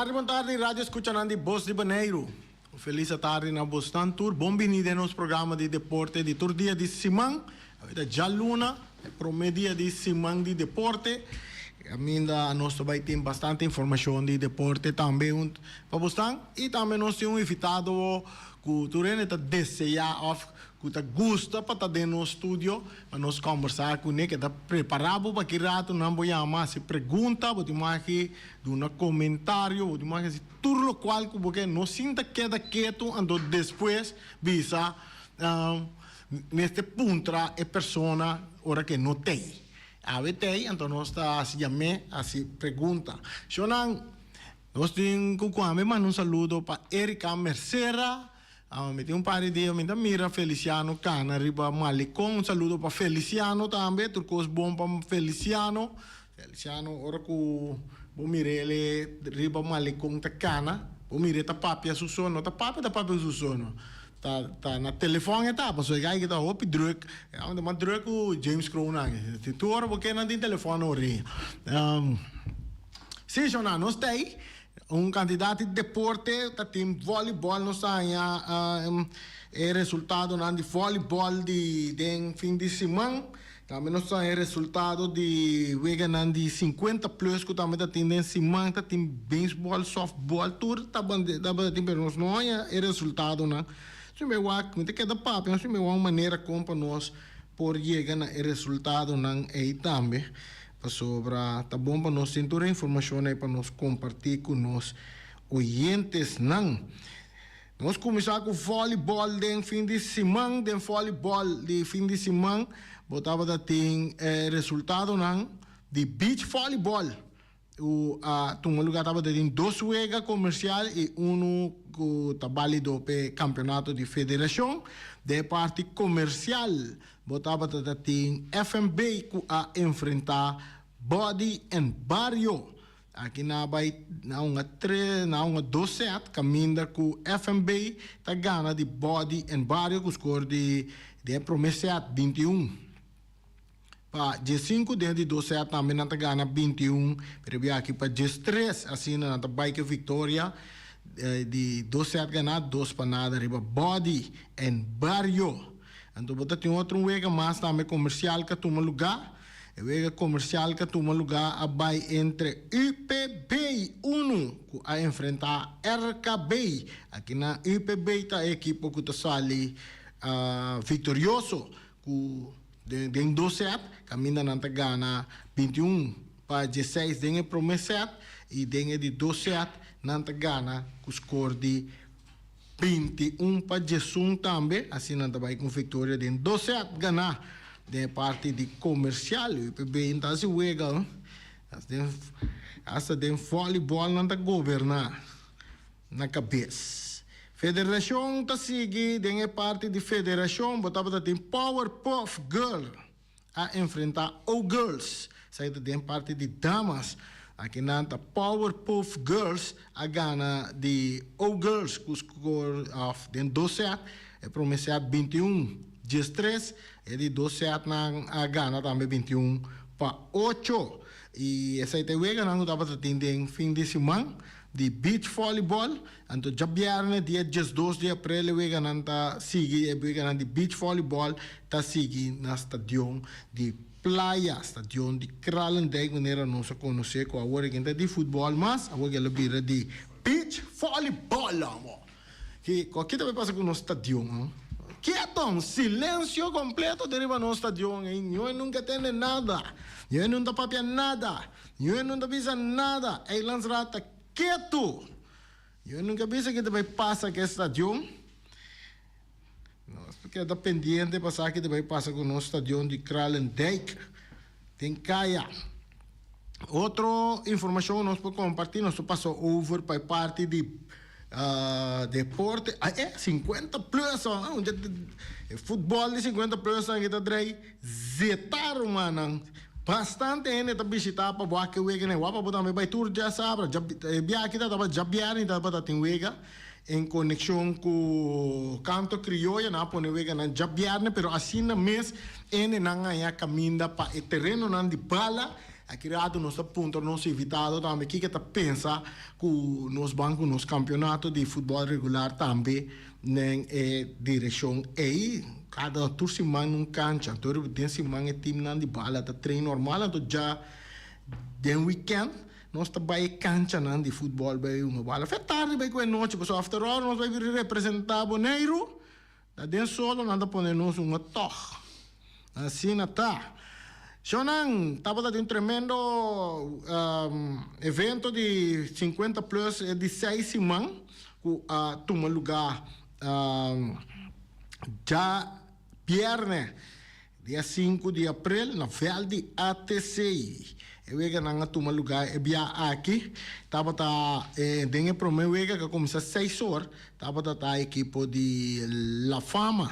tardi, bon tardi, radio escuchanan di Bos di Boneiru. Un felis atardi na bosnan tur. Bon bini den nos programa di deporte di tur dia di siman. Awe ta djaluna, e prome dia di siman di deporte. Caminda nos ta bay tin bastante informacion di deporte tambe pa bosnan. Y tambe nos tin un invitado cu tur hende ta desea of Ku ta gusta pa ta den nos studio pa nos kòmbersá kuné, ke ta prepará bo pa ki ratu nan bo yama hasi pregunta, bo tin maki duna komentario, bo tin maki hasi tur lokual ku bo ke. No sinta keda ketu anto despues bisa mester puntra e persona ora ke no tei. Awe tei anto nos ta hasi yam'é hasi pregunta. Shownan, nos tin ku kuami manda un saludo pa Erika Mercera. Mi tin un par di dia mi ta mira Feliciano cana riba Malecon. Un saludo pa Feliciano tambe. Tur cos bon pa Feliciano. Feliciano ora cu bo mir'el riba Malecon ta cana, bo mir'e ta papia su so. No ta papia ta papia su so no. Ta ta na telefon e ta pasobra e guy aki ta hopi druk. E ta mas druk cu James Kroon aki. Tur ora bo keda nan tin telefon na orea. Si, Shona, nos ta ei. Un kantidat di deporte ta tin vòlibòl nos ta haña e resultadonan di vòlibòl di den fin di siman. Tambe nos ta haña e resultado di weganan di sinkuenta plus ku tambe ta tin den siman. Ta tin beisbòl, sòftbòl, tur tabata tin pero nos no haña e resultadonan. Si mi wak mi ta keda papia si mi wak un manera kon pa nos por yega na e resultadonan ei tambe. Pasobra ta bon pa nos tin tur e informashon ei pa nos kompartí ku nos oyentesnan. Nos kuminsá ku vòlibòl den fin di siman. Den vòlibòl di fin di siman bo tabata tin e resultadonan di beach vòlibòl ku a tuma lugá. Tabata tin dos wega komersial i unu ku ta bálido p'e kampeonato di federashon. Den e parti komersial Bo tabata ta tin FNB ku a enfrentá Body and Bario. Aki nan a bai na un a tres, na un a dos sèt kaminda ku FNB ta gana di Body and Bario ku skor di den e promé sèt 21 pa 15, den e di dos sèt tambe nan ta gana 21 pero e biaha aki pa 13. Asina nan ta bai ku e viktoria di dos sèt ganá dos pa nada riba Body and Bario. Anto bo ta tin otro un wega mas tambe komersial ka tuma lugá. E wega komersial ka tuma lugá a bai entre UPB unu ku a enfrentá RKB. Aki na UPB ta e ekipo ku ta sali viktorioso ku den dos sèt kaminda nan ta gana 21 pa 16 den e promé sèt i den e di dos sèt nan ta gana ku skor di 21 pa 11 tambe, asina nan ta bai ku un viktoria den dos sèt ganá den e parti di komersial. UPB ta hasi wega, hasta den vòlibòl nan ta goberná na kabes. Federashon ta sigui den e parti di federashon, bo tabata tin Powerpuff Girl. A enfrentá O-Girls, esaki ta den parti di damas. Aki nan ta Powerpuff Girls a gana di O-Girls ku skor òf den dos sèt. E promé sèt 21 diestres, e di dos sèt nan a gana tambe 21 pa ocho. I esei ta e weganan ku tabata tin den fin di siman di beach volleyball. Anto djabièrnè dia 12 di aprel e weganan ta sigui, e weganan di beach volleyball ta sigui na stadion di Playa, stadion di Kralendijk manera nos a konosé ku awor e ta di futbòl mas, awor el a bira di beach volleyball amo. Ki ki ta bay pasa ku nos stadion an? Keto, silensio kompleto den riba nos stadion ei, niun nunka tende nada, niun no ta papia nada, niun no ta bisa nada, Eilandsraad ta Ketu! Yo nunca bisa ke ta bai pasa ku e stadion. Nos ta keda pendiente pa sa ke ta bai pasa ku nos stadion di Kralendijk den Kaya. Otro informashon nos por kompartí, nos por pasa over pa e parti di deporte. Ah, e 50 plus oh, e futbòl di 50 plus nan ke ta drei zeta rumannan. Bastante hende ta bishitá pa wak e wega n'e wak pa bo tambe bai tur djasabra. E biaha aki ta tabata djabièrnè tabata tin wega en konekshon ku Kanto Krioyo. Nan a pone weganan djabièrnè pero asina mes hendenan haña kaminda pa e terenonan di bala. Aki rato nos ta puntra nos invitado tambe kiko e ta pensa ku nos ban ku nos kampeonato di futbòl regular tambe den e direkshon ei. Kada tur siman un kancha, anto den siman e timnan di bala ta train normal, anto dja den wikènt nos ta bai e kanchanan di futbòl bai hunga bala. Fe tardi bai ku e nochi pasobra after all nos bai representá Boneiru. Ta den solo nan ta pone nos un tog. Asina ta. Shownan, tabata di un tremendo evento di 50 plus di seis siman ku a tuma luga djabierne dia sinku di aprel na vèlt di ATC. E weganan a tuma lugá e bia aki. Tabata den e promé wega ku a kuminsá seis or, tabata ta ekipo di La Fama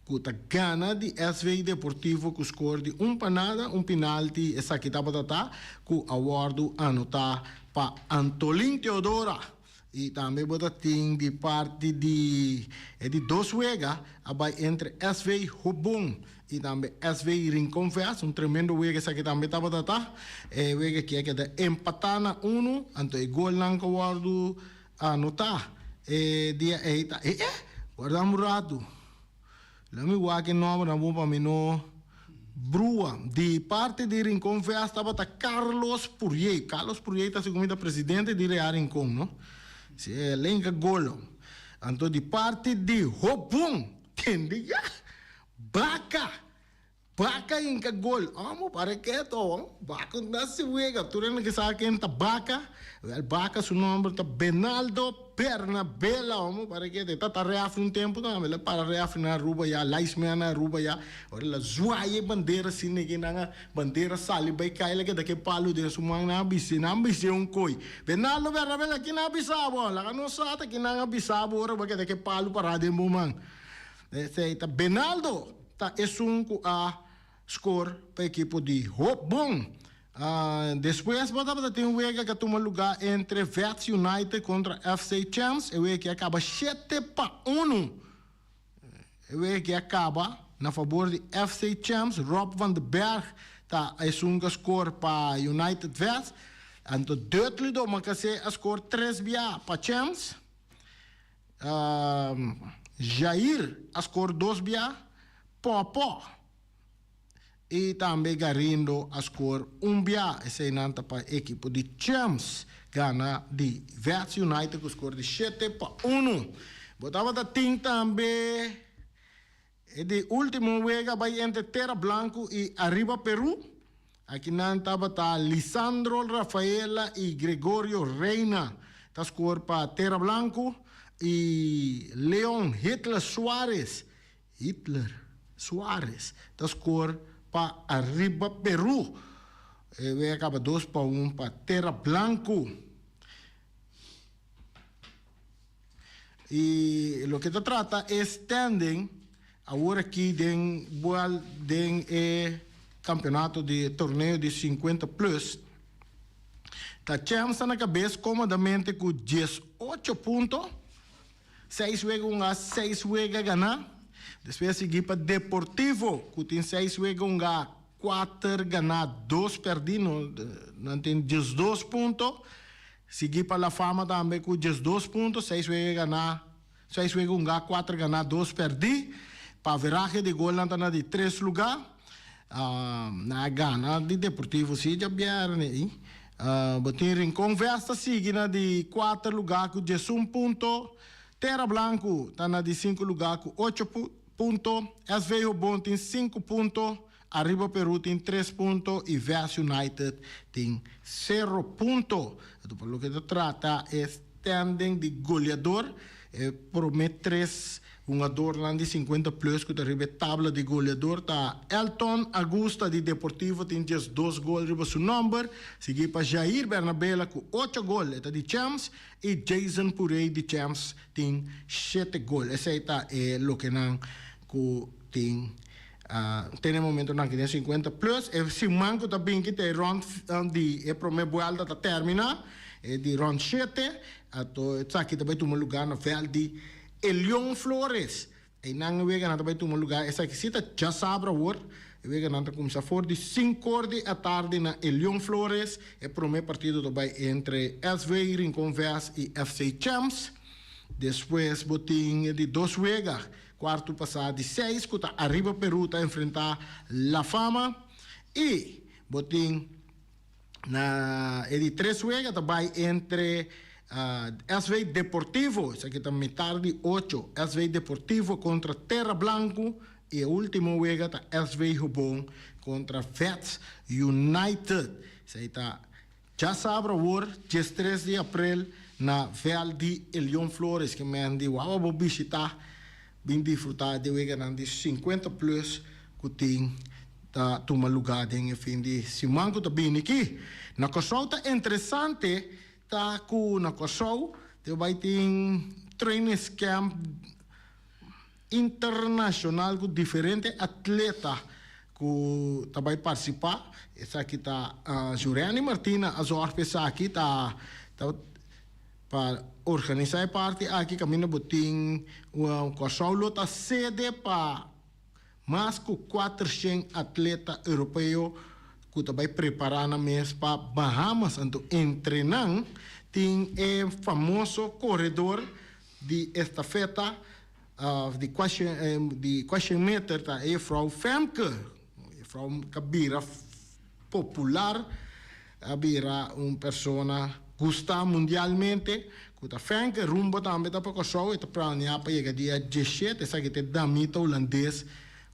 ku ta gana di SV Deportivo ku skor di un pa nada, un pinalti esaki tabata ta ku a wòrdu anotá pa Antolin Teodora. I tambe bo ta tin di parti di e di dos wega a bai entre SV Hobon i tambe SV Rincon Vest. Un tremendo wega esaki tambe tabata ta. E wega aki a keda empatá na unu, anto e golnan ku a wòrdu anotá e dia ei ta, e e, warda un ratu. Lo mi wak e nòmbernan bon pa mi no brua. Di parti di Rincon Vest tabata Carlos Purier. Carlos Purier ta segun mi ta presidente di Real Rincon, no? Si, e lenga golo. Anto di parti di Hobon, tende ya! Baca! Baca hinca gol. Amo para keto ho. Baca no si wega. Tur hende ke sa ken ta Baca. Wel Baca su nomber ta Benaldo Bernabela. Amo para keto. E ta ta refri un tempo tambe. El a para refri na Aruba ya. Linesman na Aruba ya. Ora el a zwaai e bandera asina nege nan a bandera sali bay cay. El a keda ke palo den su man. Nan a bis'é. Nan a bis'é un koy. Benaldo Bernabela ki nan a bisa bo? Laga nos sa ta ki nan a bisa bo ora bo a keda ke palo para den bo man. Esei ta Benaldo ta esun ku a skor pa ekipo di Hoop Bon. Despues bo tabata tin un wega ku a tuma lugá entre Vets United kontra FC Champs. E wega aki a kaba shete pa unu. E wega aki a kaba na fabor di FC Champs. Rob van de Berg ta esun ku a skor pa United Vets. Anto Dudley Domacassé a skor tres bia pa Champs. Jair a skor dos bia, Pòpò i tambe Garindo a skor un bia. Eseinan ta pa ekipo di Champs gana di Vets United ku skor di 7-1. Bo tabata tin tambe E di ultimo wega bai entre Tera Blanco y Arriba Peru. Aki nan tabata Lisandro Rafaela y Gregorio Reina ta score pa Tera Blanco y Leon Hitler Suarez, Hitler Suarez, ta score pa Arriba Peru. E wega caba 2-1 pa Tera Blanco. Y loke ta trata e standing awor aki den buel den e campeonato di e torneo di 50 plus ta Champs ta na cabes comodamente cu 18 punto, seis wega hunga, seis wega gana. Despues a sigui pa Deportivo cu tin seis wega hunga, cuater gana, dos perdi, no nan tin 12 punto. Sigui pa La Fama tambe ku 12 punto, seis wega ganá, seis wega hungá, kuater ganá, dos pèrdí. Pa averahe di golnan ta na di tres lugá. Nan a gana di Deportivo sí djabièrnè ei. Bo tin Rincon Vest ta sigui na di kuater lugá ku 11 punto. Tera Blanku ta na di sinku lugá ku ocho punto. SV Hobon tin sinku punto. Arriba Peru tin tres punto y Vest United tin sero punto. Anto pa loke ta trata e standing di goleador, e prome tres hungadornan di 50 plus cu ta riba e tabla di goleador ta Elton Agusta di Deportivo tin 12 gol riba su nomber, sigui pa Jair Bernabela cu ocho gol, e ta di Champs, y Jason Purey di Champs tin shete gol. Esey ta e lokenan cu tin Te na e momentonan aki den 50 plus. E siman ku ta bin ki ta e rond di e prome buelta ta termina, e di rond shete. Ato esaki ta bai tuma luga na veld di Elion Flores. Einan e weganan ta bai tuma luga. Esaki si ta djasabra awor. E weganan ta kuminsá for di sinkor di atardi na Elion Flores. E promé partido ta bai entre SV Rincon Vest i FC Champs. Despues bo tin e di dos wega, kuartu pasá di seis ku ta Arriba Peru ta enfrentá La Fama. I bo tin na e di tres wega ta bai entre SV Deportivo, esaki ta mitar di ocho, SV Deportivo kontra Terra Blanco i e ultimo wega ta SV Hobon kontra Vets United. Esei ta djasabra awor, diestres di aprel na vèlt di Elion Flores. Ke men di wawa bo bishitá bin disfrutá di e weganan di sinkuenta plus ku tin ta tuma lugá den e fin di siman ku ta bini aki. Na Kòrsou ta interesante ta ku na Kòrsou te bai tin trainingscamp internashonal ku diferente atleta ku ta bai partisipá. Esaki ta Jureny Martina a zòrg pa esaki ta ta pa organisá e parti aki kaminda bo tin Kòrsou lo ta sede pa mas ku kuatershen atleta europeo ku ta bai prepará nan mes pa Bahamas. Anto entre nan tin e famoso koredor di estafeta di kuashen meter ta e juffrouw Femke. Juffrouw ka bira popular, a bira un persona gustá mundialmente ku ta Femke. Rumbo tambe ta pa Kòrsou, e ta planeá pa yega dia diesshete. Esaki ta e damita hulandes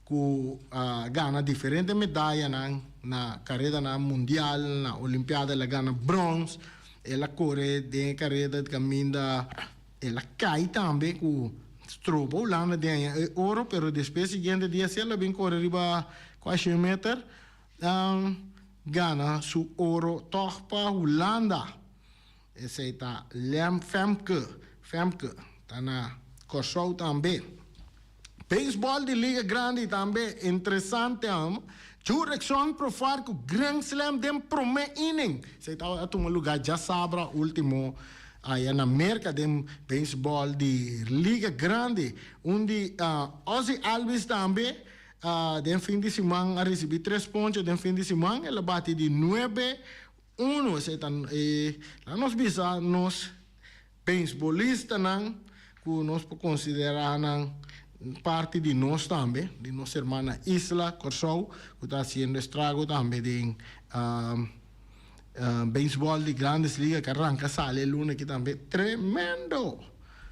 ku a gana diferente medayanan na karedanan mundial, na olimpiada el a gana brons, el a kore den e kareda di kaminda el a kai tambe ku stroba Hulanda den aña e oro, pero despues siguiente dia si el a bin kore riba kuashen meter gana su oro tòg pa Hulanda. Esei ta Lem Femke, Femke ta na Kòrsou tambe. Beisbòl di Liga Grandi tambe interesante am. Jurickson Profar ku Grand Slam den promé inning. Esei tabata tuma lugá djasabra último aya na Merka den beisbòl di Liga Grandi. Un di Ozzie Albies tambe den fin di siman a risibí tres ponche den fin di siman. El a bati di nuebe Uno, esei ta e laga nos bisa nos beisbolistanan ku nos por konsiderá nan parti di nos tambe, di nos hermana isla Kòrsou ku ta hasiendo estrago tambe den beisbòl di Grandes Liga ku a ranka sali e luna aki tambe. Tremendo!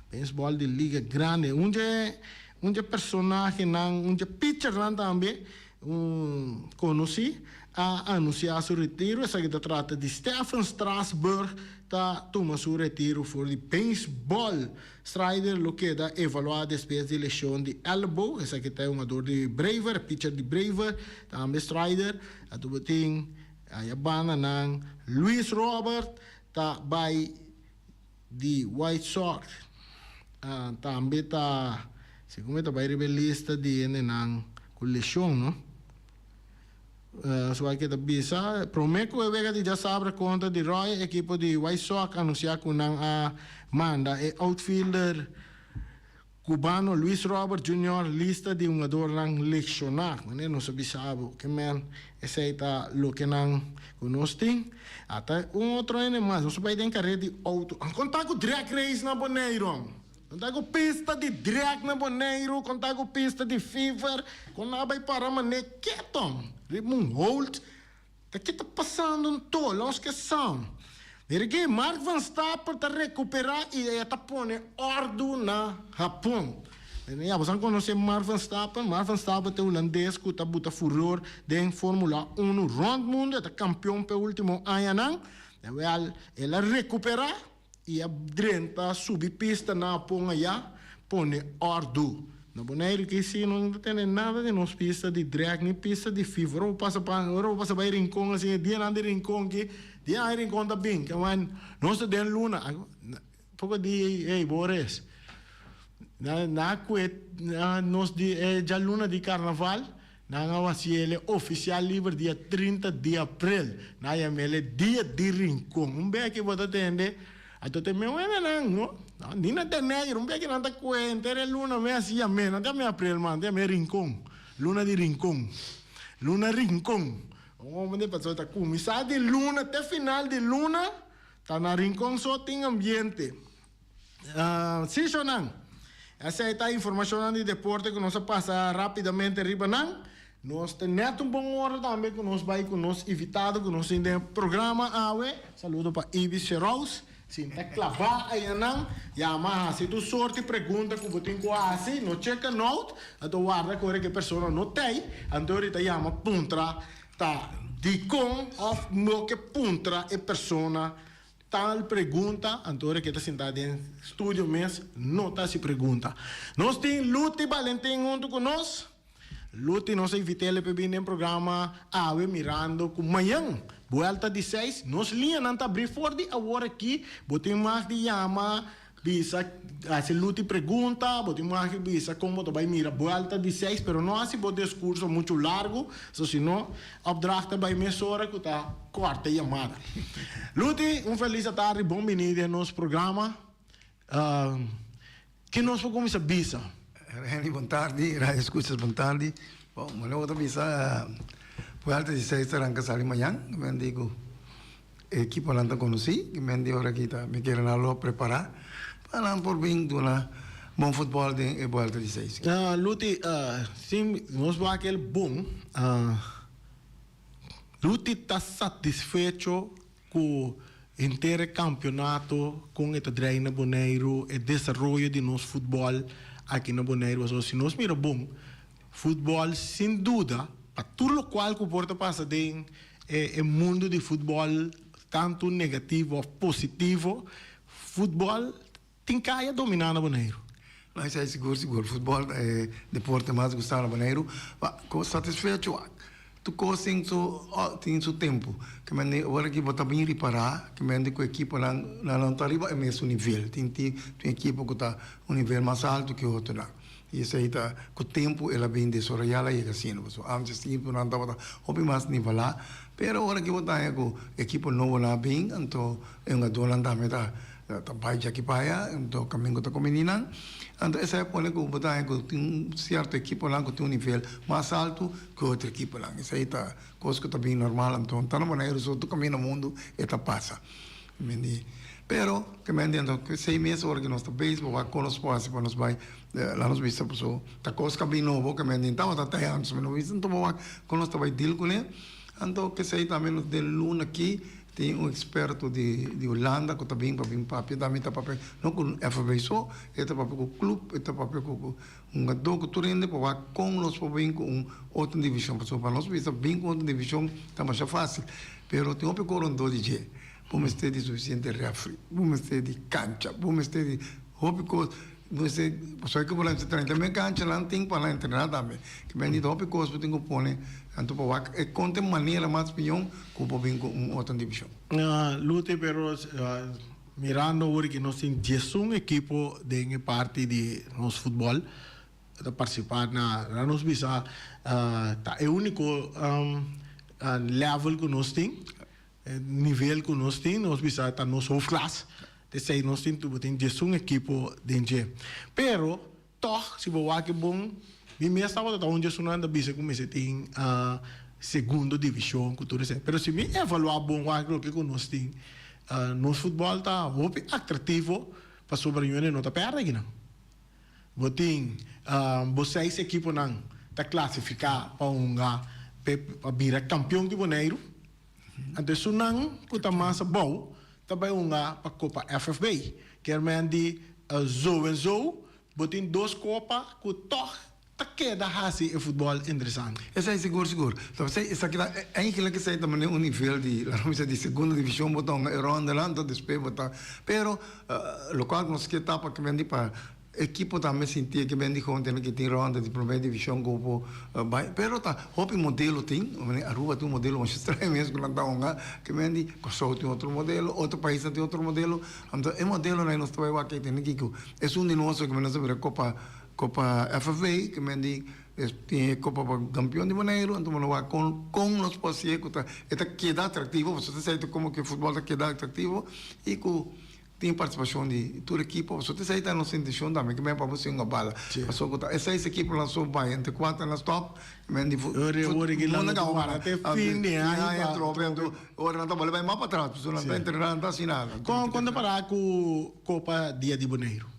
Beisbòl di Liga Grandi. Un dje un dje personahenan, un dje pitchernan tambe Un konosí a anunsiá su retiro, esaki ta trata di Stephen Strasburg ta tuma su retiro for di beisbòl. Strider lo keda evaluá despues di leshon di elbow, esaki ta e hungador di Braver, pitcher di Braver, tambe Strider a tuba tin aya bandanan Luis Robert ta bai di White Sox tambe ta segun mi ta bai riba e lista di hendenan ku leshon no. Su ke ta bisa prome ku e wega di djasabra kontra di Royal ekipo di White Sox anunsia ku nan a manda e outfielder Cubano Luis Robert Junior lista di hungadornan lesioná. Manera nos a bisa bo ke men esei ta loke nan ku nos tin. Ata un otro hende mas. Nos a bai den kare di outo. Kon ta ku drag race na Boneiru? Kon ta ku pista di drag na Boneiru? Kon ta ku pista di fever? Kon nan a bai para mane keton riba un hold? Ta ke ta pasando anto? Los ke san. Mira aki, Mark Verstappen ta recupera y e ta pone ordu na Hapon. Ya, boso a conoce Mark Verstappen? Mark Verstappen ta e hulandes cu ta buta furor den Formula Uno rond mundo. E ta campeon p'e ultimo añanan. Wel, el a recupera I a drenta subi pista na Hapon ayá, pone òrdu. Na Boneiru ki si no ta tene nada di nos pista di drag ni pista di fifa. Ora bo pasa pa, ora bo pasa bai Rincon asin, e dianan di Rincon ki, dianan di Rincon ta bin, ke wan nos ta den luna. Poko di ey Boris, na na kue nos di e djaluna di karnaval. Nan a hasi el e ofisial liber dia 30 di aprel. Nan a yama el e Dia di Rincon. Un beki bo ta tende, anto ta e meu hendenan, no? Ni na Tenegro, un beki nan ta kue henter e luna mes yam'é. Nan ta yam'é aprel, man, nan ta yam'é Rincon, luna di Rincon. Luna Rincon. Un homber di pasobra ta kuminsá di luna te final di luna ta na Rincon so tin ambiente. Sí, shownan. Esei ta informashonnan di deporte ku nos a pasa rápidamente riba nan. Nos ta nèt un bon ora tambe ku nos bai ku nos invitado ku nos tin den e programa awe. Saludo pa Ibis Sherous. Sinta klabá ayanan, yama hasi tur sorti pregunta ku bo tin ku hasi. No cheka nout, anto warda ku ora ku e persona no tei, anto ora ta yama puntra ta dikon òf no ke puntra e persona Tal pregunta, anto ora ke ta sintá den studio mes no ta hasi pregunta. Nos tin Luti Balentin huntu ku nos. Luti nos a invit'el pa e bin den programa awe mirando ku mañan buelta di seis nos liñanan ta abrí for di awor aki. Bo tin mag di yama bisa hasi Luti pregunta, bo tin mag di bisa kon bo ta bai mira buelta di seis pero no hasi bo diskurso muchu largu, so si no Opdracht ta bai mesora ku ta kòrta e yamada. Luti, un felis atardi, bon bini den nos programa. Ke nos por kuminsá bisa? Renny, bon tardi. Radio Escuchas, bon tardi. Bon, mi lo ta bisa Vuelta di seis ta ranka sali mañan. Mi di ku e ekiponan ta konosí. Mi di ora ki ta mi kere nan lo prepará pa nan por bin duna bon futbòl den e Vuelta di seis. Luti, si nos wak el bon, Luti ta satisfecho ku henter e kampionato kon e ta drei na Boneiru, e desaroyo di nos futbòl aki na Boneiru. Pasobra si nos mira bon, futbòl sin duda pa tur lokual ku por ta pasa den e mundu di futbòl tantu negativo òf positivo, futbòl tin kaya dominá na Boneiru. No, esei sigur sigur. Futbòl ta e deporte mas gustá na Boneiru. Ma ku satisfecho tur kos tin su tin su tempu. Ke mende ora ki bo ta bin ripará ke mende ku ekiponan nan no ta riba e mesun nivel. Tin tin ekipo ku ta un nivel mas altu ke otronan. I esei ta ku tempu el a bin desaroyá el a yega asina. Pasobra antes ekiponan tabata hopi mas nivelá. Pero ora ki bo ta haña ku ekipo nobonan a bin anto e hungadónan tambe ta Ta bai djaki pa aya, anto kamingo ta kombiní nan. Anto esei a pone ku bo ta haña ku tin un sierto ekiponan ku tin un nivel mas altu ku otro ekiponan. Esei ta kos ku ta bin normal. Anto ta na Boneiru so tur kaminda mundu e ta pasa. Mindi. Pero ke men di anto esei mes ora ku nos ta beisbol bo wak kon nos por hasi pa nos bai laat nos bisa paso ta kos ku a bin nobo ke men di tabata ta antes mi no bisa anto bo wak kon nos ta bai deal kuné. Anto kesei tambe nos den luna aki Tin un experto di di Hulanda cu ta bin pa bin papia, tambe ta papia no cu FB so, e ta papia cu club, e ta papia cu cu hungador, cu tur hende pa wak con nos por bin cu un otro division, pasobra pa nos bisa bin cu otro division ta masha facil, pero tin hopi cos rondó di dje, bo mester di suficiente refri, bo mester di cancha, bo mester di hopi cos. Mester pasobra ku bo nan ta train tambe kanchanan tin pa nan entrená tambe. Ke men di ta hopi kos bo tin ku pone anto pa wak e kon ta e manera mas pion ku bo bin ku un otro divishon. Luti pero mirando awor ki nos tin diesun ekipo den e parti di nos futbòl ta partisipá na na nos bisa ta e úniko level ku nos tin. E nivel ku nos tin, nos bisa ta nos hoofdklas. T'esei nos tin tur, bo tin diesun ekipo den dje. Pero, tòg, si bo wak e bon, mi mes tabata ta un djesunnan ta bisa ku mester tin segundo divishon ku tur esei. Pero si mi evaluá bon wak loke ku nos tin, nos futbòl ta hopi atrativo pasobra yunde no ta pèrdè akinan. Bo tin bo seis ekiponan ta klasifiká pa hunga pa bira kampion di Boneiru. Anto esunnan ku ta mas abou ta bai hunga pa Kopa FFB. Kier men di zo en zo bo tin dos kopa ku tòg ta keda hasi e futbòl interesante. Esei sigur sigur. Ta p'esei esaki ta eigenlijk esei ta manera un nivel di laat mi bisa di segunda divishon bo ta hunga e rondanan anto despues bo ta pero lokual ku nos ke ta pa ke men di pa Ekipo tambe sinti ke ben di kon tene ke tin ronda di prome divishon ku por bai pero ta hopi modelo tin Aruba tin un modelo masha straño mes ku nan ta hunga ke men di Kòrsou tin otro modelo otro paisnan tin otro modelo anto e modelonan nos ta bai wak e tene kiko esun di nos ke nos a bira kopa kopa FFA ke men di tin e kopa pa kampion di Boneiru anto bo no wak kon kon nos por hasié ku ta e ta keda atraktivo pasobra ta sèito komo ke futbòl ta keda atraktivo i ku. Tin partisipashon di tur ekipo, pasobra esei ta nos intenshon tambe, ke men pa bo singa bala. Pasobra ku ta e seis ekiponan so bai entre kuater nan stòp, men di Ora ora ki nan ta wara te fin di aña pa trobe, anto ora nan ta bole bai mas patras, pasobra nan ta entrená, nan ta hasi nada. Kon kon ta para ku Kopa Dia di Boneiru?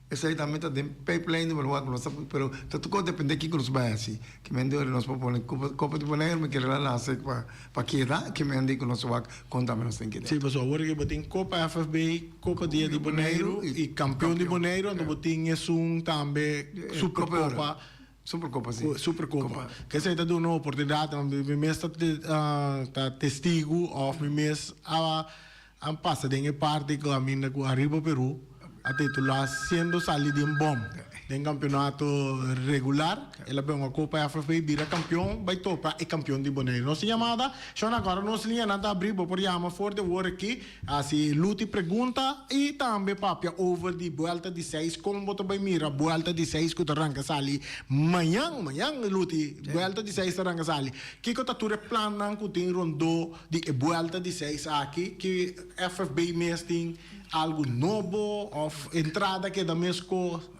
Esei tambe ta den pijplijn di Boneiru, nos ta, pero ta tur kos depende kiko nos bai hasi. Ke men di ora nos por pone Kopa Kopa di Boneiru mi kere la nase pa pa keda, ke men di ku nos wak kon tambe nos tin keda. Sí, pasobra awor ke bo tin Kopa FFB, Kopa Dia di Boneiru i Kampeon di Boneiru, anto bo tin esun tambe Superkopa. Superkopa, si. Superkopa. Ke esei ta duna oportunidat, mi mes ta ta testigu òf mi mes a A pasa den e parti cu caminda cu Arriba Peru a titula siendo sali den bom den campeonato regular. El a bin un Copa FFA bira campeon bay topa e campeon di Boneiru. Nos tin yamada, shon agora nos liñanan ta abri, bo por yama for di awor aki, haci luti pregunta y tambe papia over di buelta di seis con bo ta bay mira buelta di seis cu ta ranca sali mañan, mañan luti buelta di seis ta ranca sali. Kico ta tur e plannan cu tin rondó Di e buelta di seis aki ki FFB mes tin algu nobo of entrada keda meskos?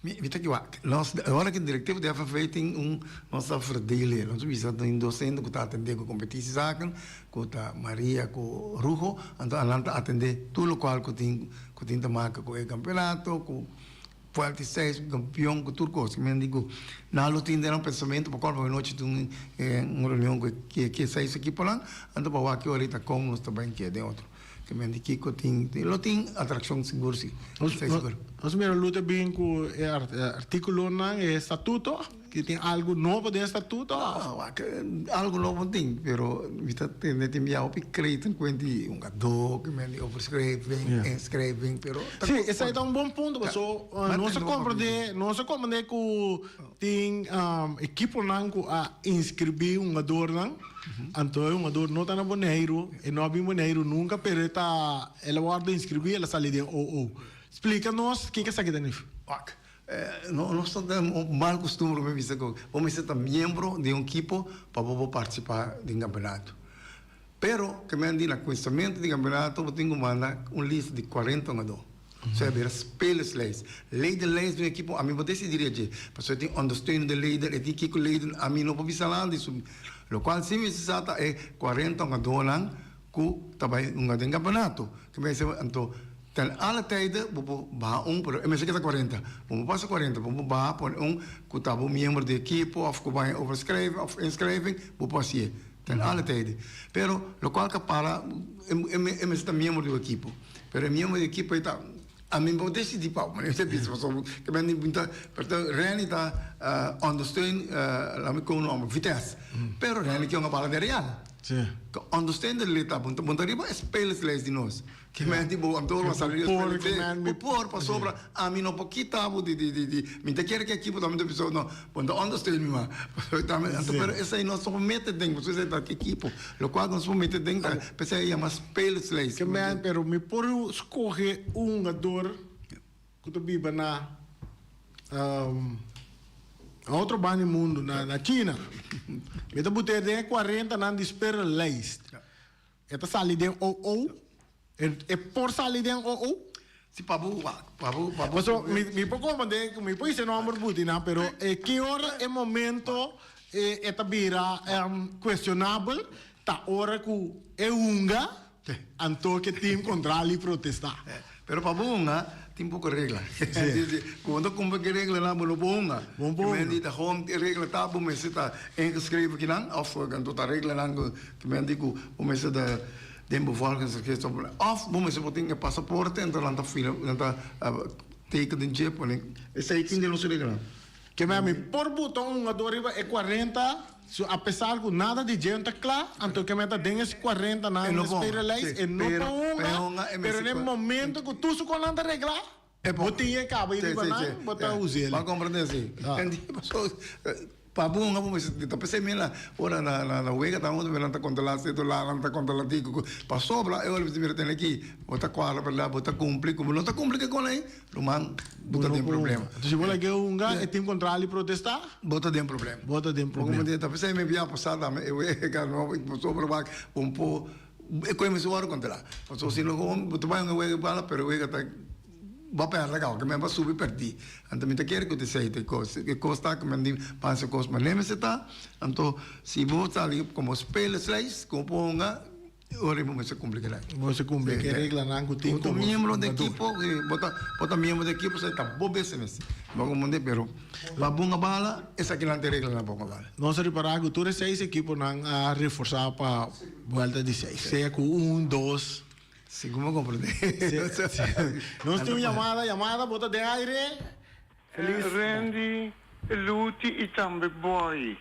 Mi ta kiwak. Nos ora ki direktivo di FFB tin un nos ta verdeel nos bisa tin docente ku ta atende ku kompetitiezaken ku ta Maria ku Rugo anto anan ta atende tur lokual ku tin ku tin ta maka ku e kampeonato ku Fuerte seis kampion ku tur kos. Mi a di ku nan lo tin den nan pensamentu pa kòrda anochi tin un reunion ku e seis ekiponan, anto pa wak ki ora ta kon nos ta bai keda den otro. Ke men di kiko tin, lo tin atrakshon sigur si. Nos mira lo ta bin ku e artikulonan, e statuto, ki tin algu nobo den e statuto? No, wak algu nobo no tin, pero mi ta tende tin bia hopi kreten kuenti un gadó, ke men di overschrijving, inschrijving, pero. Sí, esei ta un bon punto paso nos a comprende, nos a comprende cu tin equiponan cu a inscribi hungadornan, anto e hungador no ta na Boneiru, e no a bin Boneiru nunca, pero e ta, el a wordo inscribi, el a sali den OO. Splica nos kico esaki ta nifica. Wak, nos ta den un mal costumbre mi bisa cu bo mester ta miembro di un equipo pa bo por participa den campeonato. Pero ke men di na kuminsamentu di kampeonato bo tin ku manda un lista di kuarenta hungadó. So e bira spelerslijst. Ledenlijst di un ekipo ami bo desidi riba dje. Pasobra e tin ondersteunende leden, e tin kiko leden, ami no por bisa nada di su. Lokual si mester sa ta e kuarenta hungadónan ku ta bai hunga den kampeonato. Ke men esei anto ten alle tijden bo por baha un pero e mester keda kuarenta. Bo no pasa kuarenta, bo por baha pone un ku ta bo miembro di ekipo òf ku bai overschrijving òf inschrijving bo por hasié. Ten alle tijden. Pero locual ka para e e mester ta miembro di un ekipo. Pero e miembro di ekipo ei ta ami bo decidi pa bo mester bisa pasobra ke men di ta Renny ta ondersteun laat mi kon nomber Vitesse. Pero Renny ke un bala den Real. Ondersteun de lid ta bo ta riba e spelerslijst di nos. Ke men di bo anto lo sali Por ke men mi por pasobra ami no por kita bo di di di di mi ta kere ke ekipo tambe ta bisa no bo no ta ondersteun mi mas tambe anto pero esei nos no por mete den pasobra esei ta ki ekipo lokual nos por mete den ta p'esei a yama spelerslijst. Ke men pero mi por skohe un hungador ku ta biba na otro banda di mundu na China mi ta but'é den e kuarentanan di spelerlijst. E ta sali den OO? E por sali den OO? Si pa bo wak, pa bo, pa bo. Paso mi mi por komprende, mi por hisa e nomber buti nan, pero e ki ora e momento e e ta bira cuestionabel ta ora ku e hunga, anto ke team kontrali protesta. Pero pa bo hunga tin poko regla. Ku bo ta kumpli ku e reglanan bo no por hunga. Bo no por hunga. Ki men di ta hon e regla ta bo mester ta ingeschreven kinan of anto ta reglanan ku Ki men di ku bo mester ta den bevolkingsregistro òf bo mester por tin e pasaporte enton nan ta firma nan ta teken den dje pone esei tin den nos reglanan. Ke men mi por buta un hungador riba e kuarenta su apesar ku nada di dje no ta kla anto ke men ta den e kuarenta nan e spelerlijst e no por hunga pero den e momento ku tur su konan ta regla bo tin e kaba riba nan bo ta us'el. Bo a komprende si. Pa bo hunga bo mester ta pesey mi na ora na na wega ta hunto mi nan ta controla si to la nan ta controla ti ku pasobra e ora mi mira tene aki bo ta cuadra berdad bo ta cumpli ku bo no ta cumpli ke con ey ruman bo ta den problema. Entonces si bo laga e hunga e tin contrali protesta bo ta den problema. Bo ta den problema. Ta pesey mi bia pasa tambe e wega no pasobra wak un po. E koe mester wòrdu kontrolá. Pasobra si no bo ta bai un wega bala pero e wega ta bo a pèrdè kaba ke men bo a subi pèrdí. Anto mi ta kere ku ta esei ta e kos. E kos ta ku men di pasa e kos manera mester ta. Anto si bo sali komo spelerslijst ku bo por hunga ora ei bo mester kumpli kila. Bo mester kumpli ku e reglanan ku tin komo hungador. Bo ta miembro di ekipo, bo ta miembro di ekipo esei ta bo business. Bo komprendé pero pa bunga bala esakinan ta e reglanan pa bunga bala. Nos a ripará ku tur e seis ekiponan a reforsá pa buelta di seis, sea ku un, dos. Segun bo komprendé. Nos tin un yamada, yamada, bo ta den aire. Felis. Randy, Luti i tambe Boy,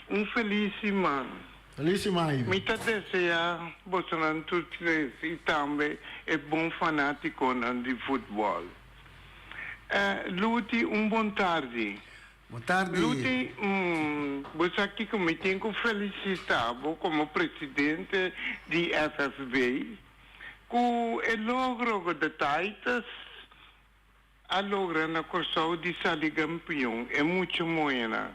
un felis siman. Felis siman, Ivy. Mi ta deseá bosonan tur tres i tambe e bon fanátikonan di futbòl. Luti, un bon tardi. Bon tardi. Luti, bo sa kiko mi tin ku felisitá bo komo presidente di FFB ku e logro ku The Titans a logra na Kòrsou di sali kampion e mucha muhénan.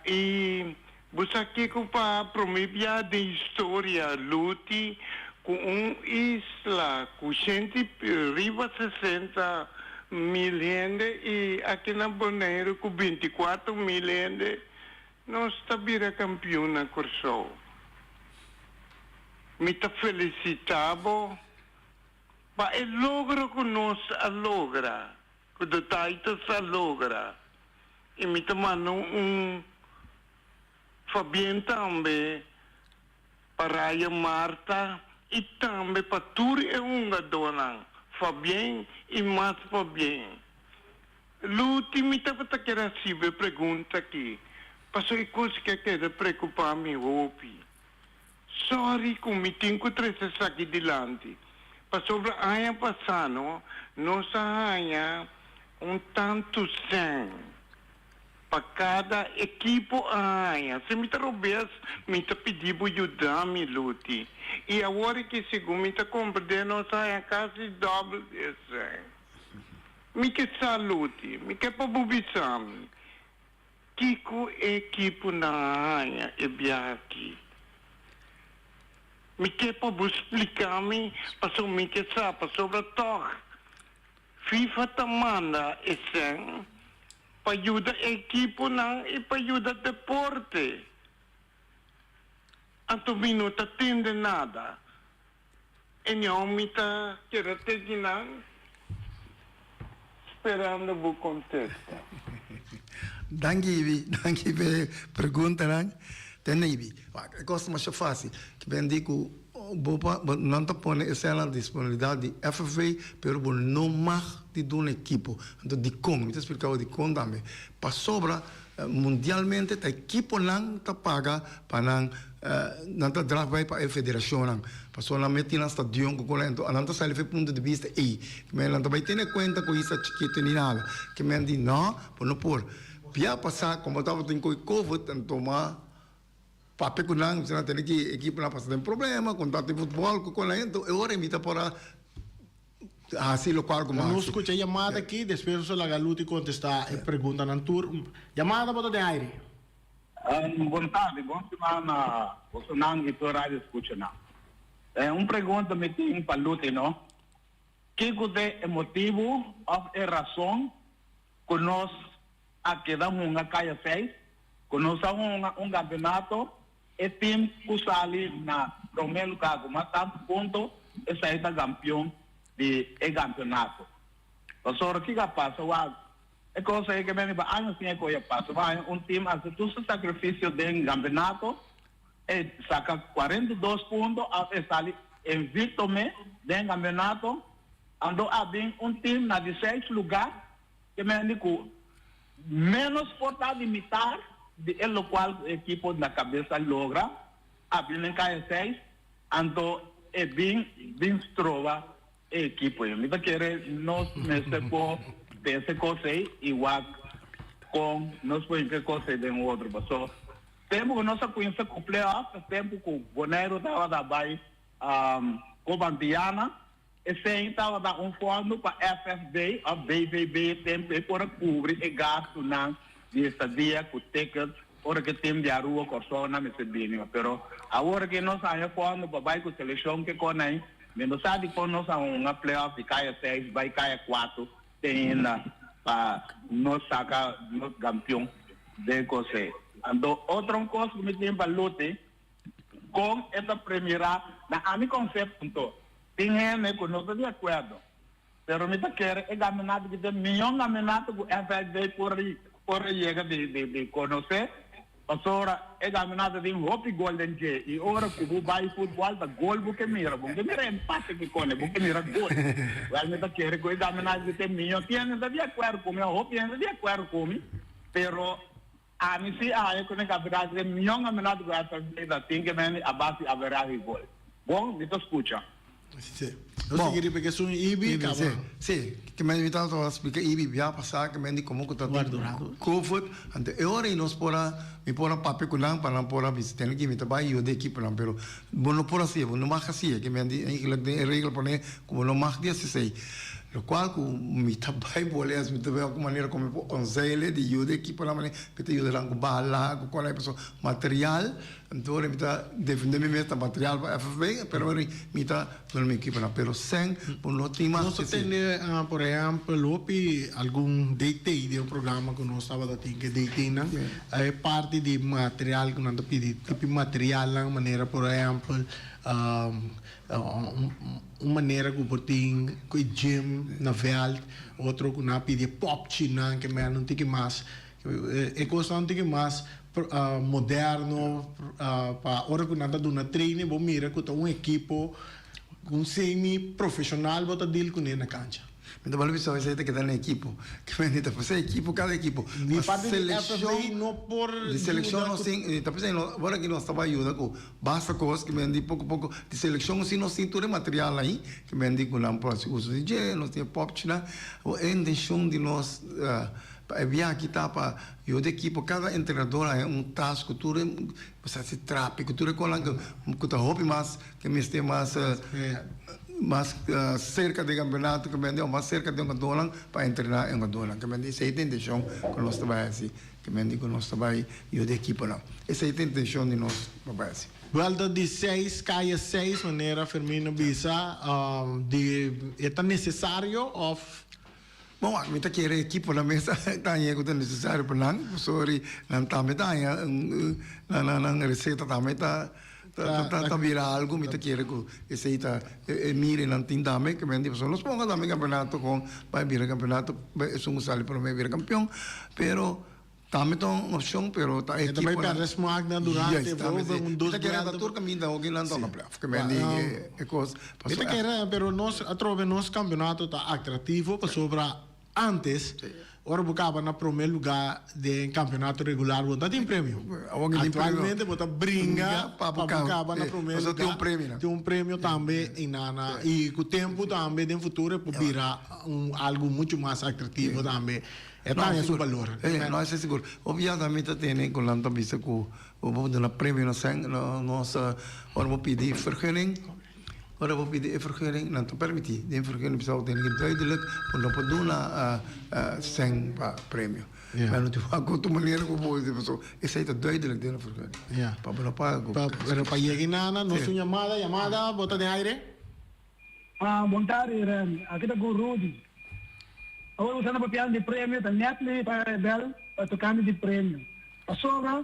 I bo sa kiko pa promé bia den historia Luti ku un isla ku shenti riba 60 mil hende i aki na Boneiru ku 24 mil hende nos ta bira kampion na Kòrsou. Mi ta felisitá bo pa e logro ku nos a logra, ku The Titans a logra. I mi ta manda un fabien tambe pa Ryan Marta i tambe pa tur e hungadónan. Fabien i mas fabien. Luti, mi tabata kier hasibo e pregunta aki, pasobra e kos ke a keda preokupá mi hopi. Sòri ku mi tin ku trese esaki dilanti, pasobra aña pasá no nos a haña un tantu sèn pa kada ekipo a haña. Si mi ta robes, mi ta pidi bo yuda mi, Luti. I awor aki segun mi ta komprendé nos a haña kasi dòbel di e sèn. Mi ke sa, Luti, mi ke pa bo bisa mi. Kiko e ekiponan a haña e biaha aki? Mi ke pa bo splika mi pasobra mi ke sa pasobra tòg FIFA ta manda e sèn pa yuda e ekiponan i pa yuda deporte. Anto mi no ta tende nada. E ñou mi ta keda tegi nan sperando bo kontesta. Danki Ibi, danki pa e preguntanan. Tende Ibi, wak e kos ta masha fásil. Ki ben di ku bo pa nan ta pone esei na disponibilidat di FFV pero bo no mag di duna ekipo. Anto dikon? Mi ta splika bo dikon tambe. Pasobra Mundialmente ta ekiponan ta paga pa nan nan ta drag bai pa e federacionnan pasobra nan meti nan stadion cu con ento nan ta sali for e punto di bista ey kimen nan ta bai tene cuenta cu isla chikito ni nada kimen di no bo no por bia pasa como tabatin cu e covid anto ma papia cu nan nan tene ki ekiponan pasa den problema con tabatin futbol cu con ento e ora mi ta por a Hasi lokual ku Nos hasi. skucha yamada aki, despues nos a laga Luti kontestá e preguntanan tur. Yamada bo ta den aire. Bon tardi, bon simana bosonan i tur radio skuchanan. Un pregunta mi tin pa Luti no. Kiko ta e motibu òf e rason ku nos a keda hunga kaya seis, ku nos a hunga un kampeonato E team ku sali na promé lugá ku mas tantu punto, esei ta kampion di e kampeonato. Pasobra kiko a pasa? Wak, e kos ei ke bini pa aña sin e kos a pasa. Bo haña un team hasi tur su sakrifisio den kampeonato, e saka 42 punto òf e sali invicto me den kampeonato, anto a bin un team na di seis lugá Ke mende ku ménos por ta di mitar di e lokual ku e ekipo na kabes a logra, a bin den kaya seis, anto e bin bin stroba e ekipo ei. Mi ta kere nos mester por pensa e kos ei i wak kon nos por hinka e kos ei den otro. Paso tempu ku nos a kuminsa ku play-off ta tempu ku Boneiru tabata bai Copa Antiana. Esei tabata un fondo pa FFB òf BVB e tempu ei por a kubri e gastunan di estadia ku ticket. Ora ku e tim di Aruba Kòrsou nan mester bini pero awor ke nos haña fondo pa bai ku selekshon ke kon ei mi no sa dikon nos a hunga playoff di kaya seis bai kaya kuater te ainda pa nos saka nos kampion den kosei. Anto otro kos ku mi tin pa luti kon e ta premirá na ami konsepto anto tin hende ku no ta di akuerdo. Pero mi ta kere e gaminato ki ta e miyon gaminato ku FSB por por a yega di di di konosé, pasobra e gaminato tin hopi gol den dje i ora ku bo bai futbòl ta gol bo ke mira, bo ke mira empate ku kone, bo ke mira gol. Wèl mi ta kere ku e gaminato ki ta e miyon, tin hende ta di akuerdo ku mi, hopi hende ta di akuerdo ku mi, pero ami si a haña ku e gaminato ki ta e miyon gaminato ku FSB ta tin ke mende a base di averahe gol. Bon, mi ta skucha. Si. Nos sigui riba ke sun Ibi kaba. Si, si. Ke men mi tabata a splika Ibi bia pasá ke men di komo ku ta tin Covid. Anto e ora ei nos por a, mi por a papia ku nan pa nan por a bisa tene ki mi ta bai yuda ekiponan pero bo no por hasié, bo no mag hasié. Ke men di eigenlijk den e regla pone ku bo no mag di hasi esei. Lokual ku mi ta bai boles, mi ta bai algun manera ku mi por konseh'e di yuda ekiponan manera mi ta yuda nan ku bala, ku kòrda pasobra material. Anto ora mi ta defende mi mes ta material pa FFB, pero ora mi ta duna mi ekiponan. Pero sen bo no tin mas Nos a tende, por ehempel, hopi algun DT den un programa ku nos tabata tin ku e DT-nan, e parti di material ku nan ta pidi, tipi materialnan manera por ehempel un manera ku por tin ku e gym na vèlt, otro ku nan a pidi e pòpchinan ke men no tin ki mas. E kosnan tin ki mas moderno pa ora ku nan ta duna training bo mira ku ta un ekipo un semi profeshonal bo ta deal kuné na kancha. Mi ta bal bisa esei ta keda na ekipo. Ke men ta pasa ekipo kada ekipo. Di parti di FFB no por yuda. Di selekshon nos tin ta pasa ora ki nos ta bai yuda ku basta kos ke men di poko poko di selekshon si nos tin tur e material ahi ke men di ku nan por hasi uso di dje nos tin e popchinan e intenshon di nos Pa e biaha ta pa yuda ekipo, kada entrenador haña un tas ku tur e sa si trapi ku tur e konan ku ta hopi mas ke mester mas mas serka di kampeonato ke mende òf mas serka di e hungadónan pa entrená e hungadónan. Ke mende esei ta e intenshon ku nos ta bai hasi, ke mende ku nos ta bai yuda ekiponan. Esei ta e intenshon di nos pa bai hasi. Buelta di seis, kaya seis, manera Fermino bisa, di e ta nesesario òf Bon, mi ta kere ekipo na mesa ta haña ku ta nesesario pa nan, pasobra nan tambe ta haña nan reseta tambe ta ta bira algu, mi ta kere ku esei ta e mire nan tin tambe, ke men di pasobra nos ponga tambe kampeonato kon bai bira kampeonato esun ku sali prome bira kampeon, pero Tambe ta un opcion, pero ta E ta bai perde smaak nan durante bijvoorbeeld un dos Mi ta kere ta tur caminda hoki nan toca playoff. Ke men di e cos. Mi ta kere, pero nos atrobe nos campeonato ta atractivo pasobra antes ora bo caba na prome lugar den campeonato regular bo no ta tin premio. Actualmente bo ta bringa pa bo caba na prome lugar. Tin un premio. Tin un premio tambe y y cu tempo tambe den futuro e por bira un algo mucho mas atractivo tambe. E ta haña su balor. E, no, esei sigur. Hopi ya tambe ta tene ku nan ta bisa ku bo por duna premio na sèn, nos ora bo pidi vergunning, ora bo pidi e vergunning nan ta permití. Den vergunning bisa bo tene ki duidelijk ku no por duna sèn pa premio. Pero no tin wak otro manera ku bo por pasobra esei ta duidelijk den e vergunning. Pa bo no paga ku. Pero pa yega inana nos un yamada, yamada, bo ta den aire? Ah, bon tardi Remy. Aki ta ku Rudy. Awor bo sa na papiando di premio, ta net mi pa e bel pa tocante di premio. Pasobra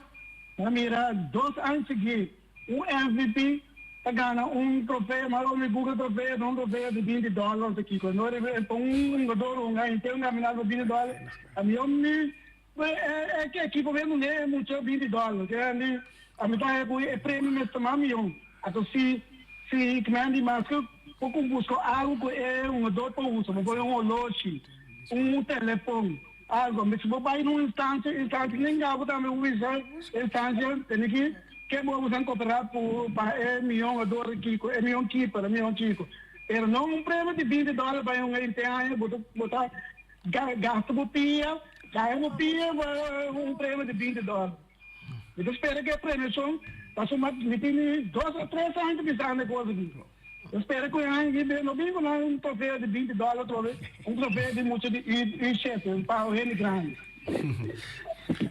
mi a mira dos aña sigui un MVP ta gana un trofeo, mas ora mi google trofeo ta un trofeo di binti dollar of ta kiko. No riba pa un hungador hunga henter un campionato pa binti dollar, a mi mi e ekipo mes dun'e e mucha binti dollar. Ami ta haya ku e premio mester mas mion. Ato si si kmen di maske bo ku buska algu ku e hungador por usa, bo pone un oloshi, un telefon, algu. Mi si bo bai na un instansia, instansia nen gabo tambe bo bisa instansia tene ki ke bo usa koperá ku pa e mion hungador kiko, e mion keeper, e mion kiko. Pero no un premio di binti dòler bai hunga henter aña bo ta bo ta gasta bo pia, gana bo pia pa un premio di binti dòler. Mi ta spera ku e premiashon ta suma mi tin dos o tres aña ta bisando e kos aki. Mi ta spera ku e aña aki no bin ku nan un trofeo di binti dòler atrobe, un trofeo di mucha di U shete, un pago hende grandi.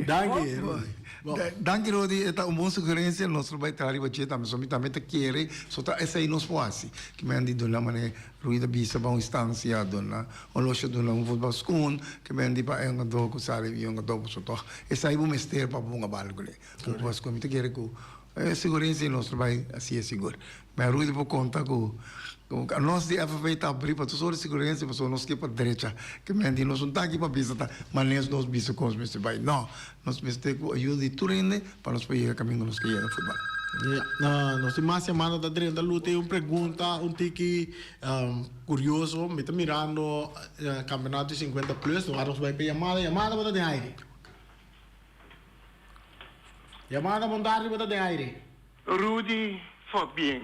Danki, Rudy. Bon. Danki Rudy, e ta un bon sugerencia, nos lo bai traha riba dje tambe, so mi tambe ta kere, so ta esei nos por hasi, ki men di duna mane Rudy ta bisa pa un instancia duna un loshi duna un voetbalschoen, ki men di pa e hungador ku sali e hungador pasobra tog esei bo mester pa bo hunga bal kuné. Un voetbalschoen mi ta kere ku e sugerencia nos lo bai hasi e sigur. Men Rudy por konta ku nos di FFB ta abri pa tur sort di sugerencia pasobra nos ke pa drecha, ki men di nos un taki pa bisa ta manes nos bisa kon nos mester bai, no. Nos mester ku ayuda di tur hende pa nos por yega kaminda nos ke yega futbal. Ya, nos tin mas yamada ta drenta. Lu tin un pregunta un tiki kurioso. Mi ta mirando kampeonato di 50 plus. Nos bai pa yamada. Yamada bo ta den aire. Yamada bon tardi bo ta den aire. Rudy Fabien.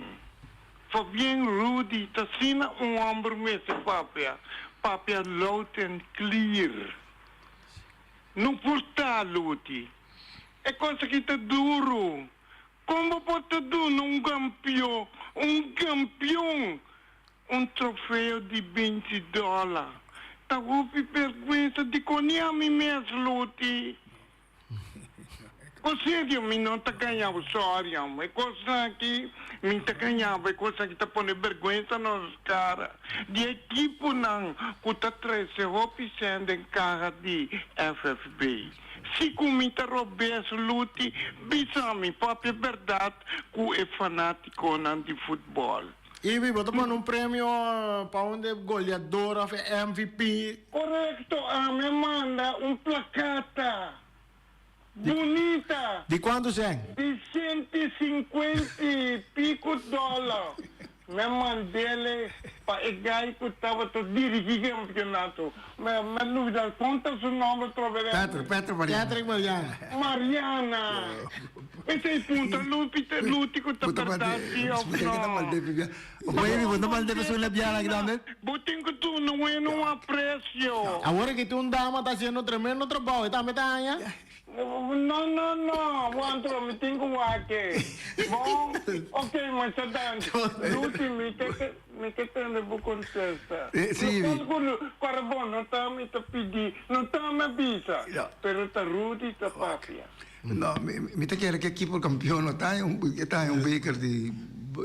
Fabien Rudy ta asina un homber mester papia, papia loud and clear. No por ta, Luti. E kos aki ta duru. Kon bo por ta duna un kampio, un kampion, un trofeo di binti dòler? Ta hopi bèrgwensa dikon ni ami mes, Luti. Por serio, mi no ta gaña bo, sorry amo. E kosnan aki mi ta gaña bo, e kosnan aki ta pone bèrgwensa na nos kara. Di ekiponan ku ta trese hopi sèn den kaha di FFB. Si ku mi ta robes Luti, bisa mi papia bèrdat ku e fanátikonan di futbòl. Ibi, bo ta pone un premio pa un de goleador of e MVP? Korekto, ami a manda un plakata bunita. Di kuantu sèn? Di 150 i piku dòler. Mi a mand'ele pa e gai ku tabata dirigí kampionato. Mi a lubida kon ta su nòmber trobe. Patrick, Patrick Mariana. Patrick Mariana. Mariana. Esei punta Lupi ta Luti ku ta bèrdat si òf no. Bo tin ku duna weno un apresio. Awor aki tin un dama ta hasiendo tremendo trabou, e tambe ta haña? No no no, wantro mi tin ku wak e. Bon, ok masha danki. Luti mi ke mi ke tende bo kontesta. Kòrda bon no ta mi ta pidi, no ta mi a bisa, pero ta Rudy ta papia. No, mi ta kere ku ekipo kampion no ta e ta un beker di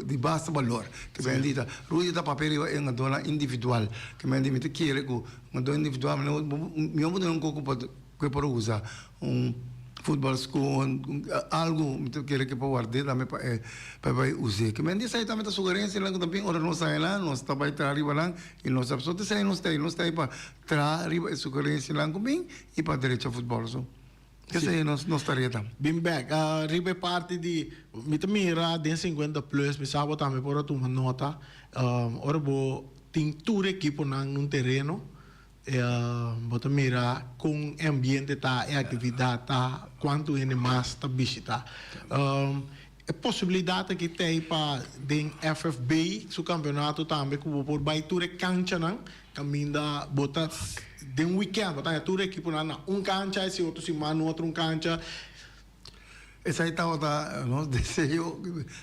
di basta balor. Ke men di ta Rudy ta papia riba e hungadónan individual. Ke men di mi ta kere ku hungadó individual mi no por duna un koko pa ku e por usa un futbal schoen algu mi ta kere ke por ward'é tambe pa e pa e bai us'é. Ke men di esei tambe ta sugerensianan ku ta bin ora nos haña nan nos ta bai traha riba nan i nos ta so ta esei nos ta ei nos ta ei pa traha riba e sugerensianan ku bin i pa drecha futbal so. Esei nos nos tarea ta. Bin bek riba e parti di mi ta mira den 50 plus mi sa bo tambe por a tuma nota ora bo tin tur ekiponan nun tereno bo ta mira kon e ambiente ta e actividad ta cuanto hende mas ta bishita e posibilidad aki t'ey pa den FFB su campeonato tambe cu bo por bay tur e canchanan Caminda bo ta den un weekend bo ta haña tur ekiponan na un cancha y si otro siman otro un cancha. Esai tabata nos deseo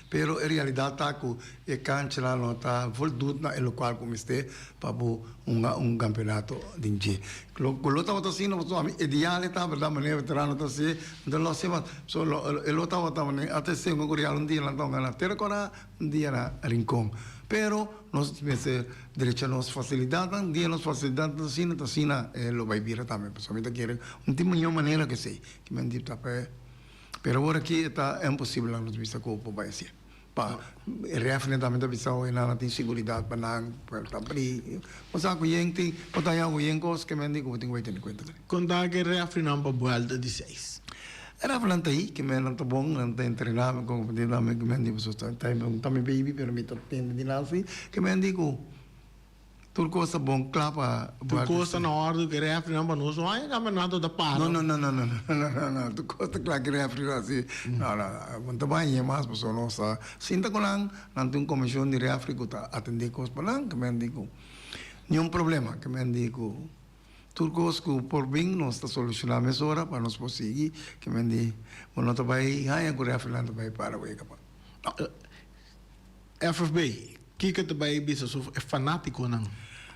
pero e realidad ta cu e canchanan no ta voldoet na e locual cu mester pa bo hunga un campeonato den dje. Cu lo tabata asina pasobra ami ideal e ta berdad manera veterano ta haci enton lo haci mas so e lo tabata manera ata esei hunga cu Real un dia nan ta hunga na Terra Cora un dia na Rincon pero nos mester Drecha nos facilidadnan, dia nos facilidadnan ta asina, ta asina e lo bay bira tambe. Pasobra mi ta kere un tin miño manera ke esey, ki men di ta pe. Pero awor aki e ta imposible nan nos bisa ku por bay hacié. Pa e refnan tambe ta bisa oye nan a tin siguridad pa nan por ta abri. Bo sa ku yen tin, bo ta haña ku yen kos ke men di ku bo tin ku bay tene kuenta tambe. Konta ke refrinan pa buelta di seis. E refrinan ta ahi, ke men nan ta bon, nan ta entrená, mi kon di nan ke men di pasobra ta ta mi baby pero mi ta tende di nan si, ke men di ku tur kos ta bon kla pa Tur kos ta na òrdu ke refrinan pa nos no haña kampeonato ta para. No no no no no no no no tur kos ta kla ke refrinan si no no no bo ta bai haña mas pasobra nos ta sinta ku nan, nan tin un komishon di refri ku ta atendé kos pa nan ke men di ku niun problema ke men di ku. Tur kos ku por bin nos ta solushoná mesora pa nos por sigui ke men di bo no ta bai haña ku refrinan ta bai para wega pa no. FFB, Kiko ta bai bisa su e fanátikonan?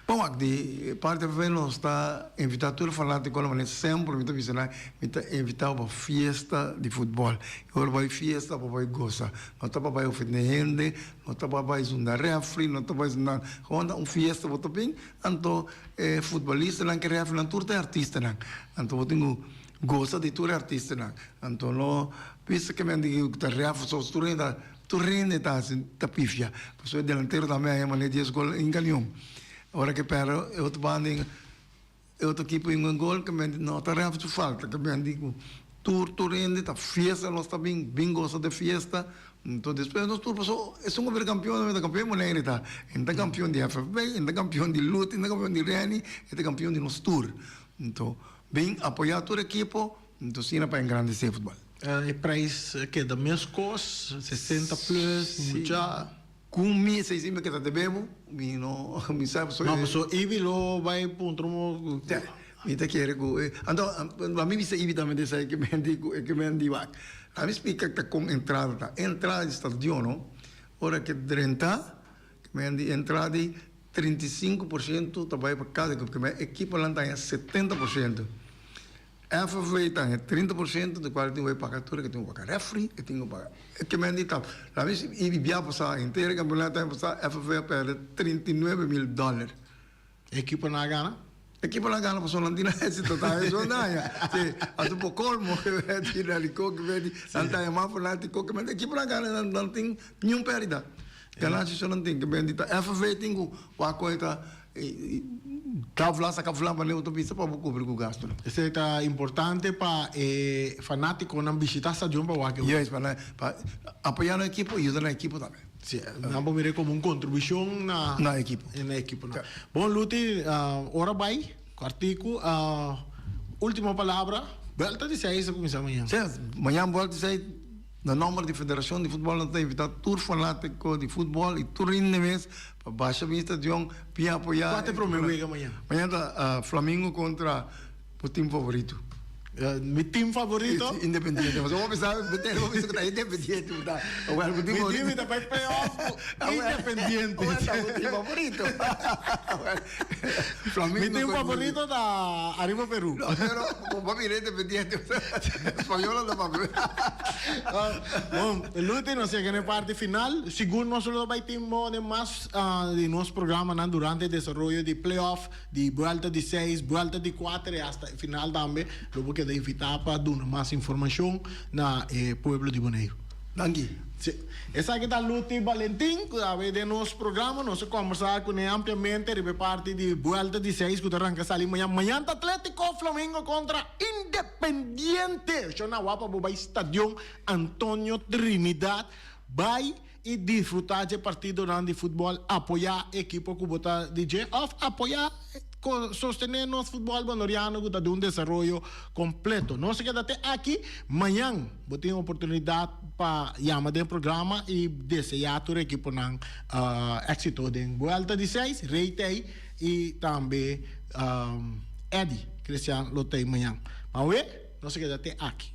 Bon wak, di parti FFB nos ta invitá tur fanátikonan manera semper mi ta bisa nan, mi ta invitá bo pa fiesta di futbòl. I ora bo bai fiesta bo bai gosa. No ta pa bai ofendé hende, no ta pa bai zunda rèfri, no ta bai zunda, gewoon ta un fiesta bo ta bin, anto e futbolistanan ku e rèfrinan tur ta e artistanan. Anto bo tin ku gosa di tur e artistanan. Anto no bisa ke men di ku ta rèfri so tur hende ta. Tur hende ta hasi ta pifia. Pasobra e delantero tambe a haña manera dies gol en kalion. Ora ke pèrdè e otro banda e otro ekipo hinga un gol ke men no ta rèf su falta. Ke men di ku tur tur hende ta fiesta nos ta bin bin gosa de fiesta. Enton despues nos tur paso esun ku a bira kampion tambe ta kampion di Bonaire ta. E ta kampion di FFB, e ta kampion di Luti, e ta kampion di Reni, e ta kampion di nos tur. Enton bin apoyá tur ekipo enton asina pa engrandesé futbòl. E prijs keda mescos, 60 plus, mucha. Cu mi esey si mi keda debe bo, mi no, mi sa pasobra. No, pasobra Ibi lo bay puntra mo. Te, mi ta kere cu e, anto, a mi bisa Ibi tambe esey ke men di cu e ke men di wak. A mi splica ta con entrada ta. Entrada di stadion no, ora ke drenta, ke men di entrada di 35% ta bay pa cada ekipo, ke men ekiponan ta haña 70%. FFV ta haña 30% di kual e tin ku paga tur, e tin ku paga refri, e tin ku paga e kemen di tap. La mi i bia pasá henter e kampeonato aña pasá FFV a pèrdè 39 mil dòler. E ekiponan a gana? E ekiponan a gana pasobra nan tin éksito ta haña su daña. Si, asu por kolmo ke tin Rico ke bedi nan ta haña mas fanátiko ke men ekiponan a gana nan no tin niun pèrdida. Ganashi so nan tin ke bedi ta FFV tin ku wak kon e ta Ta vla saka vla manera bo ta bisa pa bo kubri ku gastunan. Esei ta importante pa e fanatikonan bishita stadion pa wak e wega. Yes, pa apoya nan ekipo i yuda nan ekipo tambe. Si, nan por mira komo un kontribushon na nan ekipo. Na ekiponan. Bon Luti, ora bai, kòrtiku, ultimo palabra, buelta di seis ta kuminsá mañan. Si, mañan buelta di seis. Na nomber di Federacion di Futbol nos ta invita tur fanatico di futbol y tur hende mes pa basha bin stadion bin apoya. Cua ta e prome wega mañan? Mañan ta Flamingo contra bo team favorito. Mi team favorito? Si, Independiente. Pasobra bo bisa, bo tene bo bisa cu ta Independiente bo ta. Awel bo team favorito. Mi team ta bay playoff cu Independiente. Awel ta bo team favorito. Flamingo. Mi team favorito ta Arriba Peru. No, pero bo mira Independiente. Español anda papia. Bon, Luti, nos yega na e parti final. Sigur nos lo bay tin mone mas di nos programanan durante e desaroyo di playoff, di buelta di seis, buelta di kuater y hasta e final tambe. Lo bo keda invita pa duna mas informacion na e pueblo di Boneiru. Danki. Si. Esaki ta Luti Balentin ku awe den nos programa. Nos a kombersá kuné ampliamente riba e parti di buelta di seis ku ta ranka sali mañan. Mañan ta Atletico Flamingo kontra Independiente. Shona wak pa bo bai Stadion Antonio Trinidad. Bai i disfrutá dje partidonan di futbòl. Apoyá ekipo ku bo ta di dje òf apoyá, sostené nos futbòl bonoriano ku ta den un desaroyo kompleto. Nos a keda te aki. Mañan bo tin oportunidat pa yama den programa i deseá tur ekiponan éksito den Buelta di Seis, Rey t'ei i tambe Eddy Christian lo t'ei mañan. Awe nos a keda te aki.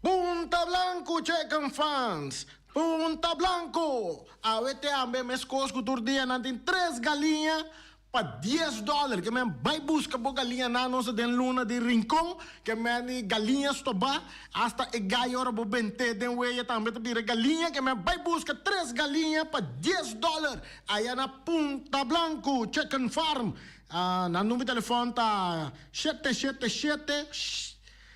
Punta Blanco Chicken Fans! Punta Blanco! Awe te ambe meskos ku tur dia nan tin tres galiña Pa dies dòler ke men bai buska bo galiña nan nos den luna di Rincon ke men di galiña stobá hasta e gai ora bo bent'é den weya tambe ta bira galiña ke men bai buska tres galiña pa dies dòler aya na Punta Blanco Chicken Farm nan number di telefòn ta shete shete shete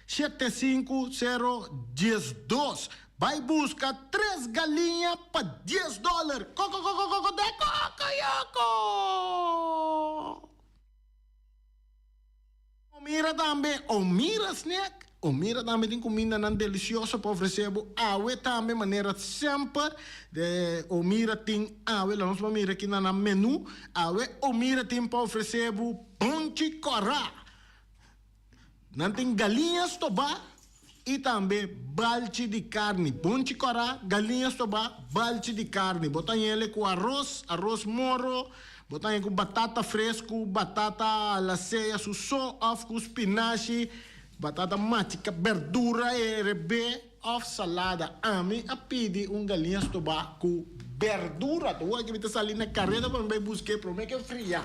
75012. Bai buska tres galiña pa dies dòler. Kokokokokoko de kokoyoko! Omira tambe, Omira Snack. Omira tambe tin kumindanan delisioso pa ofresé bo awe tambe manera semper. De Omira tin awe, lanos por mira aki na nan menú. Awe Omira tin pa ofresé bo bonchi kòrá. Nan tin galiña stobá. I tambe balchi di karni. Bonchi kòrá, galiña stobá, balchi di karni. Bo ta hañ'el ku aros, aros moro, bo ta hañ'e ku batata fresku, batata la sea su so òf ku spinashi, batata machiká, berdura herebé òf salada. Ami a pidi un galiña stobá ku berdura. Ta wak mi ta sali na kareda pa mi bai busk'é promé ke fria.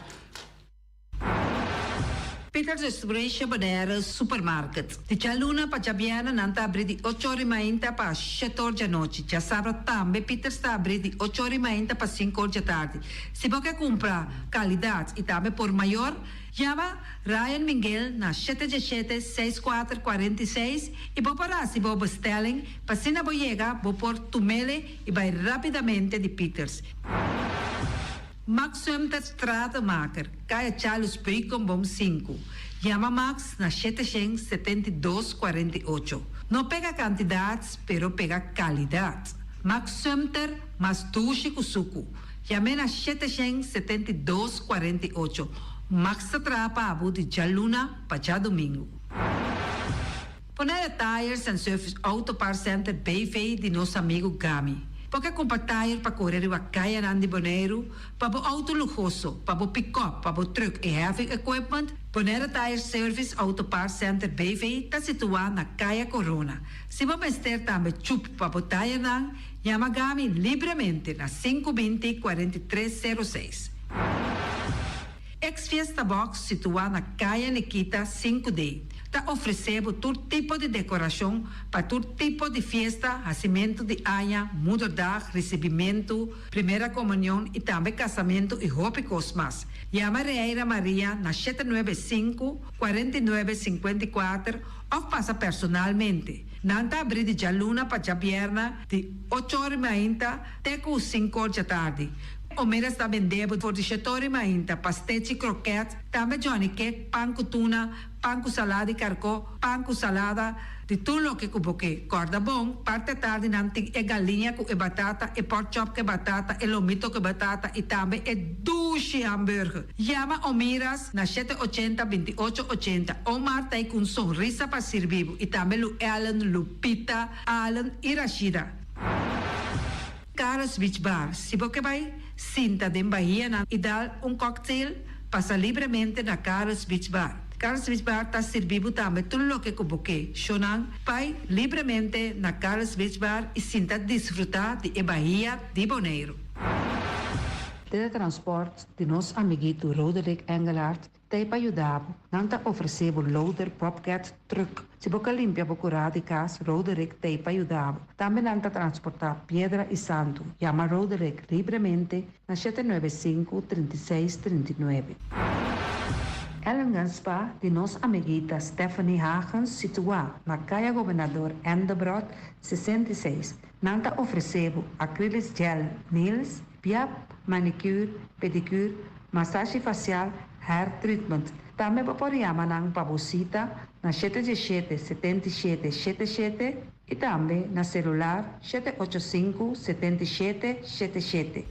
Peters Restauration Bonaire Supermarket. Di djaluna pa djabièrnè nan ta abrí di ocho or i mainta pa shete or djanochi. Djasabra tambe Peters ta abrí di ocho or i mainta pa sinku or djatardi. Si bo ke kumpra kalidat i tambe por mayor, yama Ryan Minguel na shete djeshete, seis kuater, 46 i bo por hasi bo bestelling pa asina bo yega bo por tumele i bai rapidamente di Peters. Max Sumter Stratenmaker, Kaya Charles Beukenboom sinku. Yama Max na 772 48. No pega kantidat, pero pega kalidat. Max Sumter mas dushi ku suku. Yam'é na 772 48. Max ta traha pa bo di djaluna pa djadumingu. Bonaire Tires and Service Auto Parts Center BV di nos amigu Gami. Bo ke kumpra tire pa kore riba kayanan di Boneiru, pa bo outo luhoso, pa bo pikòp, pa bo trùk i heavy equipment? Bonaire Tire Service Auto Parts Center BV ta situá na Kaya Korona. Si bo mester tambe chup pa bo tirenan, yama Gami libremente na 520 43 06. Ex Fiesta Box situá na Kaya Nikita 5D ta ofresé bo tur tipo di dekorashon pa tur tipo di fiesta, hasimentu di aña, moederdag, risibimentu, primera komunion i tambe kasamentu i hopi kos mas. Yama Reira Maria na 795, 49, 54 òf pasa personalmente. Nan ta abrí di djaluna pa djabièrnè di ocho or i mainta te ku sinku or djatardi. Omera sta bende bo for di shetori mainta, pastechi, kroket, tambe Johnny cake, pan ku tuna, pan ku salada di karkó, pan ku salada, di tur loke ku bo ke. Kòrda bon, parti atardi nan tin e galiña ku e batata, e pork chop ku e batata, e lomito ku e batata i tambe e dushi hamburger. Yama Omiras na 780 28 80. Omar ta ei ku un sonrisa pa sirbi bo i tambe Lu Ellen, Lupita, Allen i Rashida. Carlos Beach Bar, Si bo ke bai sinta den bahianan i dal un cocktail, pasa libremente na Carlos Beach Bar. Carlos Beach Bar ta sirbi bo tambe tur loke ku bo ke. Shownan, bai libremente na Carlos Beach Bar i sinta disfrutá di e bahia di Boneiru. Teletransport di nos amiguito Roderick Engelhardt Ta e pa yuda bo. Nan ta ofresé bo loader, bobcat, truck. Si bo ka limpia bo kurá di kas, Roderick ta e pa yuda bo. Tambe nan ta transportá piedra i santu. Yama Roderick libremente na 795, 36, 39. Ellingham Spa di nos amiguita Stephanie Hagens situá na Kaya Gobernador Endebrot 66. Nan ta ofresé bo acrylic gel nails, piap, manicure, pedicure, masashi fasial, hair treatment. Tambe bo por yama nan pa bo sita na 717 77 77 i tambe na selular 785 77 77.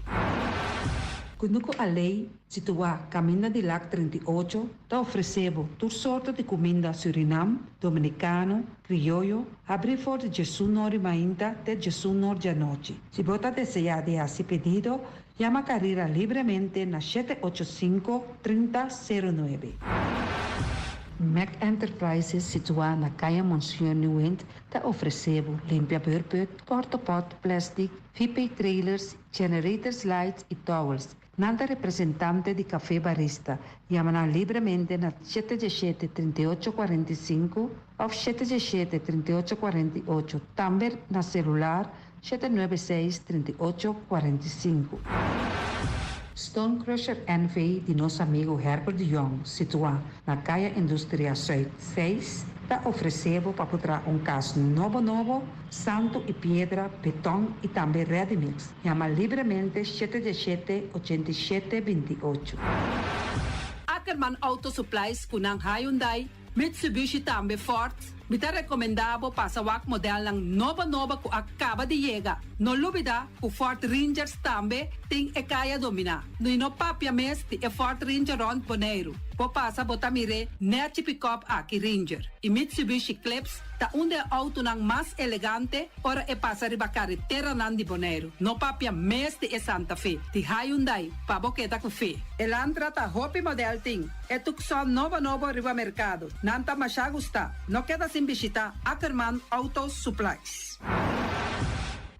Kunuku Alei, situá kaminda di Lak 38, ta ofresé bo tur sorto di kuminda Surinam, Dominikano, Krioyo, habrí for di 11 or di mainta te 11 or di anochi. Si bo ta deseá di hasi pedido, yama Carira libremente na 785 30 09. Mac Enterprises, situá na Kaya Monsieur Nieuwind, ta ofresé bo limpia beurput, porta-pot, plastic, VP trailers, generators lights i towels. Nan ta representante di Café Barista. Yama nan libremente na 717 38 45 òf 717 38 48. Tambe na selular 796 38 45. Stone Crusher NV di nos amigu Herbert de Jong, situá na Kaya Industria Zuid 6, ta ofresé bo pa por traha un kas nobo nobo, santu i piedra, beton i tambe ready mix. Yama libremente 717 87 28. Ackerman Auto Supplies ku nan Hyundai, Mitsubishi tambe Ford. Mi ta rekomendá bo pasa wak modelnan nobo nobo ku a kaba di yega. No lubidá ku Ford Rangers tambe tin e kaya dominá. I no papia mes di e Ford Ranger rònt Boneiru. Bo pasa bo ta mir'é nèchi pikòp aki Ranger. I Mitsubishi Eclipse ta un di e outonan mas elegante ora e pasa riba kareteranan di Boneiru. No papia mes di e Santa Fe di Hyundai pa bo keda ku fe. Elantra ta hopi modèl tin. E Tucson nobo nobo riba merkado. Nan ta masha gustá. No keda sin bishitá Ackerman Auto Supplies.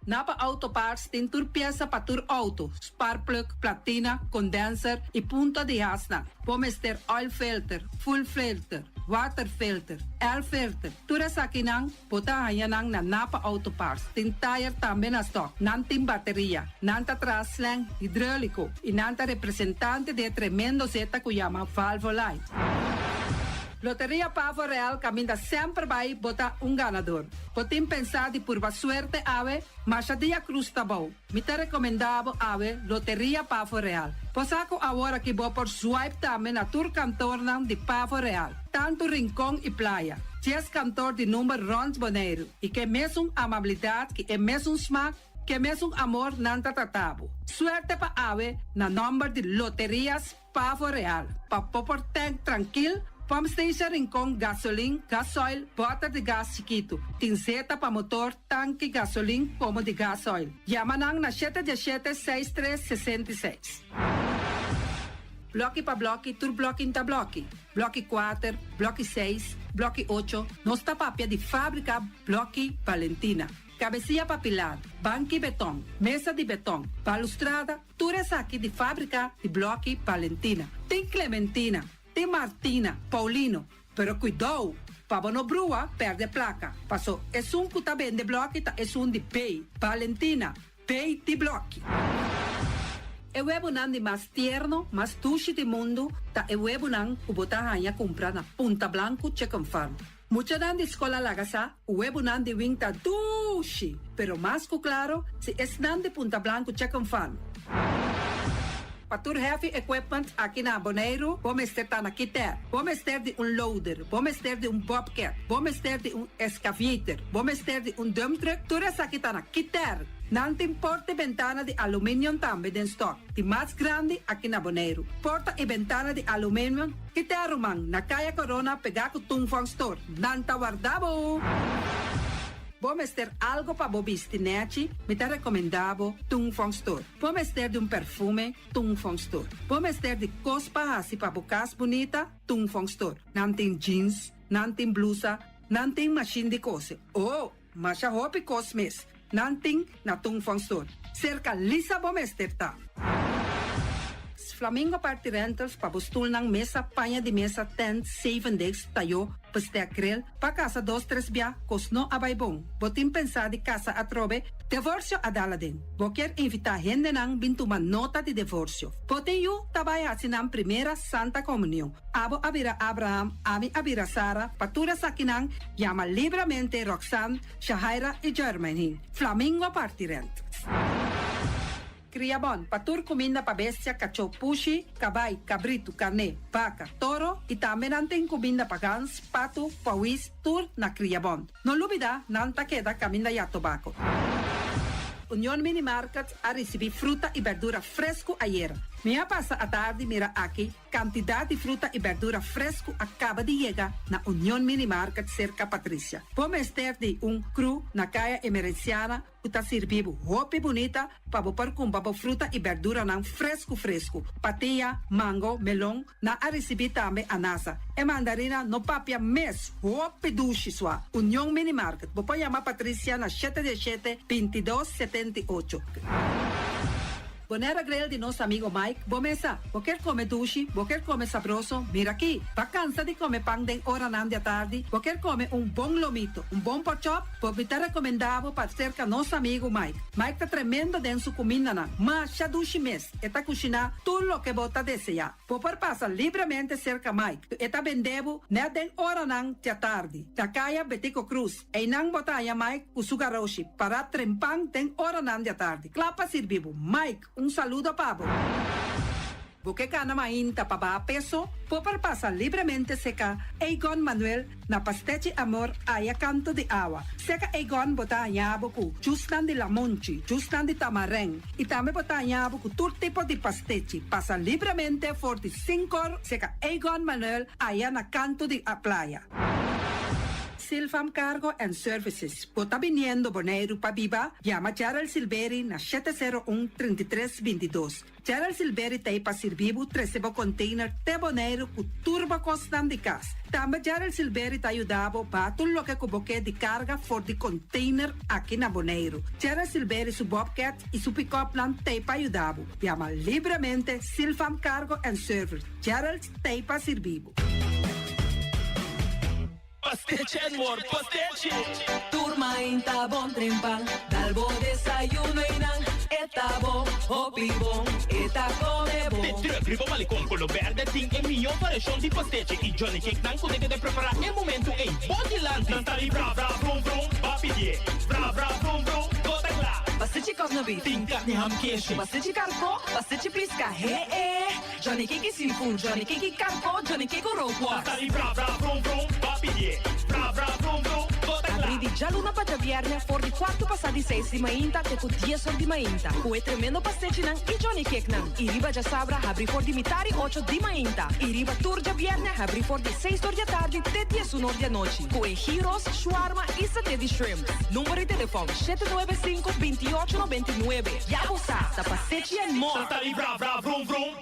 Napa Auto Parts tin tur piesa pa tur auto, sparkplug, platina, condenser y punta di hasnan. Bo mester oil filter, fuel filter, water filter, air filter. Tur esakinan bo ta haña nan na Napa Auto Parts. Tin tire tambe na stock. Nan tin bateria. Nan ta traha slang hidrolico y nan ta representante di e tremendo zeta cu yama Valvoline. Loteria Pavo Real caminda semper bay bo ta un ganador. Bo tin pensá di purba suerte awe? Masha dia cruz ta bou. Mi ta recomendá bo awe Loteria Pavo Real. Bo sa cu awor aki bo por swipe tambe na tur kantornan di Pavo Real, tantu Rincon y Playa. Dies kantor di number rond Boneiru y ke mesun amabilidad ki e mesun smaak, ke mesun amor nan ta trata bo. Suerte pa awe na nomber di Loterias Pavo Real, pa bo por tank trankil, pump station Rincon, gasolin, gasoil, bòter di gas chikitu, tin zeta pa motor, tanki gasolin komo di gasoil. Yama nan na shete diesshete seis tres 66. Blòki pa blòki, tur blòki n'ta blòki. Blòki kuater, blòki seis, blòki ocho, nos ta papia di fábrika Blòki Valentina. Kabesia pa pilar, banki beton, mesa di beton, balustrada, Tur esaki di fábrika di blòki Valentina. Tin Clementina, tin Martina, Paulino, pero kuidou pa bo no brua pèrdè plaka, paso esun ku ta bende blòki ta esun di B, Valentina, B di blòki. E webunan di mas tierno, mas dushi di mundu ta e webunan ku bo ta haña kumpra na Punta Blanku Chicken Farm. Muchanan di skol a laga sa ku webunan di wing ta dushi, pero mas ku klaro si esnan di Punta Blanku Chicken Farm. Pa tur heavy equipment aki na Boneiru bo mester ta na Kiter. Bo mester di un loader, bo mester di un bobcat, bo mester di un excavator, bo mester di un dump truck, tur esaki ta na Kiter. Nan tin porta i bentana di aluminium tambe den stock, di mas grandi aki na Boneiru. Porta i bentana di aluminium Kita ruman, na Kaya Corona pegá ku Tung Fong Store. Nan ta warda bo! Bo mester algo pa bo bisti nèchi? Mi ta rekomendá bo Tung Fong Store. Bo mester di un perfume? Tung Fong Store. Bo mester di kos pa hasi pa bo kas bunita? Tung Fong Store. Nan tin jeans, nan tin blusa, nan tin mashin di kose. Oh! Masha hopi kos mes nan tin na Tung Fong Store. Serka Lisa bo mester ta. Flamingo Party Rentals pa bo stulnan, mesa, paña di mesa, tent, zeven degs, tayo, bestek grill, pa kasa dos tres bia, kos no a bai bon. Bo tin pensa di kasa atrobe? Devorsio a dal aden. Bo kier invita hendenan bin tuma nota di devorsio. Bo tin yu ta bai haci nan primera Santa Comunion. Abo a bira Abraham, ami a bira Sara, pa tur esakinan yama libramente Roxanne, Shahaira i Jermaine. Flamingo parti rent. Kria bon, pa tur kuminda pa bestia, kachó, pushi, kabai, kabritu, karné, baka, toro i tambe nan tin kuminda pa gans, patu, pawis, tur na Kria Bon. No lubida, nan ta keda kaminda ya tobako. Union Mini Market a risibí fruta i berdura fresku ayera. Mi a pasa atardi mira aki kantidat di fruta i berdura fresku a kaba di yega na Union Mini Market serka Patricia. Bo mester di un kru na Kaya Emerenciana ku ta sirbi bo hopi bunita pa bo por kumpra bo fruta i berduranan fresku fresku. Patia, mango, melon, nan a risibí tambe anasa. E mandarina no papia mes, hopi dushi sua. Union Mini Market, bo por yama Patricia na shete diesshete, 22, 78. Bonera Grill di nos amigo Mike, bo mesa. Bo kier come dushi, bo kier come sabroso, mira aki. Ba cansa di come pan den oranan di atardi, bo kier come un bon lomito, un bon pork chop, bo mi ta recomenda bo pa cerca nos amigo Mike. Mike ta tremendo den su cumindanan, masha dushi mes, e ta cushina tur loke bo ta desea. Bo por pasa libremente cerca Mike, e ta bende bo net den oranan di atardi. Na Caya Betico Croes. Einan bo ta haña Mike ku su garoshi pará trempan den oranan di atardi, kla pa sirbi bo. Mike, un saludo pa bo. Bo ke kana mainta pa baha peso? Bo por pasa libremente seka Egon Manuel na Pastechi Amor aya kanto di awa. Seka Egon bo ta haña bo ku jusnan di lamonchi, jusnan di tamarèn i tambe bo ta haña bo ku tur tipo di pastechi. Pasa libremente for di sinkor seka Egon Manuel aya na kanto di playa. Silfam Cargo and Services, Bo ta biniendo Boneiru pa biba? Yama Gerald Silberi na 701 33 22. Gerald Silberi ta ei pa sirbi bo trese bo container te Boneiru ku tur bo kosnan di kas. Tambe Gerald Silberi ta yuda bo baha tur loke ku bo ke di karga for di container aki na Boneiru. Gerald Silberi su bobcat i su pick-upnan ta ei pa yuda bo. Yama libremente Silfam Cargo and Service. Gerald ta ei pa sirbi bo. Pastechi and more pastechi! Tur mainta bon trempan, dal bo desayuno y nan e ta bo, hopi bon, e ta come bon. De truck riba Malecon Colo Berde tin e mihó variashon di pastechi y Johnny Cake nan ku ta keda prepará e momentu ei bo dilanti. Nan ta di bra bra vrum vrum, ba pidié bra bra vrum vrum, bo ta kla. Pastechi kòsna beef. Tin karni ham keshi. Pastechi karkó, pastechi piska, he e. Johnny Cake seafood, Johnny Cake karko, Johnny Cake rookworst. Nan ta di bra bra vrum vrum, ba pidié bra bra vrum vrum, bo ta kla. Abrí di djaluna pa djabièrnè for di kuartu pasá di seis di mainta te ku dies or di mainta ku e tremendo pastechinan i Johnny Cakenan. I riba djasabra habrí for di mitar i ocho di mainta i riba tur djabièrnè habrí for di seis or di atardi te diesun or di anochi ku e gyros, shawarma i saté di shrimp. Number di telefòn, 795 28 99. Ya bo sa, ta pastechi and more! Nan ta di bra bra vrum vrum.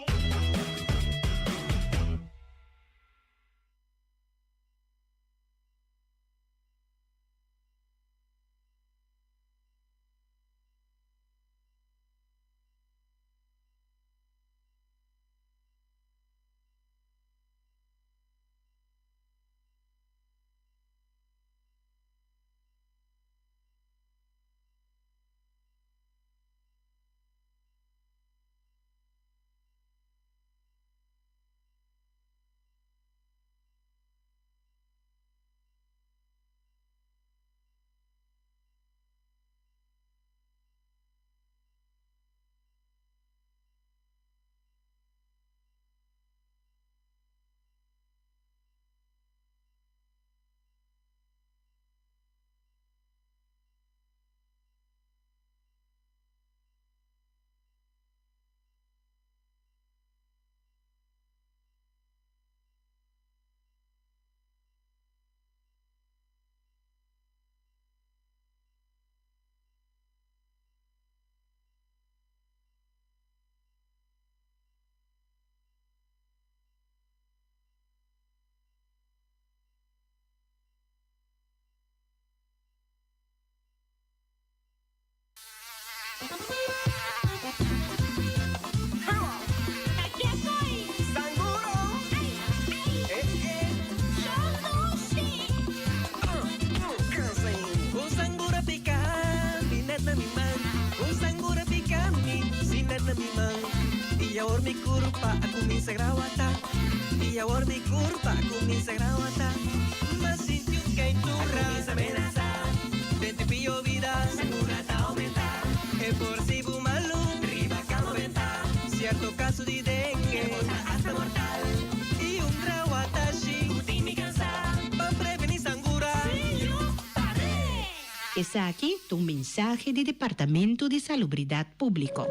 Esaki ta un mensahe di Departamento di Salubridat Públiko.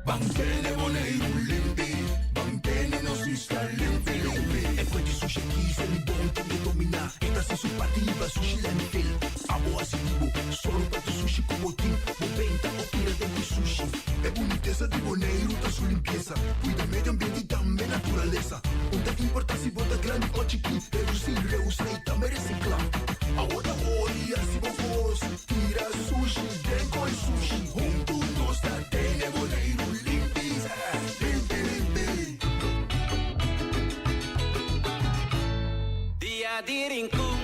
Ban tene Boneiru limpi, ban tene nos isla limpi limpi. E fuente sushi aki Selibon tin di dominá. E ta hasi su parti hiba sushi landfill. Abo hasi di bo, sòru pa tur sushi ku bo tin. Bo benta o tira den ku sushi. E bunitesa di Boneiru ta su limpiesa. Kuida medio ambiente i tambe naturalesa. Un ta importá si bo ta grandi o chikí. Redusí, reusá i tambe resiklá. Awor ta ori hasi bo kos. Tira sushi den koi sushi. Huntu nos ta tene Boneiru limpi. Limpi limpi. Dia di Rincon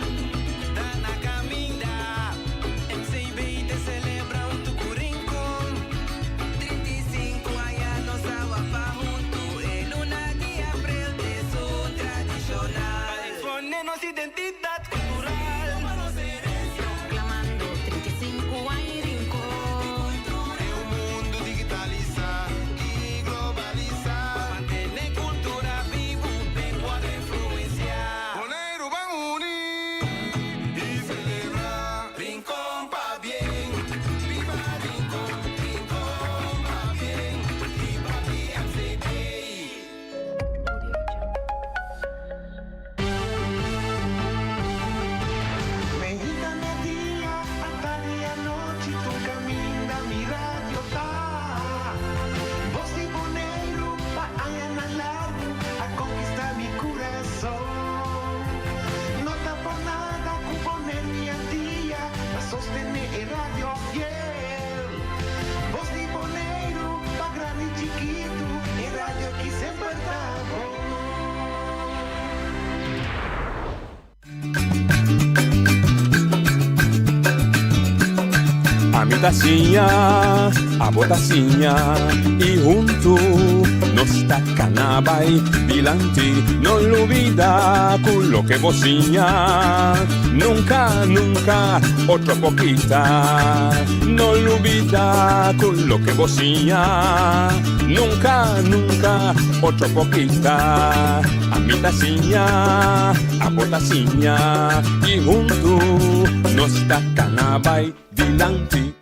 ta na caminda. MCB ta celebra hunto cu Rincon. 35 aña nos a wapa hunto. E luna di april t'esun tradicional. Pa expone nos identidad cultural. Proclamando 35. Ami ta siña, abo ta siña y huntu nos ta cana bay dilanti. No lubida cu loke bo siña nunca, nunca otro por kita. No lubida cu loke bo siña nunca, nunca otro por kita. Ami ta siña, abo ta siña y huntu nos ta cana bay dilanti.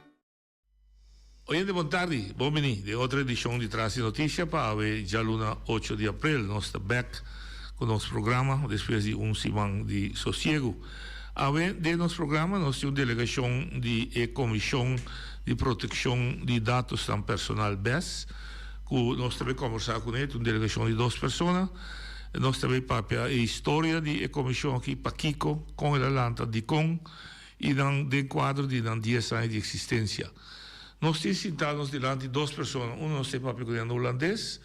Oyente bon tardi, bon bini den otro edicion di Tras di Noticia pa awe djaluna ocho di april. Nos ta bek cu nos programa despues di un siman di sosiego. Awe den nos programa nos tin un delegacion di e Comision di Proteccion di Datosnan Personal bes cu nos ta bay combersa cune. Ta un delegacion di dos persona. Nos ta bay papia e historia di e comision aki, pakico, con el a lanta, dicon. I nan den kuadro di nan dies aña di eksistensia. Nos tin sintá nos dilanti dos persona, unu nos ta e papia ku den hulandes,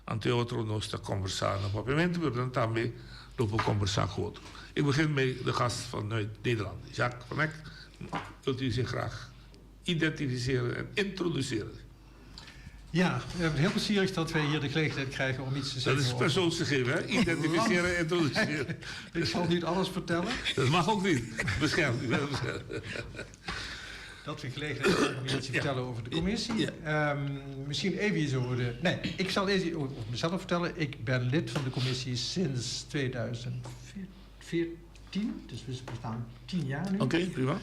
anto e otro nos ta kòmbersá na papiamentu, pero nan tambe lo por kòmbersá ku otro. Ik begin met de gast van Nederland, Jacques van Eck. Wilt u zich graag identificeren en introduceren? Ja, heel plezierig dat wij hier de gelegenheid krijgen om iets te zeggen. Dat is persoonsgegeven, hè? Identificeren en introduceren. Ik zal niet alles vertellen. Dat mag ook niet. Beschermd. Ik ben beschermd. Dat we gelegenheid krijgen om iets te vertellen over de commissie. Ja. Misschien even iets over de... Nee, ik zal eerst over mezelf vertellen. Ik ben lid van de commissie sinds 2014. Dus we bestaan 10 jaar nu. Oké, okay, prima.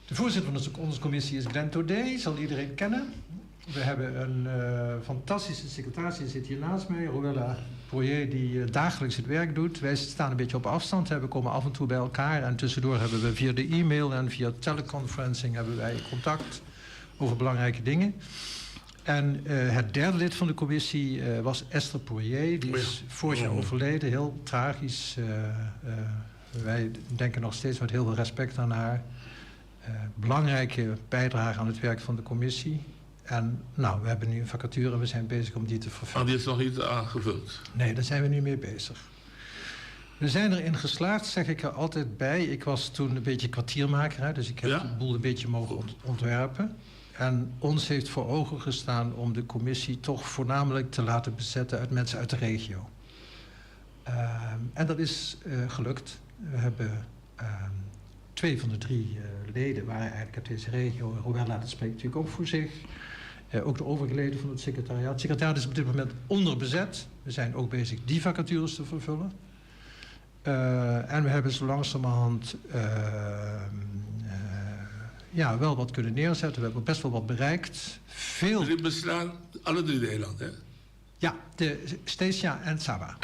De voorzitter van onze commissie is Glenn Todé, zal iedereen kennen. We hebben een uh, fantastische secretaris, die zit hier naast mij, Roella Poirier, die uh, dagelijks het werk doet. Wij staan een beetje op afstand, we komen af en toe bij elkaar. En tussendoor hebben we via de e-mail en via teleconferencing hebben wij contact over belangrijke dingen. En uh, het derde lid van de commissie uh, was Esther Poirier. Die is vorig jaar overleden, heel tragisch. Uh, wij denken nog steeds met heel veel respect aan haar. Belangrijke bijdrage aan het werk van de commissie. En nou, we hebben nu een vacature en we zijn bezig om die te vervullen. Maar die is nog niet aangevuld? Nee, daar zijn we nu mee bezig. We zijn erin geslaagd, zeg ik er altijd bij. Ik was toen een beetje kwartiermaker, hè, dus ik heb ja? de boel een beetje mogen ontwerpen. En ons heeft voor ogen gestaan om de commissie toch voornamelijk te laten bezetten uit mensen uit de regio. Uh, en dat is uh, gelukt. We hebben uh, twee van de drie uh, leden waren eigenlijk uit deze regio. Hoewel, dat spreekt natuurlijk ook voor zich. Uh, ook de overige leden van het secretariaat. Het secretariaat is op dit moment onderbezet. We zijn ook bezig die vacatures te vervullen. Uh, en we hebben zo langzamerhand uh, uh, ja, wel wat kunnen neerzetten. We hebben best wel wat bereikt. Veel... Jullie beslaan alle drie de eilanden, hè? Ja, de Stesia en Saba.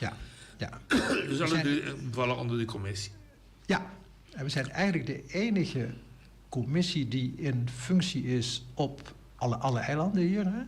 ja, ja. Dus alle drie vallen onder die commissie? Ja, en we zijn eigenlijk de enige commissie die in functie is op alle, alle eilanden hier. Hè?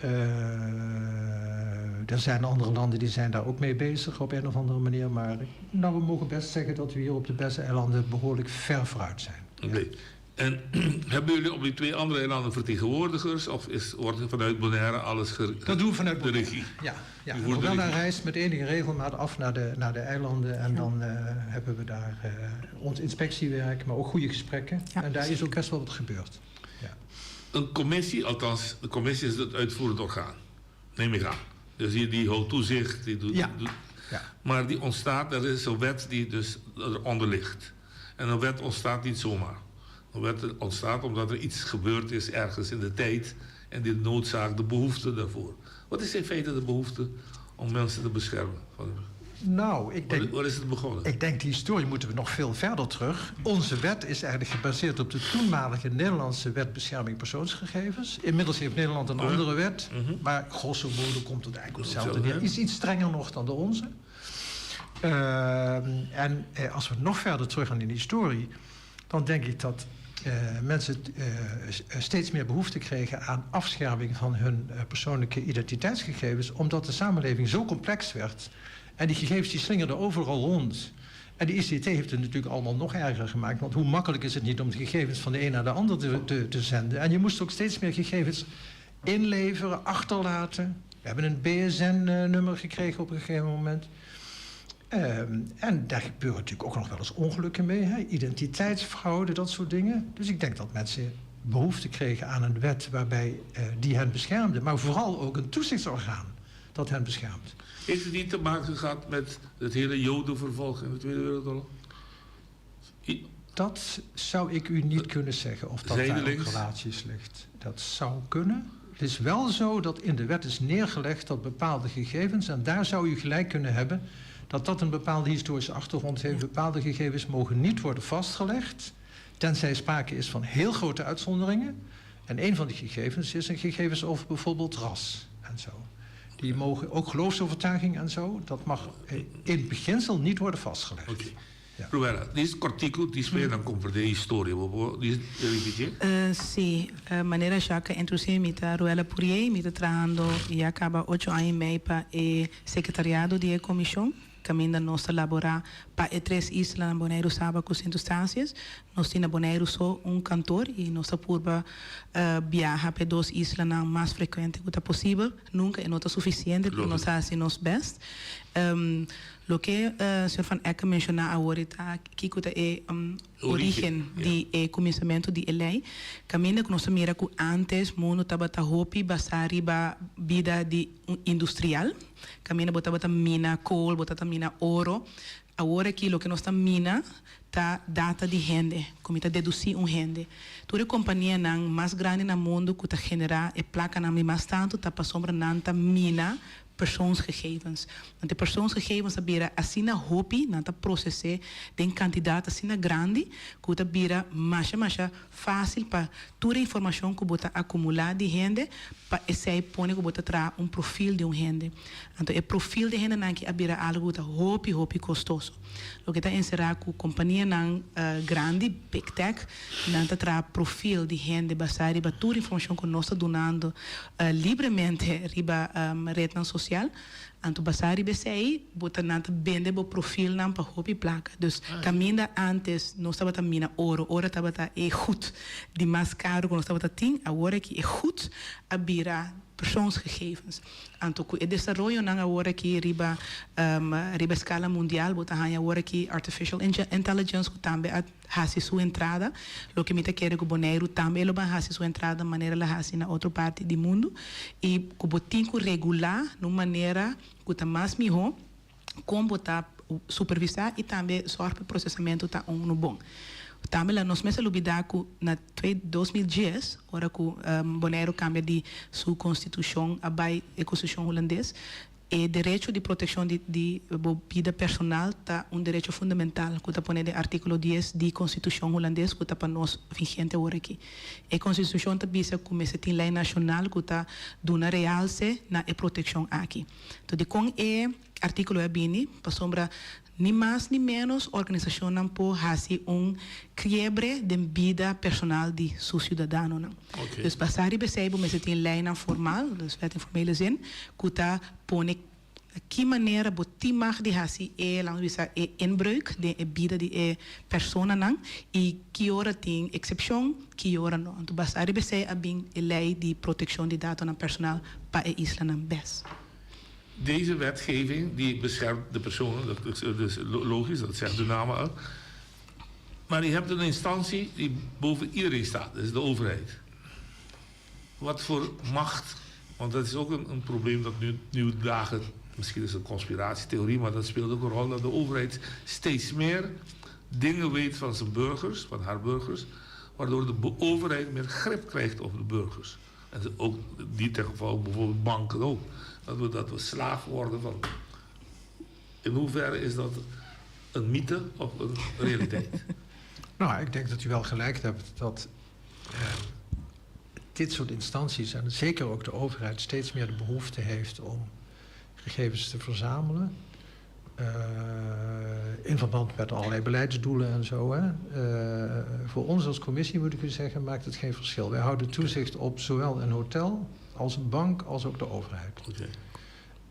Uh, er zijn andere landen die zijn daar ook mee bezig op een of andere manier. Maar nou, we mogen best zeggen dat we hier op de Besse-eilanden behoorlijk ver vooruit zijn. Oké. Okay. Ja. En hebben jullie op die twee andere eilanden vertegenwoordigers? Of is, wordt er vanuit Bonaire alles ge Dat doen we vanuit de regie? Ja, ja. Robella reist met enige regelmaat af naar de, naar de eilanden. En ja. dan uh, hebben we daar uh, ons inspectiewerk, maar ook goede gesprekken. Ja, en daar is ook best wel wat gebeurd. Ja. Een commissie, althans, de commissie is het uitvoerend orgaan. Neem ik aan. Dus die, die houdt toezicht. Die doet, ja. doet, ja. Maar die ontstaat, er is een wet die dus eronder ligt. En een wet ontstaat niet zomaar. Een wet ontstaat omdat er iets gebeurd is ergens in de tijd. En die noodzaak, de behoefte daarvoor. Wat is in feite de behoefte om mensen te beschermen? Nou, ik denk, waar, waar is het begonnen? Ik denk, die historie moeten we nog veel verder terug. Onze wet is eigenlijk gebaseerd op de toenmalige Nederlandse wet bescherming persoonsgegevens. Inmiddels heeft Nederland een andere wet, mm -hmm. maar grosso modo komt het eigenlijk op hetzelfde neer. Iets, iets strenger nog dan de onze. Uh, en eh, als we nog verder terug gaan in de historie, dan denk ik dat uh, mensen uh, steeds meer behoefte kregen aan afscherming van hun uh, persoonlijke identiteitsgegevens, omdat de samenleving zo complex werd. En die gegevens die slingerden overal rond. En de ICT heeft het natuurlijk allemaal nog erger gemaakt. Want hoe makkelijk is het niet om de gegevens van de een naar de ander te, te, te zenden? En je moest ook steeds meer gegevens inleveren, achterlaten. We hebben een BSN-nummer gekregen op een gegeven moment. En daar gebeuren natuurlijk ook nog wel eens ongelukken mee. Hè? Identiteitsfraude, dat soort dingen. Dus ik denk dat mensen behoefte kregen aan een wet waarbij die hen beschermde. Maar vooral ook een toezichtsorgaan dat hen beschermt. Heeft het niet te maken gehad met het hele jodenvervolg in de Tweede Wereldoorlog? Dat zou ik u niet kunnen zeggen of dat daar ook Zijdelings? relaties ligt. Dat zou kunnen. Het is wel zo dat in de wet is neergelegd dat bepaalde gegevens, en daar zou u gelijk kunnen hebben, dat dat een bepaalde historische achtergrond heeft. Bepaalde gegevens mogen niet worden vastgelegd, tenzij sprake is van heel grote uitzonderingen. En een van die gegevens is een gegevens over bijvoorbeeld ras en zo. Die mogen ook geloofsovertuiging en zo, dat mag in beginsel niet worden vastgelegd. Oké. Ruella, djis kòrtiku, djis pa nan komprendé e historia. Bo por djis ripití? Sí, manera Jacques a introducí mi ta Ruella Pourier, mi ta trahando ya kaba ocho aña i mei pa e sekretariado di e komishon, kaminda nos ta laborá pa e tres islanan Boneiru, Saba ku Sint Eustatius. Nos tin na Boneiru so un kantor i nos ta purba biaha pa e dos islanan mas frekuente ku ta posibel. Nunka e no ta sufisiente, pero nos ta hasi nos bèst. Loke señor Van Eck a menshoná awor e ta kiko ta e orígen di e kuminsamentu di e lei. Kaminda ku nos ta mira ku ántes mundu tabata hopi basá riba bida di un industrial. Kaminda bo tabata mina kool, bo tabata mina oro. Awor aki loke nos ta mina ta data di hende, ku mi ta dedusí un hende. Tur e kompanianan mas grandi na mundu ku ta generá e plakanan di mas tantu ta pasobra nan ta mina persoonsgegevens. Want e persoonsgegevens ta bira asina hopi, nan ta proses'é den kantidat asina grandi, ku ta bira masha masha fásil pa tur e informashon ku bo ta akumulá di hende, pa esei pone ku bo ta traha un profil di un hende. Anto e profil di hendenan aki a bira algu ku ta hopi hopi kostoso. Loke ta enserá ku kompanianan grandi, big tech, nan ta traha profil di hende basá riba tur informashon ku nos ta dunando libremente riba retnan sosial. Anto basá riba esei bo ta nan ta bende bo profilnan pa hopi plaka. Dus kaminda ántes nos tabata mina oro, oro tabata e goed di mas karu ku nos tabata tin, awor aki e goed a bira persoonsgegevens. Anto ku e desaroyonan awor aki riba riba eskala mundial bo ta haña awor aki artificial intelligence ku tambe a hasi su entrada, loke mi ta kere ku Boneiru tambe e lo ban hasi su entrada manera el a hasi na otro parti di mundu i ku bo tin ku regulá na un manera ku ta mas mihó kon bo ta supervisá i tambe sòrg pa e prosesamentu ta unu bon. Tambe la nos mester lubidá ku na 2010 ora ku Boneiru kambia di su konstitushon a bai e konstitushon hulandes, E derecho di protekshon di di bo bida personal ta un derecho fundamental ku ta pone den artíkulo dies di Konstitushon Hulandes ku ta pa nos vigente awor aki. E Konstitushon ta bisa ku mester tin lei nashonal ku ta duna realse na e protekshon aki. Enton dikon e artíkulo a bini? Pasobra Ni mas ni ménos organisashonnan por hasi un kriebre den bida personal di su siudadanonan. Dus basá riba esei bo mester tin leinan formal, dus wet in formele zin, ku ta pone na ki manera bo tin mag di hasi e, laat nos bisa, e inbreuk den e bida di e personanan i ki ora tin eksepshon, ki ora no. Anto basá riba esei a bin e lei di protekshon di datonan personal pa e islanan bes. Deze wetgeving die beschermt de personen, dat is logisch, dat zegt de naam al. Maar je hebt een instantie die boven iedereen staat, dat is de overheid. Wat voor macht, want dat is ook een, een probleem dat nu, nu dagen, misschien is het een conspiratietheorie, maar dat speelt ook een rol, dat de overheid steeds meer dingen weet van zijn burgers, van haar burgers, waardoor de overheid meer grip krijgt op de burgers. En ook in dit geval bijvoorbeeld banken ook. Dat we, dat we slaaf worden van. In hoeverre is dat een mythe of een realiteit? Nou, ik denk dat u wel gelijk hebt dat eh, dit soort instanties en zeker ook de overheid steeds meer de behoefte heeft om gegevens te verzamelen. Uh, in verband met allerlei beleidsdoelen en zo. Hè. Uh, voor ons als commissie, moet ik u zeggen, maakt het geen verschil. Wij houden toezicht op zowel een hotel als een bank als ook de overheid. Okay.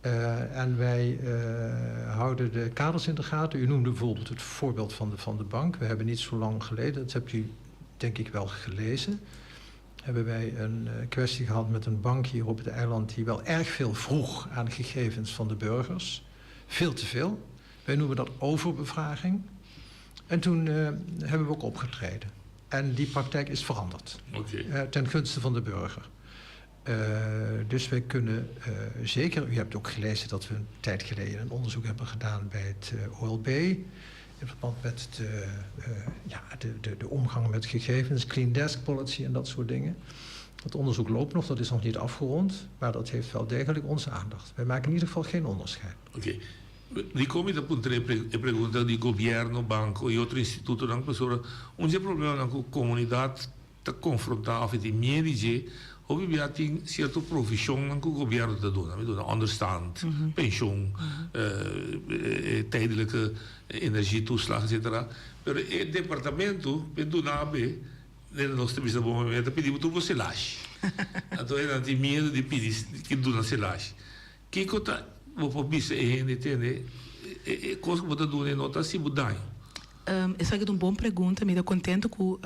Uh, en wij uh, houden de kaders in de gaten. U noemde bijvoorbeeld het voorbeeld van de, van de bank. We hebben niet zo lang geleden, dat hebt u denk ik wel gelezen... hebben wij een kwestie gehad met een bank hier op het eiland... die wel erg veel vroeg aan gegevens van de burgers. Veel te veel. Wij noemen dat overbevraging. En toen uh, hebben we ook opgetreden. En die praktijk is veranderd. Okay. Uh, ten gunste van de burger. Uh, dus wij kunnen uh, zeker... U hebt ook gelezen dat we een tijd geleden een onderzoek hebben gedaan bij het uh, OLB... in verband met de, ja, de, de, de omgang met gegevens, clean desk policy en dat soort dingen. Dat onderzoek loopt nog, dat is nog niet afgerond... maar dat heeft wel degelijk onze aandacht. Wij maken in ieder geval geen onderscheid. Oké. Okay. Di kon mi ta puntra e pregunta di gobierno, banco y otro institutonan pasobra un dje problemanan cu comunidad ta confronta of e tin miedo di dje, hopi bia tin cierto provisionnan cu gobierno ta duna. Mi duna onderstand, pensioen, e tijdelijke energietoeslag etcetera. Pero e departamento pe duna abe, nos ta bisa bo mami ta pidi bo tur bo selashi. Anto e nan tin miedo di pidi ki duna selashi. Kiko ta bo por bisa e hende tende e kos ku bo ta duna e no ta hasi bo daño? Esaki ta un bon pregunta, mi ta contento cu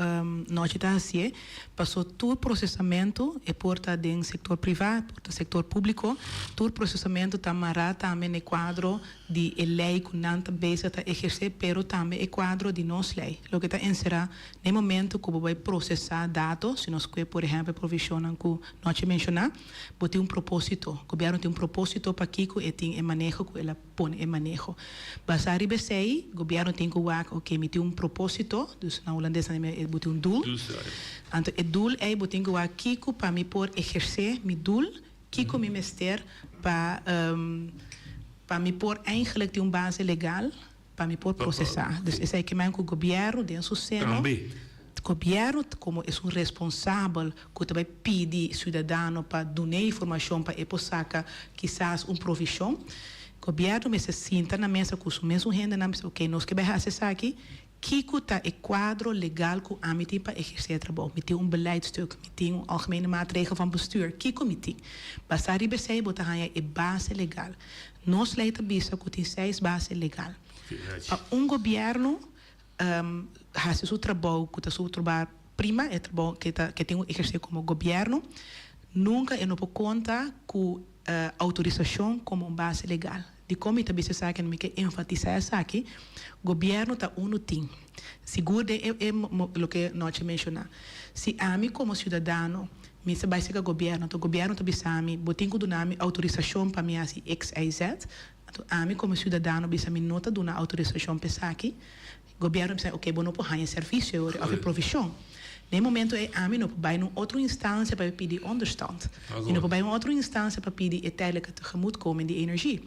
Nochi ta hacié, paso tur procesamento, e por ta den sector priva, e por ta sector publico, tur procesamento ta mara tambe n'e cuadro di e ley cu nan ta bezig ta eherce, pero tambe e cuadro di nos ley, loke ta encera n'e momento cu bo bay procesa dato, si nos cue por ehempel e provisionnan cu Nochi menciona, Bo tin un propósito. Gobièrnu tin un propósito pakiko e tin e maneho ku el a pone e maneho. Basá riba esei, gobièrnu tin ku wak, oke, mi tin un propósito, dus na hulandes nan e bo tin un doel. Anto e doel ei bo tin ku wak kiko pa mi por ehersé mi doel, kiko mi mester pa pa mi por eigenlijk tin un base legal pa mi por prosesá. Dus esei ke men ku gobièrnu den su seno, gobièrnu komo esun responsabel ku ta bai pidi siudadano pa dun'é informashon pa e por saka kisas un provishon, gobièrnu mester sinta na mesa ku su mesun hendenan bisa oke nos ke bai hasi esaki, kiko ta e kuadro legal ku ami tin pa ehersé e trabou? Mi tin un beleidstuk, mi tin un algemene maatregel van bestuur, kiko mi tin? Basá riba esei bo ta haña e base legal. Nos ley ta bisa cu tin seis base legal. Pa un gobierno haci su trabou cu ta su trabou prima, e trabou cu ta cu e tin cu eherce como gobierno, nunca e no por conta cu autorisacion como un base legal. Dicon mi ta bisa esaki? Mi ke enfatisa esaki, gobierno ta uno tin. Sigur den e e loke Noche menciona. Si ami como ciudadano Mi ta bai serka gobièrnu, anto gobièrnu ta bisa mi, bo tin ku duna mi outorisashon pa mi hasi X, Y, Z. Anto ami komo siudadano bisa mi no ta duna outorisashon pa esaki. Gobièrnu bisa mi, oke, bo no por haña e servisio e ora òf e provishon. Na e momento ei ami no por bai na un otro instansia pa pidi onderstand. Mi no por bai un otro instansia pa pidi e tijdelijke tegemoetkoming di energie.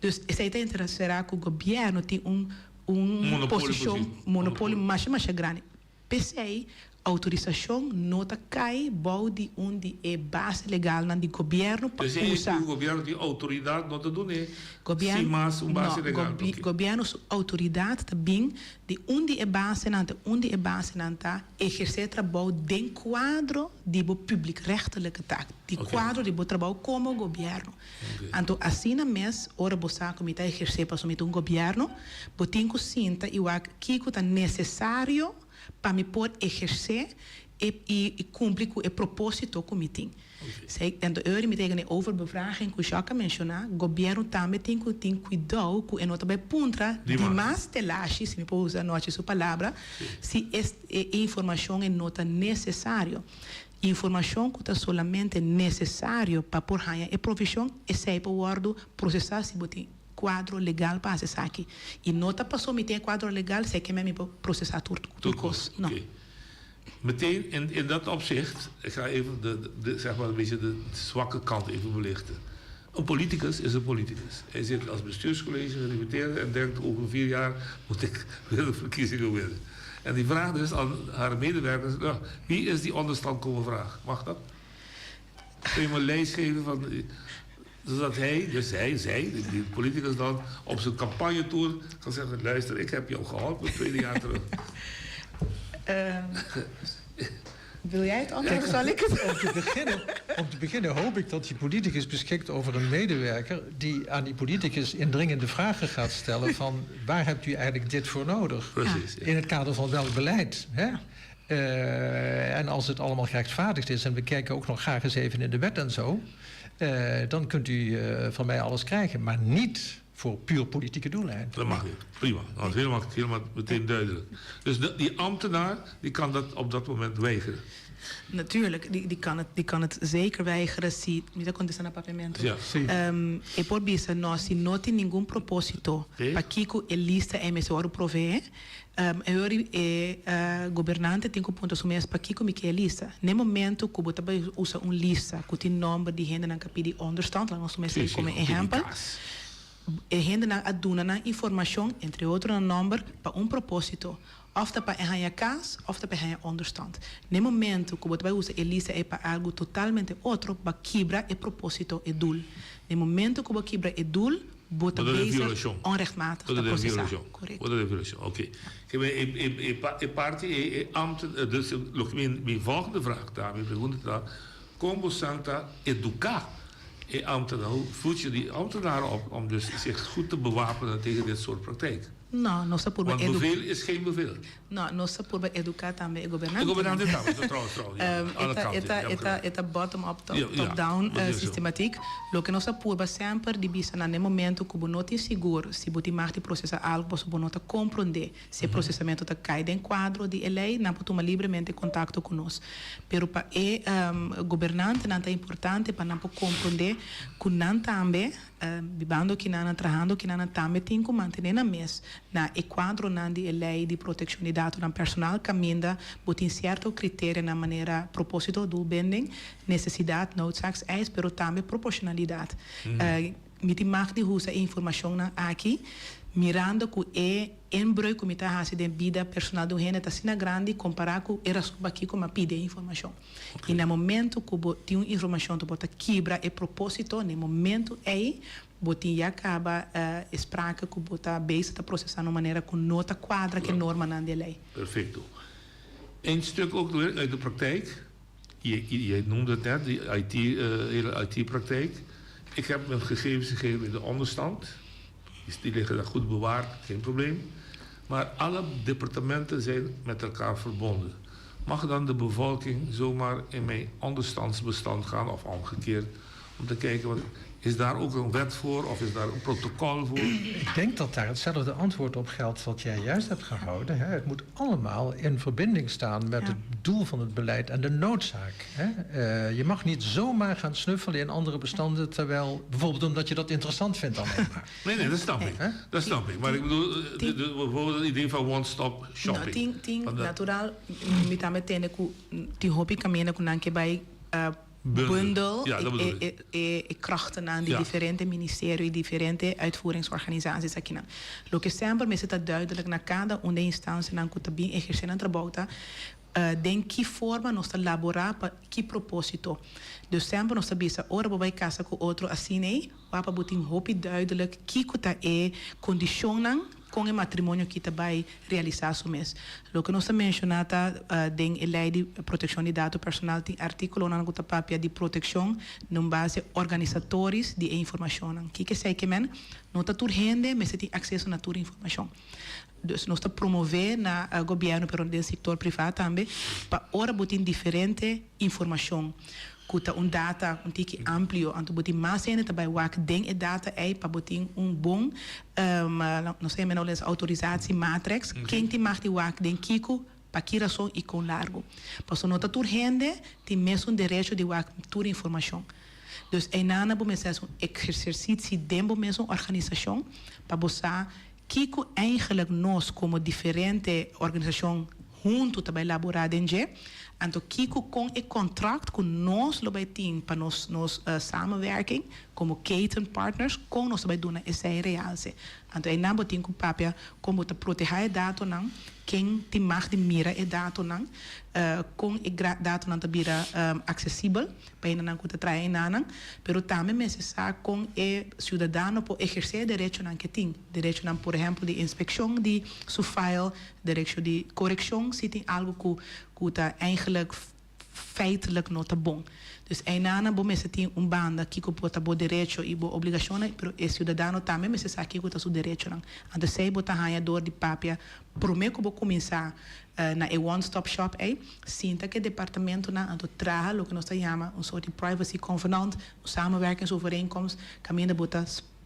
Dus esei ta intereserá ku gobièrnu tin un un posishon, monopolio masha masha grandi. P'esei, outorisashon no ta kai bou di un di e base legalnan di gobièrnu pa P'esei usa. ku gobièrnu tin outoridat no ta dun'é sin mas un base legal. No, gobièrnu su outoridat ta bin di un di e basenan, ta un di e basenan ta ehersé trabou den kuadro di bo publiekrechtelijke taak, di kuadro di bo trabou komo gobièrnu. Anto asina mes ora bo sa ku mi ta ehersé pasobra mi ta un gobièrnu, bo tin ku sinta i wak kiko ta nesesario pa mi por ehersé e i kumpli ku e propósito ku mi tin. Esei, anto e ora mi ta yega na e overbevraging ku Jacques a menshoná, gobièrnu tambe tin ku tin kuidou ku e no ta bai puntra dimas telashi, si mi por usa Nochi su palabra, si e informashon e no ta nesesario. Informashon ku ta solamente nesesario pa por haña e provishon, esei por wòrdu prosesá si bo tin kuadro legal pa hasi esaki. I no ta paso mi tin e kuadro legal, esei ke men mi por prosesá tur tur kos. No. Oké. Meteen in in dat opzicht, ik ga even de de zeg maar een beetje de zwakke kant even belichten. Een politicus is een politicus. Hij zit als bestuurscollege gedeputeerde en denkt over vier jaar moet ik weer de verkiezingen winnen. En die vraagt dus aan haar medewerkers, nou, wie is die onderstand komen vragen? Mag dat? Kun je me een lijst geven van... Zodat hij, dus hij, zij, die politicus dan, op zijn campagnetour kan zeggen... luister, ik heb jou geholpen het tweede jaar terug. Uh, wil jij het antwoord of zal ik het? Om te, beginnen, om te beginnen hoop ik dat die politicus beschikt over een medewerker... die aan die politicus indringende vragen gaat stellen van... waar hebt u eigenlijk dit voor nodig? Precies. Ja. In het kader van welk beleid? Hè? Uh, en als het allemaal gerechtvaardigd is... en we kijken ook nog graag eens even in de wet en zo... Uh, dan kunt u uh, van mij alles krijgen. Maar niet Voor puur politieke doeleinden. Dat mag niet. Prima. Dat is helemaal, helemaal meteen duidelijk. Dus de, die ambtenaar die kan dat op dat moment weigeren. Natuurlijk, die, die, kan het, die kan het zeker weigeren si mi ta contesta na papiamento. Ja. Si. Um, e por bisa no si no tin ningun propósito Oké. pakiko e lista ei mester wòrdu proveé. Um, e hori e uh, gobernante tin ku puntra su mes pakiko mi ke e lista. N'e momento ku bo ta bai usa un lista ku tin nòmber di hendenan ku a pidi onderstand, laga nos tuma Sí, esei sí, komo pidi ehèmpel. kas. E hendenan a duna nan informashon, entre otro nan nòmber, pa un propósito, òf ta pa e haña kas òf ta pa e haña ònderstand. Na e momentu ku bo ta bai usa e lista ei pa algu totalmente otro, bo a kibra e propósito, e doel. Na e momentu ku bo a kibra e doel, bo ta Bo ta den bezig violashon. onrechtmatig Bo ta ta den prosesá. violashon. Korekto. Bo ta den violashon, oké. Ke men e e e pa e parti ei e ambten dus loke mi mi volgende vraag ta, mi pregunta ta, kon bo san ta eduká e ambtenaar, hoe voed je die ambtenaar op om dus zich goed te bewapenen tegen dit soort praktijk? No, nos ta purba Want edu bevel is geen bevel. No, nos ta purba eduká tambe e E gobernantenan. gobernante tambe, trouwens, trouwens, ja. Ehm, Alle e ta, e kanten, ta, ja, e ta, e ta bottom up, top, Ja, ja, top down dat is zo. systematiek. Loke nos ta purba semper di bisa na n'e momento ku bo no tin sigur si bo tin mag di prosesá algu pasobra bo no ta komprondé si e prosesamentu ta kai den kuadro di e lei, nan por tuma libremente kontakto ku nos. Pero pa e gobernantenan ta importante pa nan por komprondé ku nan tambe, Bibando kinan, trahando kinan tambe tin ku mantené nan mes na e kuadronan di e lei di protekshon di datonan personal kaminda bo tin sierto kriterianan manera propósito, doelbinding, nesesidat, noodzaakseis, pero tambe proporshonalidat. Mi tin mag di usa e informashonnan aki mirando ku e inbreuk ku mi ta hasi den bida personal di un hende ta asina grandi kompará ku e rason pakiko mi a pidi e informashon. I na momento ku bo tin un informashon ku bo ta kibra e propósito, na e momento ei bo tin ya kaba e sprake ku bo ta bezig ta prosesá na un manera ku no ta kuadra ku e normanan di e lei. Perfecto. Eén stuk ook weer uit de praktijk. Je, je noemde het net, die IT, hele IT-praktijk. Ik heb mijn gegevens gegeven in de onderstand. Die liggen daar goed bewaard, geen probleem. Maar alle departementen zijn met elkaar verbonden. Mag dan de bevolking zomaar in mijn onderstandsbestand gaan of omgekeerd om te kijken wat, is daar ook een wet voor of is daar een protocol voor? Ik denk dat daar hetzelfde antwoord op geldt wat jij juist hebt gehouden. Hè? Het moet allemaal in verbinding staan met het doel van het beleid en de noodzaak. Hè? Uh, je mag niet zomaar gaan snuffelen in andere bestanden, terwijl bijvoorbeeld omdat je dat interessant vindt dan. Nee, nee, dat snap ik. Dat snap ik. Maar ik bedoel, eh, de, de, bijvoorbeeld het idee van one-stop shopping. No, tin, tin, natural, mi tambe tende ku tin hopi kaminda ku nan ke bai uh, bundel Ja, dat bedoel e, ik. e, e, e krachtennan di Ja. diferente ministerio i diferente uitvoeringsorganisaties akinan. Loke semper mester ta duidelijk na kada un den instancianan ku ta bin ehersé nan trabou ta den ki forma nos ta laborá pa ki propósito. Dus semper nos ta bisa ora bo bai kasa ku otro asina ei, wak pa bo tin hopi duidelijk kiko ta e kondishonnan kon e matrimonio ki ta bai realisá su mes. Loke nos ta menshoná ta den e lei di protekshon di dato personal tin artíkulonan ku ta papia di protekshon na un base organisatoris di e informashonnan. Kiko esei ke men? No ta tur hende mester tin akseso na tur informashon. Dus nos ta promové na gobièrnu pero den sektor privá tambe pa ora bo tin diferente informashon ku ta un data un tiki amplio anto bo tin mas hende ta bai wak den e data ei pa bo tin un bon nos ta yama nou les autorisatie matrix ken tin mag di wak den kiko pa ki rason i kon largu pasobra no ta tur hende tin mesun derecho di wak tur informashon dus einana bo mester hasi un exercitie den bo mesun organisashon pa bo sa Kiko eigenlijk nos komo diferente organisashon huntu ta bai laborá den dje? Anto kiko kon e kontrakt ku nos lo bai tin pa nos nos samenwerking komo ketenpartners, kon nos ta bai duna esei realse? Anto einan bo tin ku papia kon bo ta protehá e datonan, ken tin mag di mira e datonan, kon e datonan ta bira aksesibel. Pa hendenan ku ta traha enanan, pero tambe mester sa kon e siudadano por ehersé e derechonan ke tin. Derechonan por ehèmpel di inspekshon di su file, derecho di korekshon si tin algu ku ku ta eigenlik feitelijk no ta bon. Dus enanan bo mester tin un banda kiko por ta bo derecho i bo obligashonnan, pero e siudadano tambe mester sa kiko ta su derechonan. Anto esei bo ta haña dor di papia promé ku bo kuminsá Na e one stop shop ei, sinta ku e departamentonan anto traha loke nos ta yama un sort di privacy convenant, un samenwerkingsovereenkomst, kaminda bo ta.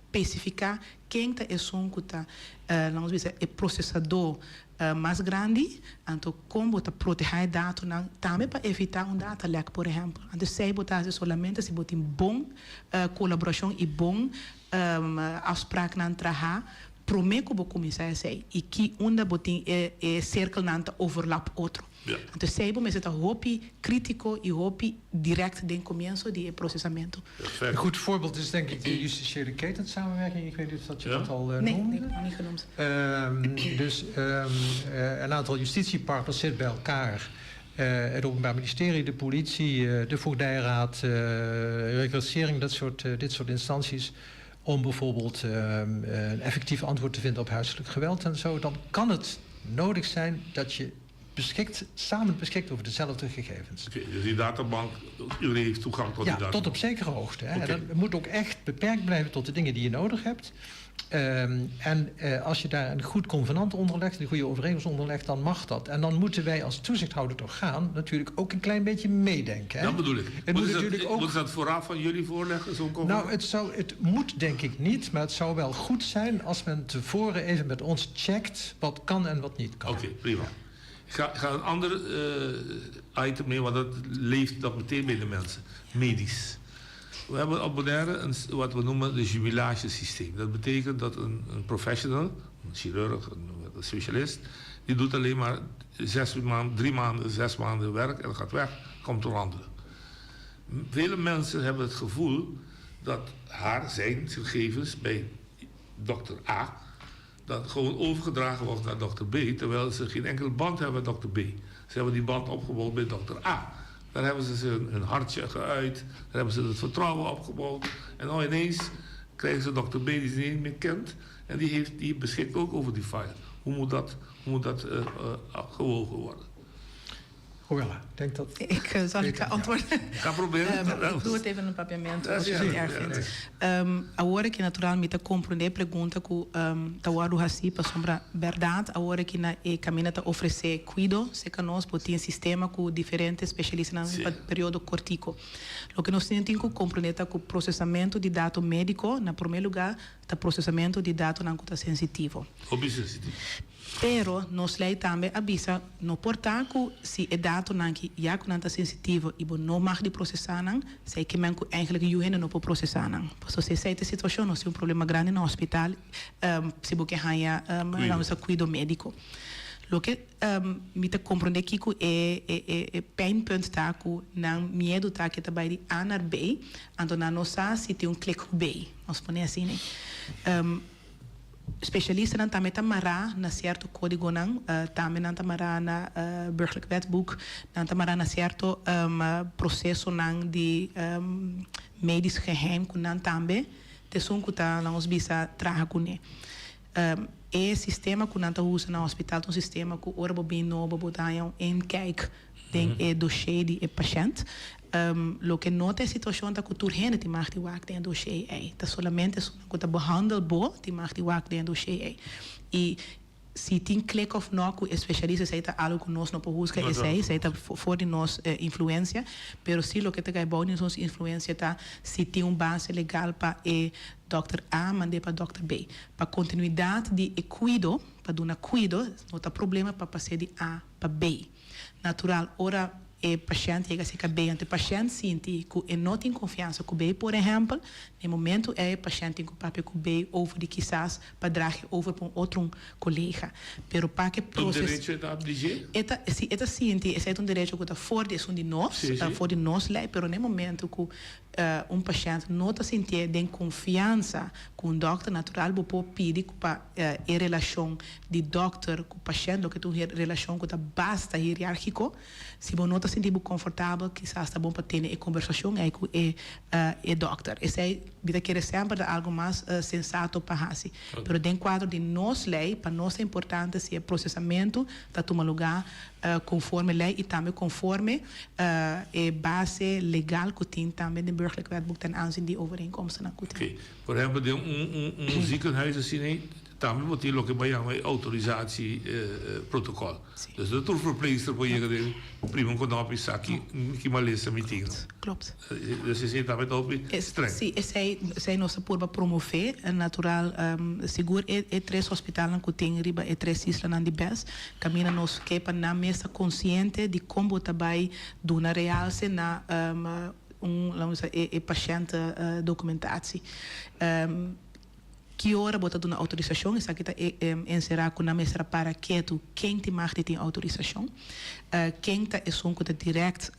spesifiká ken ta esun ku ta, laga nos bisa, e prosesadó mas grandi, anto kon bo ta protehá e datonan tambe pa evitá un data lek, por ehèmpel. Anto esei bo ta hasi solamente si bo tin bon kolaborashon i bon afspraaknan trahá promé ku bo kuminsá esei i ki unda bo tin e e sirkelnan ta overlap otro. Anto esei bo mester ta hopi krítiko i hopi dirèkt den komienso di e prosesamentu. Een goed voorbeeld is denk ik de justitiële ketensamenwerking. Ik weet niet of dat je dat al uh, nee, noemde. Nee, niet genoemd. Um, dus um, een aantal justitiepartners zit bij elkaar. Uh, het Openbaar Ministerie, de politie, uh, de Voogdijraad, uh, reclassering, dat soort, uh, dit soort instanties. Om bijvoorbeeld uh, een effectief antwoord te vinden op huiselijk geweld en zo. Dan kan het nodig zijn dat je beschikt, samen beschikt over dezelfde gegevens. Oké, dus die databank, iedereen heeft toegang tot ja, die databank? tot op zekere hoogte. Hè. Oké. En dat moet ook echt beperkt blijven tot de dingen die je nodig hebt. Um, en uh, als je daar een goed convenant onder legt, een goede overeenkomst onder legt, dan mag dat. En dan moeten wij als toezichthoudend orgaan natuurlijk ook een klein beetje meedenken. Hè? Dat bedoel ik. Het moet moet natuurlijk dat, ook... Moet dat vooraf van jullie voorleggen, zo'n convenant? Nou, het, zou, het moet denk ik niet, maar het zou wel goed zijn als men tevoren even met ons checkt wat kan en wat niet kan. Oké, okay, prima. Ja. Ik ga, ik ga een ander uh, item nemen, want dat leeft dat meteen bij de mensen. Medisch. We hebben op Bonaire een, wat we noemen de jumelagesysteem. Dat betekent dat een, een professional, een chirurg, een, een specialist, die doet alleen maar zes maanden, drie maanden, zes maanden werk en gaat weg, komt een andere. Vele mensen hebben het gevoel dat haar, zijn gegevens bij dokter A dat gewoon overgedragen wordt naar dokter B, terwijl ze geen enkele band hebben met dokter B. Ze hebben die band opgebouwd bij dokter A. Daar hebben ze hun, hun hartje geuit, daar hebben ze het vertrouwen opgebouwd. En nou ineens krijgen ze dokter B die ze niet meer kent en die, heeft, die beschikt ook over die file. Hoe moet dat, hoe moet dat uh, uh, gewogen worden? Hoewel, ik denk dat... Ik uh, zal ik antwoorden. Ik ga proberen. Um, ik doe het even in papiamento, als je het niet erg vindt. Um, awor ku natural mi ta komprondé e pregunta ku um, ta wòrdu hasí pasobra bèrdat awor ku na e kaminda ta ofresé kuido serka nos bo tin sistema ku diferente spesialistanan Sí. pa periodo kortiko. Loke nos tin tin ku komprondé ta ku prosesamentu di dato médiko na promé lugá ta prosesamentu di datonan ku ta sensitivo. Hopi sensitivo. Pero nos lei tambe a bisa no por ta ku si e datonan ki ya ku nan ta sensitivo i bo no mag di prosesá nan, esei ke men ku eigenlijk yu hende no por prosesá nan. Pasobra si esei ta e situashon nos tin un problema grandi na hospital si bo ke haña Kuido. nos kuido médiko. Loke mi ta komprondé kiko e e e pijnpunt ta ku nan miedu ta ke ta bai di A naar B, anto nan no sa si tin un klik ku B. Nos pone asina. Spesialistanan tambe ta mará na sierto kódigonan, tambe nan ta mará na Burgerlijk Wetboek, nan ta mará na sierto prosesonan di medisch geheim ku nan tambe ta esun ku ta, laga nos bisa, traha kuné. E sistema ku nan ta usa na hospital ta un sistema ku ora bo bin nobo bo ta haña un inkijk den e dossier di e pashènt. Loke no ta e situashon ta ku tur hende tin mag di wak den e dossier ei. Ta solamente esunnan ku ta behandel bo tin mag di wak den e dossier ei. I si tin klik òf no ku e spesialista esei ta algu ku nos no por husga esei, esei ta for di nos influensia. Pero si loke ta kai bou di nos influensia ta si tin un base legal pa e dòkter A mand'é pa dòkter B. Pa kontinuidat di e kuido, pa duna kuido, no ta problema pa pas'é di A pa B. Natural, ora e pashènt yega serka B, anto e pashènt sinti ku e no tin konfiansa ku B, por ehèmpel, na e momentu ei e pashènt tin ku papia ku B over di kisas pa draha e over pa un otro un kolega. Pero pa ke Un proses. derecho e ta di dje? E ta, si e ta sinti esei ta un derecho ku ta for di esun di nos, Sí, sí. for di nos lei, pero na e momentu ku un pashènt no ta sintié den konfiansa ku un dòkter, natural bo por pidi ku pa e relashon di dòkter ku pashènt, loke ta un relashon ku ta basta hierárgiko, si bo no ta sinti bo konfortabel kisas ta bon pa tene e kombersashon ei ku e e dòkter. Esei mi ta kere semper ta algu mas sensato pa hasi. Pero den kuadro di nos lei, pa nos ta importante si e prosesamentu ta tuma lugá Conforme ley y tambe conforme e base legal cu tin tambe den Burgerlijk Wetboek ten aanzien di overeenkomstennan cu tin. Oké. Por ehempel den un un un ziekenhuis asina ei Tambe bo tin loke bo a yama e autorisatie protocol. Dus no tur verpleegster por yega den prima un konòp i sa ki ki malesa mi tin. Klopt. Dus esei tambe ta hopi streng. Si, esei esei nos ta purba promové. Natural sigur e e tres hospitalnan ku tin riba e tres islanan di bes kaminda nos ke pa nan mes ta konsiente di kon bo ta bai duna realse na un laat mi bisa e e pashènt dokumentatie. Ki ora bo ta duna outorisashon? Esaki ta enserá ku nan mester a para ketu ken tin mag di tin outorisashon, ken ta esun ku ta dirèkt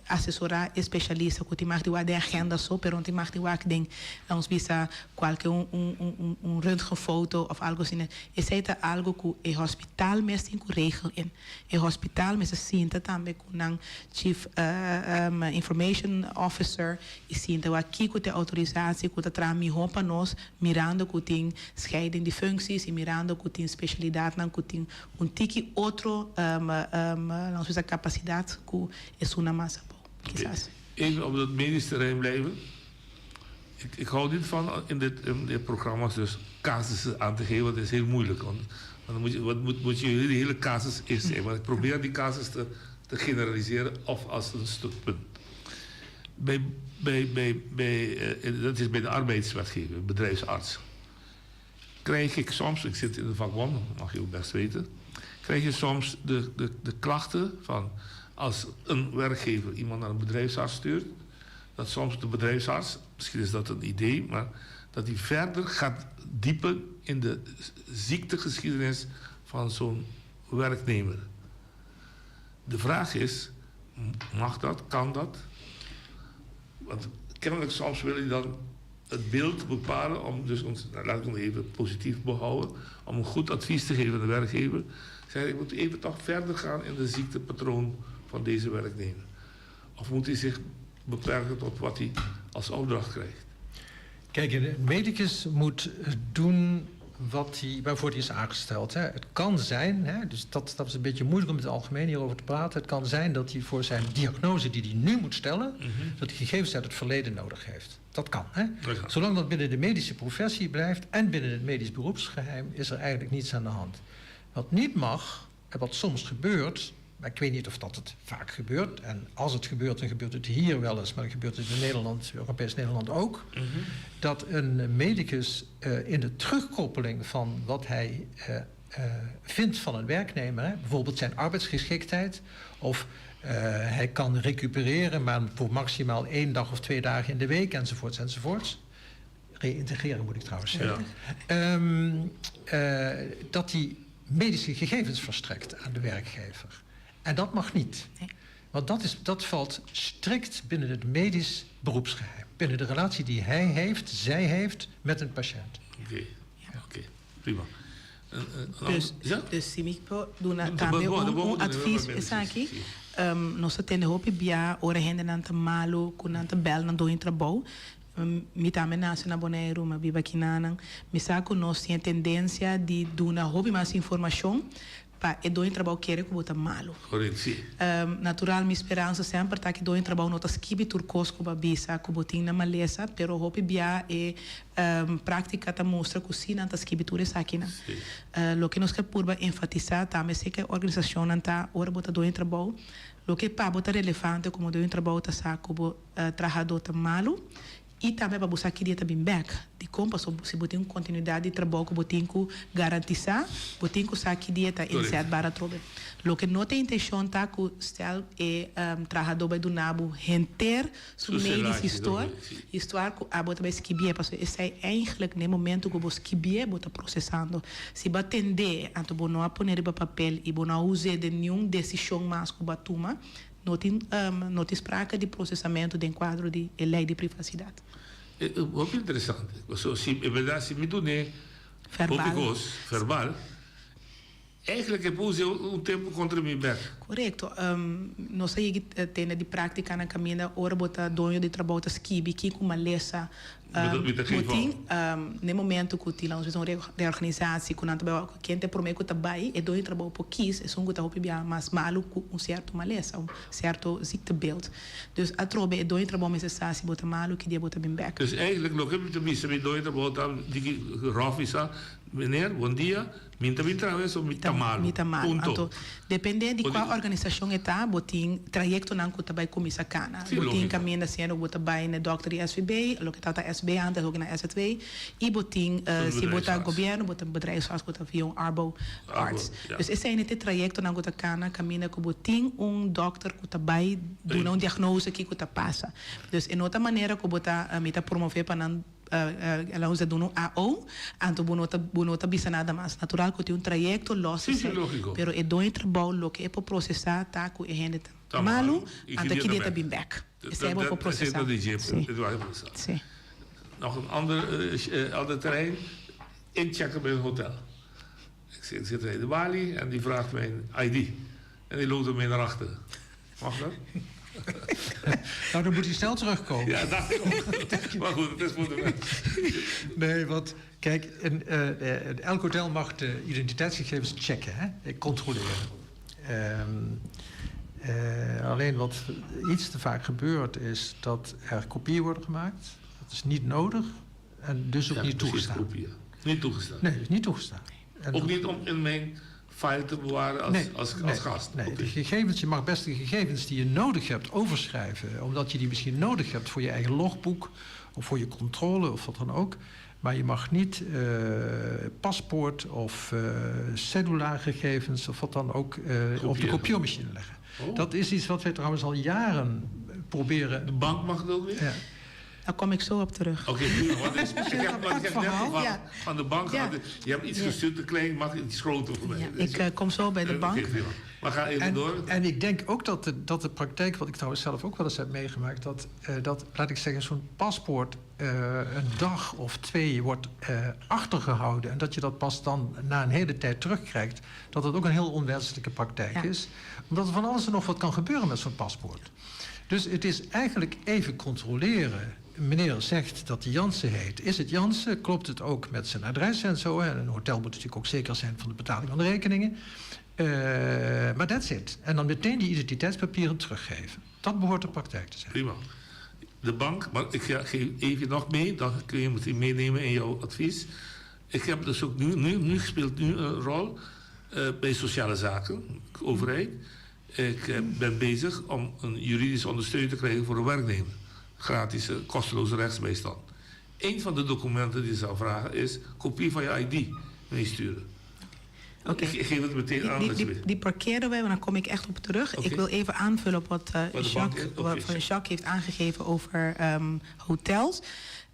asesorá e speshalista ku tin mag di wak den agenda so, pero no tin mag di wak den, laat ons bisa, kualke un un un röntgenfoto òf algu asina. Esei ta algu ku e hòspital mes tin ku regel in. E hòspital mester sinta tambe ku nan chief information officer I sinta wak kiko ta e outorisatie ku ta traha mihó pa nos, mirando ku tin scheiding di functies i mirando ku tin specialidadnan ku tin un tiki otro, laat ons bisa, kapasidat ku esunnan mas abou, kisas. Even op dat medisch terrein blijven. Ik, ik hou niet van in dit, in dit programma's dus casussen aan te geven, want het is heel moeilijk. Want dan moet je, wat moet, moet je de hele casus eerst zijn. Maar ik probeer die casus te, te generaliseren of als een stuk punt. Bij, bij, bij, bij, eh, dat is bij de arbeidswetgever, bedrijfsarts. Krijg ik soms, ik zit in de vakbond, mag je ook best weten, krijg je soms de, de, de klachten van als een werkgever iemand naar een bedrijfsarts stuurt, dat soms de bedrijfsarts, misschien is dat een idee, maar dat hij verder gaat diepen in de ziektegeschiedenis van zo'n werknemer. De vraag is, mag dat, kan dat? Want kennelijk soms wil je dan het beeld bepalen om dus ons, nou, laat ik het even positief behouden, om een goed advies te geven aan de werkgever. Zeg, ik moet even toch verder gaan in de ziektepatroon van deze werknemer. Of moet hij zich beperken tot wat hij als opdracht krijgt? Kijk, een medicus moet doen wat hij, waarvoor hij is aangesteld. Hè. Het kan zijn, hè, dus dat, dat is een beetje moeilijk om in het algemeen hierover te praten. Het kan zijn dat hij voor zijn diagnose die hij nu moet stellen, mm -hmm. dat hij gegevens uit het verleden nodig heeft. Dat kan. Hè? Zolang dat binnen de medische professie blijft en binnen het medisch beroepsgeheim, is er eigenlijk niets aan de hand. Wat niet mag, en wat soms gebeurt, maar ik weet niet of dat het vaak gebeurt. En als het gebeurt, dan gebeurt het hier wel eens, maar dan gebeurt het in Nederland, Europees Nederland ook. Mm -hmm. Dat een medicus uh, in de terugkoppeling van wat hij uh, uh, vindt van een werknemer, hè, bijvoorbeeld zijn arbeidsgeschiktheid, of hij kan recupereren, maar voor maximaal één dag of twee dagen in de week, enzovoorts, enzovoorts. Reïntegreren moet ik trouwens zeggen. Ja. Um, dat hij medische gegevens verstrekt aan de werkgever. En dat mag niet. Nee. Want dat, is, dat valt strikt binnen het medisch beroepsgeheim. Binnen de relatie die hij heeft, zij heeft met een patiënt. Oké, okay. ja. oké, prima. Dus, ja? dus si mi por duna tambe un, un advies esaki, um, nos ta tende hopi bia ora hendenan ta malu ku nan ta bel nan doño trabou. Mi tambe nase na Boneiru, mi a biba kinanan. Mi sa ku nos tin e tendensia di duna hopi mas informashon pa e doño trabou kere ku bo ta malu. Correct, si. Natural mi speransa semper ta ku e doño trabou no ta skibi tur kos ku bo a bisa ku bo tin na malesa, pero hopi bia e práktika ta mustra ku si nan ta skibi tur esakinan. Loke nos ke purba enfatisá tambe si ke organisashonnan ta ora bo ta doño trabou, loke pa bo ta relevante komo doño trabou ta sa ku bo trahadó ta malu i tambe pa bo sa ki dia ta bin bèk. Dikon? Pasobra si bo tin un kontinuidat di trabou ku bo tin ku garantisá, bo tin ku sa ki dia ta inzetbaar atrobe. Loke no ta e intenshon ta ku stel e trahadó bai duna bo henter su medisch histoor, histoar ku abo ta bai skibié, pasobra esei eigenlijk na e momento ku bo skibié bo ta prosesando. Si bo a tendé anto bo no a pone riba papel i bo no a us'é den niun desishon mas ku bo a tuma, No tin no tin sprake di prosesamentu den kuadro di e lei di privasidat. E hopi interesante. Pasobra si e bèrdat si mi dun'é hopi kos verbal, eigenlijk e por usa un tempu kontra mi bèk. Korekto. Nos a yegi tende di práktikanan kaminda ora bo ta doño di trabou ta skibi kiko malesa. Mi ta Bo tin, n'e momento ku tin lanos bisa un reorganisatie ku nan ta bai wak ken ta e promé ku ta bai, e doño di trabou por kis esun ku ta hopi bia mas malu ku un sierto malesa, un sierto ziektebeeld. Dus atrobe e doño di trabou mester sa si bo ta malu ki dia bo ta bin bèk. Dus eigenlijk loke mi ta bisa mi doño di trabou ta diki ròf mi sa, meneer, bon dia, Mi ta bin traha eso, mi ta malu. Mi ta malu. Punto. Anto, depende di kua organisashon e ta, bo tin trayektonan ku ta bai kuminsá kana. Sí, Bo tin lógiko. kaminda siendo ku bo ta bai na dòkter di SVB, loke tabata SB antes, hopi na SZW, i bo tin, Un si bo ta bedrijfsarts. gobièrnu, bo ta bedrijfsarts ku ta via un arbo Arbo, arts. ja. Dus esei ta e trayektonan ku ta kana kaminda ku bo tin un dòkter ku ta bai duna un diagnose kiko ta pasa. Dus e no ta manera ku bo ta, mi ta promové pa nan. El a usa duna un AO, anto bo no ta bo no ta bisa nada mas. Natural ku tin un trayekto lòs Sí, sí, esei, lógiko. pero e doño trabou loke e por prosesá ta ku e hende ta Ta malu, malu i anto ki ki dia dia ta ta bin bèk. bèk. Esei bo por Esei prosesá. ta di dje, Sí. e ta prosesá. Sí. Nog een ander ander terrein, inchecken bij een hotel. Ik zit, zit bij de balie en die vraagt mijn ID. En die loopt ermee naar achteren. Mag dat? Nou, dan moet hij snel terugkomen. Ja, dacht ik ook. Maar goed, het is voor de mensen. Nee, want kijk, in, uh, elk hotel mag de identiteitsgegevens checken, hè? Controleren. Um, uh, alleen wat iets te vaak gebeurt is dat er kopieën worden gemaakt. Dat is niet nodig en dus ook Ja, niet precies, toegestaan. kopieën. Niet toegestaan? Nee, is niet toegestaan. En Ook niet om in mijn file te bewaren als, nee, als, als nee, gast? Nee, Oké. de gegevens, je mag best de gegevens die je nodig hebt overschrijven. Omdat je die misschien nodig hebt voor je eigen logboek... of voor je controle of wat dan ook. Maar je mag niet eh, paspoort of eh cellulaargegevens... of wat dan ook eh, op de Kopiëren. kopieermachine leggen. Oh. Dat is iets wat wij trouwens al jaren proberen. De bank mag het ook niet? Ja. Daar kom ik zo op terug. Oké, prima, want ik, ik heb, want ik heb net verhaal. van, Ja. van de bank Ja. gehad. Je hebt iets Ja. gestuurd, te klein, mag iets groter voor mij. Ja, ik eh, kom zo bij de Oké, bank. prima. Maar ga even En, door. en ik denk ook dat de, dat de praktijk, wat ik trouwens zelf ook wel eens heb meegemaakt, dat, eh, dat laat ik zeggen, zo'n paspoort eh, een dag of twee wordt eh, achtergehouden. En dat je dat pas dan na een hele tijd terugkrijgt. Dat dat ook een heel onwenselijke praktijk Ja. is. Omdat er van alles en nog wat kan gebeuren met zo'n paspoort. Dus het is eigenlijk even controleren. Meneer zegt dat hij Jansen heet. Is het Jansen? Klopt het ook met zijn adres en zo? En een hotel moet natuurlijk ook zeker zijn van de betaling van de rekeningen. Eh, maar that's it. En dan meteen die identiteitspapieren teruggeven. Dat behoort de praktijk te zijn. Prima. De bank, maar ik geef even nog mee, dan kun je het meenemen in jouw advies. Ik heb dus ook nu, nu, nu speelt nu een rol eh, bij sociale zaken, overheid. Ik eh, ben bezig om een juridische ondersteuning te krijgen voor een werknemer. Gratis, eh, kosteloze rechtsbijstand. Een van de documenten die ze aanvragen is kopie van je ID meesturen. Oké. Ik, ik geef het meteen Die, aan. die, dat je die, weet. die parkeren wij, want daar kom ik echt op terug. Oké. Ik wil even aanvullen op wat, eh, Wat de bank Jacques, is? Oké, wat van Jacques heeft aangegeven over ehm, hotels.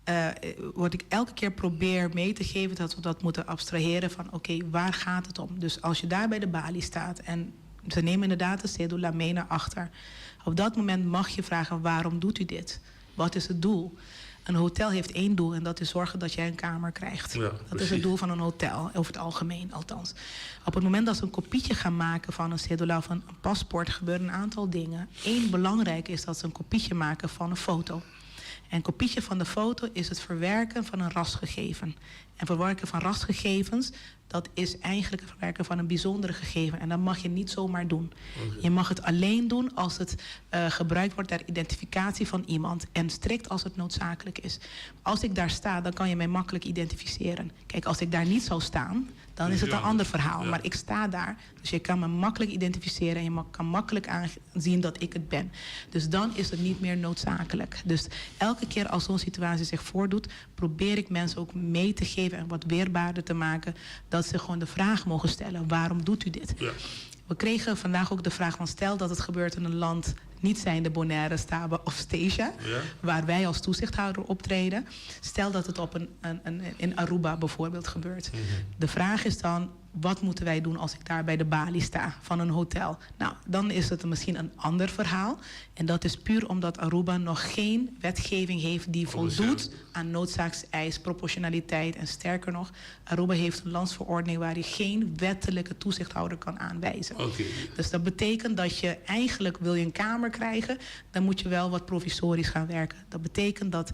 Eh, wat ik elke keer probeer mee te geven, dat we dat moeten abstraheren van oké, waar gaat het om? Dus als je daar bij de balie staat en ze nemen inderdaad de cedula mee naar achter. Op dat moment mag je vragen waarom doet u dit? Wat is het doel? Een hotel heeft één doel en dat is zorgen dat jij een kamer krijgt. Ja, dat is precies. het doel van een hotel, over het algemeen althans. Op het moment dat ze een kopietje gaan maken van een cedula of een paspoort, gebeuren een aantal dingen. Eén belangrijk is dat ze een kopietje maken van een foto. En een kopietje van de foto is het verwerken van een rasgegeven. En verwerken van rasgegevens, dat is eigenlijk het verwerken van een bijzondere gegeven. En dat mag je niet zomaar doen. Je mag het alleen doen als het eh, gebruikt wordt ter identificatie van iemand. En strikt als het noodzakelijk is. Als ik daar sta, dan kan je mij makkelijk identificeren. Kijk, als ik daar niet zou staan, dan is het een ander verhaal. Ja. Maar ik sta daar, dus je kan me makkelijk identificeren... en je ma- kan makkelijk aanzien dat ik het ben. Dus dan is het niet meer noodzakelijk. Dus elke keer als zo'n situatie zich voordoet... probeer ik mensen ook mee te geven en wat weerbaarder te maken... dat ze gewoon de vraag mogen stellen, waarom doet u dit? Ja. We kregen vandaag ook de vraag van stel dat het gebeurt in een land niet zijnde Bonaire, Staba of Stasia, Ja. waar wij als toezichthouder optreden. Stel dat het op een, een, een, in Aruba bijvoorbeeld gebeurt. De vraag is dan, wat moeten wij doen als ik daar bij de balie sta van een hotel? Nou, dan is het misschien een ander verhaal. En dat is puur omdat Aruba nog geen wetgeving heeft die voldoet aan noodzaakseis, proportionaliteit. En sterker nog, Aruba heeft een landsverordening waar je geen wettelijke toezichthouder kan aanwijzen. Oké. Dus dat betekent dat je eigenlijk wil je een kamer krijgen, dan moet je wel wat provisorisch gaan werken. Dat betekent dat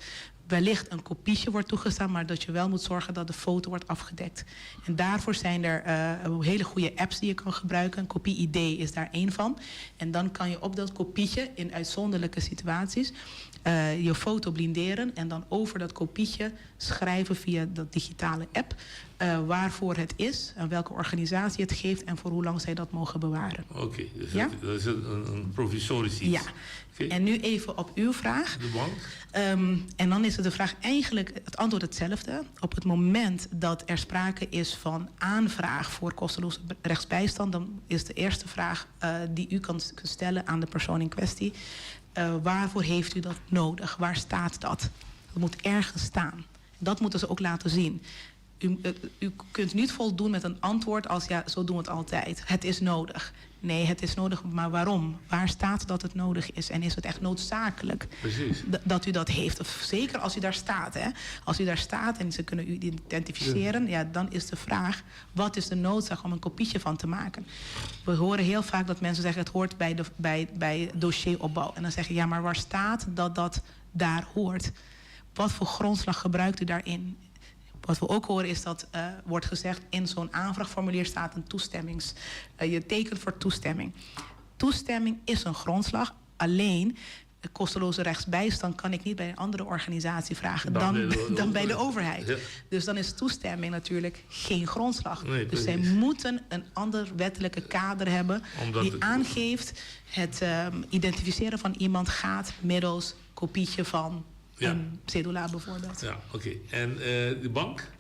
Wellicht een kopietje wordt toegestaan, maar dat je wel moet zorgen dat de foto wordt afgedekt. En daarvoor zijn er uh, hele goede apps die je kan gebruiken. Een kopie-ID is daar één van. En dan kan je op dat kopietje in uitzonderlijke situaties uh, je foto blinderen en dan over dat kopietje schrijven via dat digitale app uh, waarvoor het is, aan welke organisatie het geeft en voor hoe lang zij dat mogen bewaren. Oké, okay, dus ja? dat, dat is een, een provisorisch iets. Ja. Okay. En nu even op uw vraag. De bank? Um, en dan is het de vraag eigenlijk het antwoord hetzelfde. Op het moment dat er sprake is van aanvraag voor kosteloze rechtsbijstand, dan is de eerste vraag uh, die u kan stellen aan de persoon in kwestie. Uh, waarvoor heeft u dat nodig? Waar staat dat? Dat moet ergens staan. Dat moeten ze ook laten zien. U, u kunt niet voldoen met een antwoord als ja, zo doen we het altijd. Het is nodig. Nee, het is nodig, maar waarom? Waar staat dat het nodig is? En is het echt noodzakelijk Precies. dat u dat heeft? Of zeker als u daar staat. Hè? Als u daar staat en ze kunnen u identificeren, ja. ja, dan is de vraag: wat is de noodzaak om een kopietje van te maken? We horen heel vaak dat mensen zeggen: het hoort bij, de, bij, bij dossieropbouw. En dan zeggen ja, maar waar staat dat dat daar hoort? Wat voor grondslag gebruikt u daarin? Wat we ook horen is dat uh, wordt gezegd in zo'n aanvraagformulier staat een toestemmings. Uh, je tekent voor toestemming. Toestemming is een grondslag. Alleen kosteloze rechtsbijstand kan ik niet bij een andere organisatie vragen dan, dan, de, dan bij de overheid. Ja. Dus dan is toestemming natuurlijk geen grondslag. Nee, dus zij moeten een ander wettelijke kader hebben Omdat die het... aangeeft het um, identificeren van iemand gaat middels kopietje van ja. een cedula bijvoorbeeld. Ja, oké. Okay. En uh, de bank?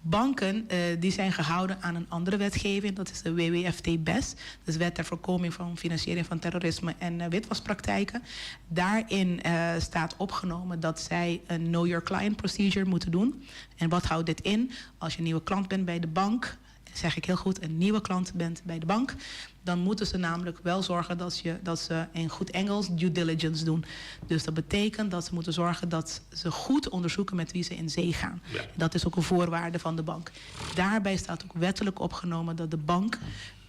Banken uh, die zijn gehouden aan een andere wetgeving. Dat is de WWFT-BES. Dus Wet ter Voorkoming van Financiering van Terrorisme en uh, Witwaspraktijken. Daarin uh, staat opgenomen dat zij een Know Your Client procedure moeten doen. En wat houdt dit in? Als je een nieuwe klant bent bij de bank, zeg ik heel goed, een nieuwe klant bent bij de bank, dan moeten ze namelijk wel zorgen dat, je, dat ze in goed Engels due diligence doen. Dus dat betekent dat ze moeten zorgen dat ze goed onderzoeken met wie ze in zee gaan. Ja. Dat is ook een voorwaarde van de bank. Daarbij staat ook wettelijk opgenomen dat de bank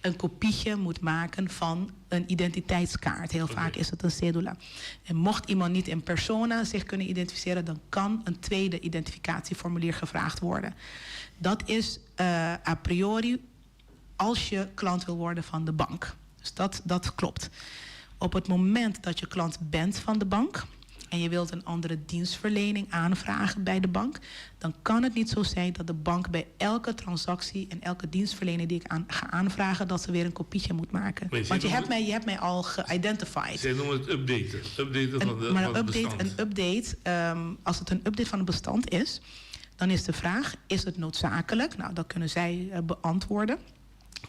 een kopietje moet maken van een identiteitskaart. Heel okay. vaak is het een cedula. En mocht iemand niet in persona zich kunnen identificeren, dan kan een tweede identificatieformulier gevraagd worden. Dat is uh, a priori als je klant wil worden van de bank. Dus dat, dat klopt. Op het moment dat je klant bent van de bank en je wilt een andere dienstverlening aanvragen bij de bank, dan kan het niet zo zijn dat de bank bij elke transactie en elke dienstverlening die ik aan, ga aanvragen, dat ze weer een kopietje moet maken. Nee, Want je hebt, het, mij, je hebt mij al geïdentified. Zij noemen het updaten. Updaten van, de, maar van een het update, bestand. Een update, um, als het een update van het bestand is, dan is de vraag, is het noodzakelijk? Nou, dat kunnen zij uh, beantwoorden.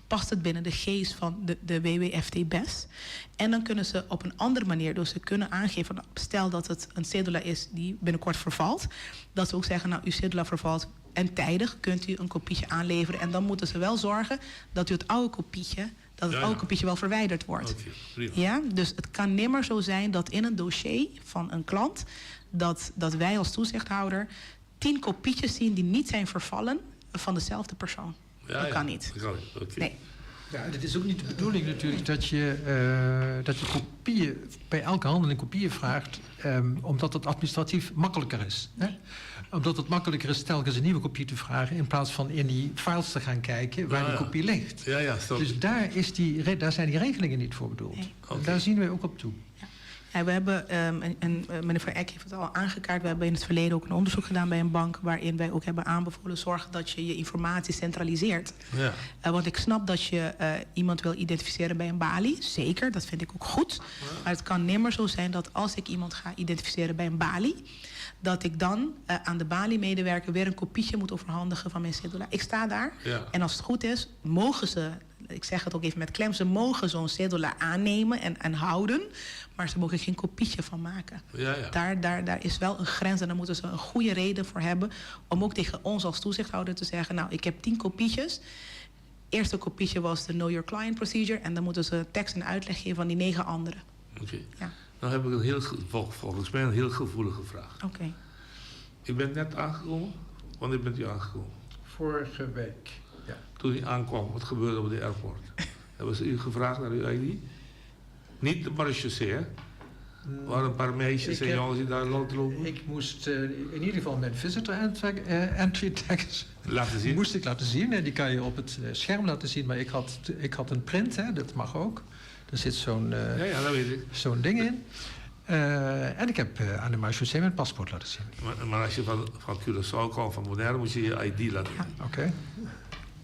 Past het binnen de geest van de, de WWFT-BES? En dan kunnen ze op een andere manier, dus ze kunnen aangeven, stel dat het een cedula is die binnenkort vervalt, dat ze ook zeggen, nou, uw cedula vervalt en tijdig kunt u een kopietje aanleveren. En dan moeten ze wel zorgen dat u het oude kopietje, dat het ja, ja. oude kopietje wel verwijderd wordt. Okay, ja, dus het kan nimmer zo zijn dat in een dossier van een klant, dat, dat wij als toezichthouder tien kopietjes zien die niet zijn vervallen van dezelfde persoon. Ja, dat ja, kan niet. Dat kan niet. Okay. Nee. Ja, het is ook niet de bedoeling natuurlijk dat je, uh, dat je kopieën, bij elke handeling kopieën vraagt, um, omdat het administratief makkelijker is. Hè? Omdat het makkelijker is telkens een nieuwe kopie te vragen in plaats van in die files te gaan kijken waar ja, die kopie ligt. Ja, ja, dus daar, is die, daar zijn die regelingen niet voor bedoeld. Nee. Okay. Daar zien wij ook op toe. Ja. Ja, we hebben, um, en, en meneer Van Eck heeft het al aangekaart... we hebben in het verleden ook een onderzoek gedaan bij een bank... waarin wij ook hebben aanbevolen... zorg dat je je informatie centraliseert. Ja. Uh, want ik snap dat je uh, iemand wil identificeren bij een balie. Zeker, dat vind ik ook goed. Ja. Maar het kan nimmer zo zijn dat als ik iemand ga identificeren bij een balie... dat ik dan uh, aan de balie-medewerker weer een kopietje moet overhandigen van mijn cedula. Ik sta daar ja. en als het goed is, mogen ze ik zeg het ook even met klem, ze mogen zo'n cedula aannemen en, en houden, maar ze mogen geen kopietje van maken. Ja, ja. Daar, daar, daar is wel een grens en daar moeten ze een goede reden voor hebben om ook tegen ons als toezichthouder te zeggen, nou, ik heb tien kopietjes. Eerste kopietje was de Know Your Client Procedure en dan moeten ze tekst en uitleg geven van die negen andere. Oké. Okay. Ja. Nou heb ik een heel, volgens mij een heel gevoelige vraag. Oké. Okay. U bent net aangekomen? Wanneer bent u aangekomen? Vorige week. Ja. Toen u aankwam, wat gebeurde op de airport? Hebben ze u gevraagd naar uw ID? Niet de marechaussee, hè? Waren een paar meisjes Ik en jongens die daar rondlopen? Ik moest in ieder geval mijn visitor entry tags laten zien. Moest ik laten zien. En die kan je op het scherm laten zien. Maar ik had, ik had een print, hè, dat mag ook. Er zit zo'n ja, ja, dat weet ik. zo'n ding in. Uh, en ik heb uh, aan de marechaussee mijn paspoort laten zien. Maar, maar als je van, van Curaçao komt, van Bonaire, moet je je ID laten zien. Ja, oké. Okay.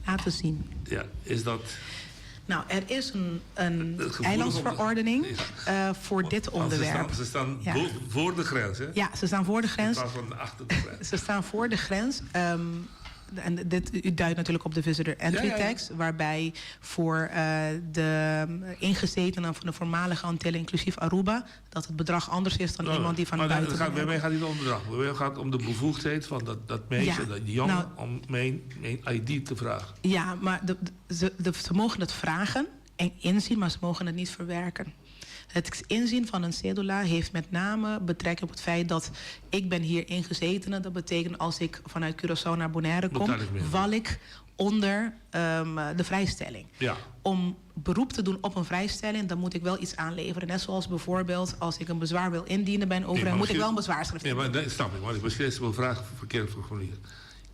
Laten zien. Ja, is dat... Nou, er is een, een eilandsverordening uh, voor dit onderwerp. Ze staan, ze staan ja. voor de grens, hè? Ja, ze staan voor de grens. In plaats van achter de grens. Ze staan voor de grens. Um, en dit, u duidt natuurlijk op de visitor entry ja, ja, ja. tax, waarbij voor uh, de ingezetenen van de voormalige Antillen, inclusief Aruba, dat het bedrag anders is dan nou, iemand die van maar buiten. Het gaat, bij mij gaat het niet om het bedrag. Bij mij gaat het om de bevoegdheid van dat, dat meisje, dat jongen, nou, om mijn, mijn ID te vragen. Ja, maar de, de, de, ze mogen het vragen en inzien, maar ze mogen het niet verwerken. Het inzien van een cedula heeft met name betrekking op het feit dat ik ben hier ingezetene. Dat betekent als ik vanuit Curaçao naar Bonaire kom, val ik onder um, de vrijstelling. Ja. Om beroep te doen op een vrijstelling, dan moet ik wel iets aanleveren. Net zoals bijvoorbeeld als ik een bezwaar wil indienen bij een overheid, nee, moet ik wel een bezwaarschrift Nee, maar dat snap ik. Maar misschien is mijn vraag verkeerd geformuleerd.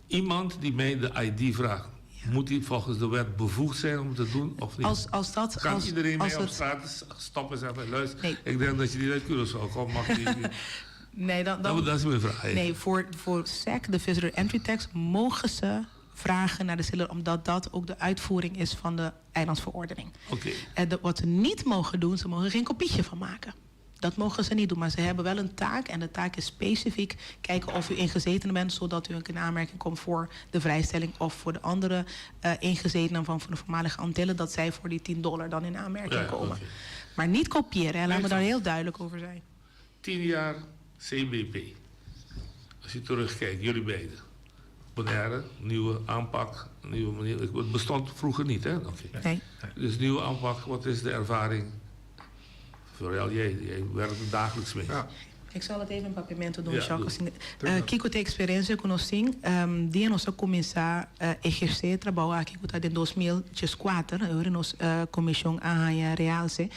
Iemand die mij de ID vraagt, moet die volgens de wet bevoegd zijn om te doen of niet? Als, als dat, Kan als, iedereen als mee op het, straat stoppen en zeggen: luister, Nee. ik denk dat je niet uit Curaçao komt, mag die. Nee, dan, dan, Dat, dat is mijn vraag. Nee, voor, voor SEC, de Visitor Entry Tax, mogen ze vragen naar de cellen, omdat dat ook de uitvoering is van de eilandsverordening. Oké. En de, wat ze niet mogen doen, ze mogen geen kopietje van maken. Dat mogen ze niet doen, maar ze hebben wel een taak. En de taak is specifiek kijken of u ingezetene bent... zodat u in aanmerking komt voor de vrijstelling... of voor de andere uh, ingezetenen van, van de voormalige Antillen... dat zij voor die 10 dollar dan in aanmerking Ja, ja, komen. oké. Maar niet kopiëren, hè. laat me Nee, daar heel duidelijk over zijn. 10 jaar CBP. Als je terugkijkt, jullie beiden. Bonaire, nieuwe aanpak, nieuwe manier. Het bestond vroeger niet, hè? Oké. Nee. Dus nieuwe aanpak, wat is de ervaring? Vooral jij, jij werkt er dagelijks mee. Ja. Ik zal het even in papiamento doen, Ja, Jacques. doe. Uh, Kiko tin eksperensia ku nos tin, um, dia nos a kuminsá uh, ehersé trabou aki ku ta den 2004, ora nos uh, komishon a haña realse,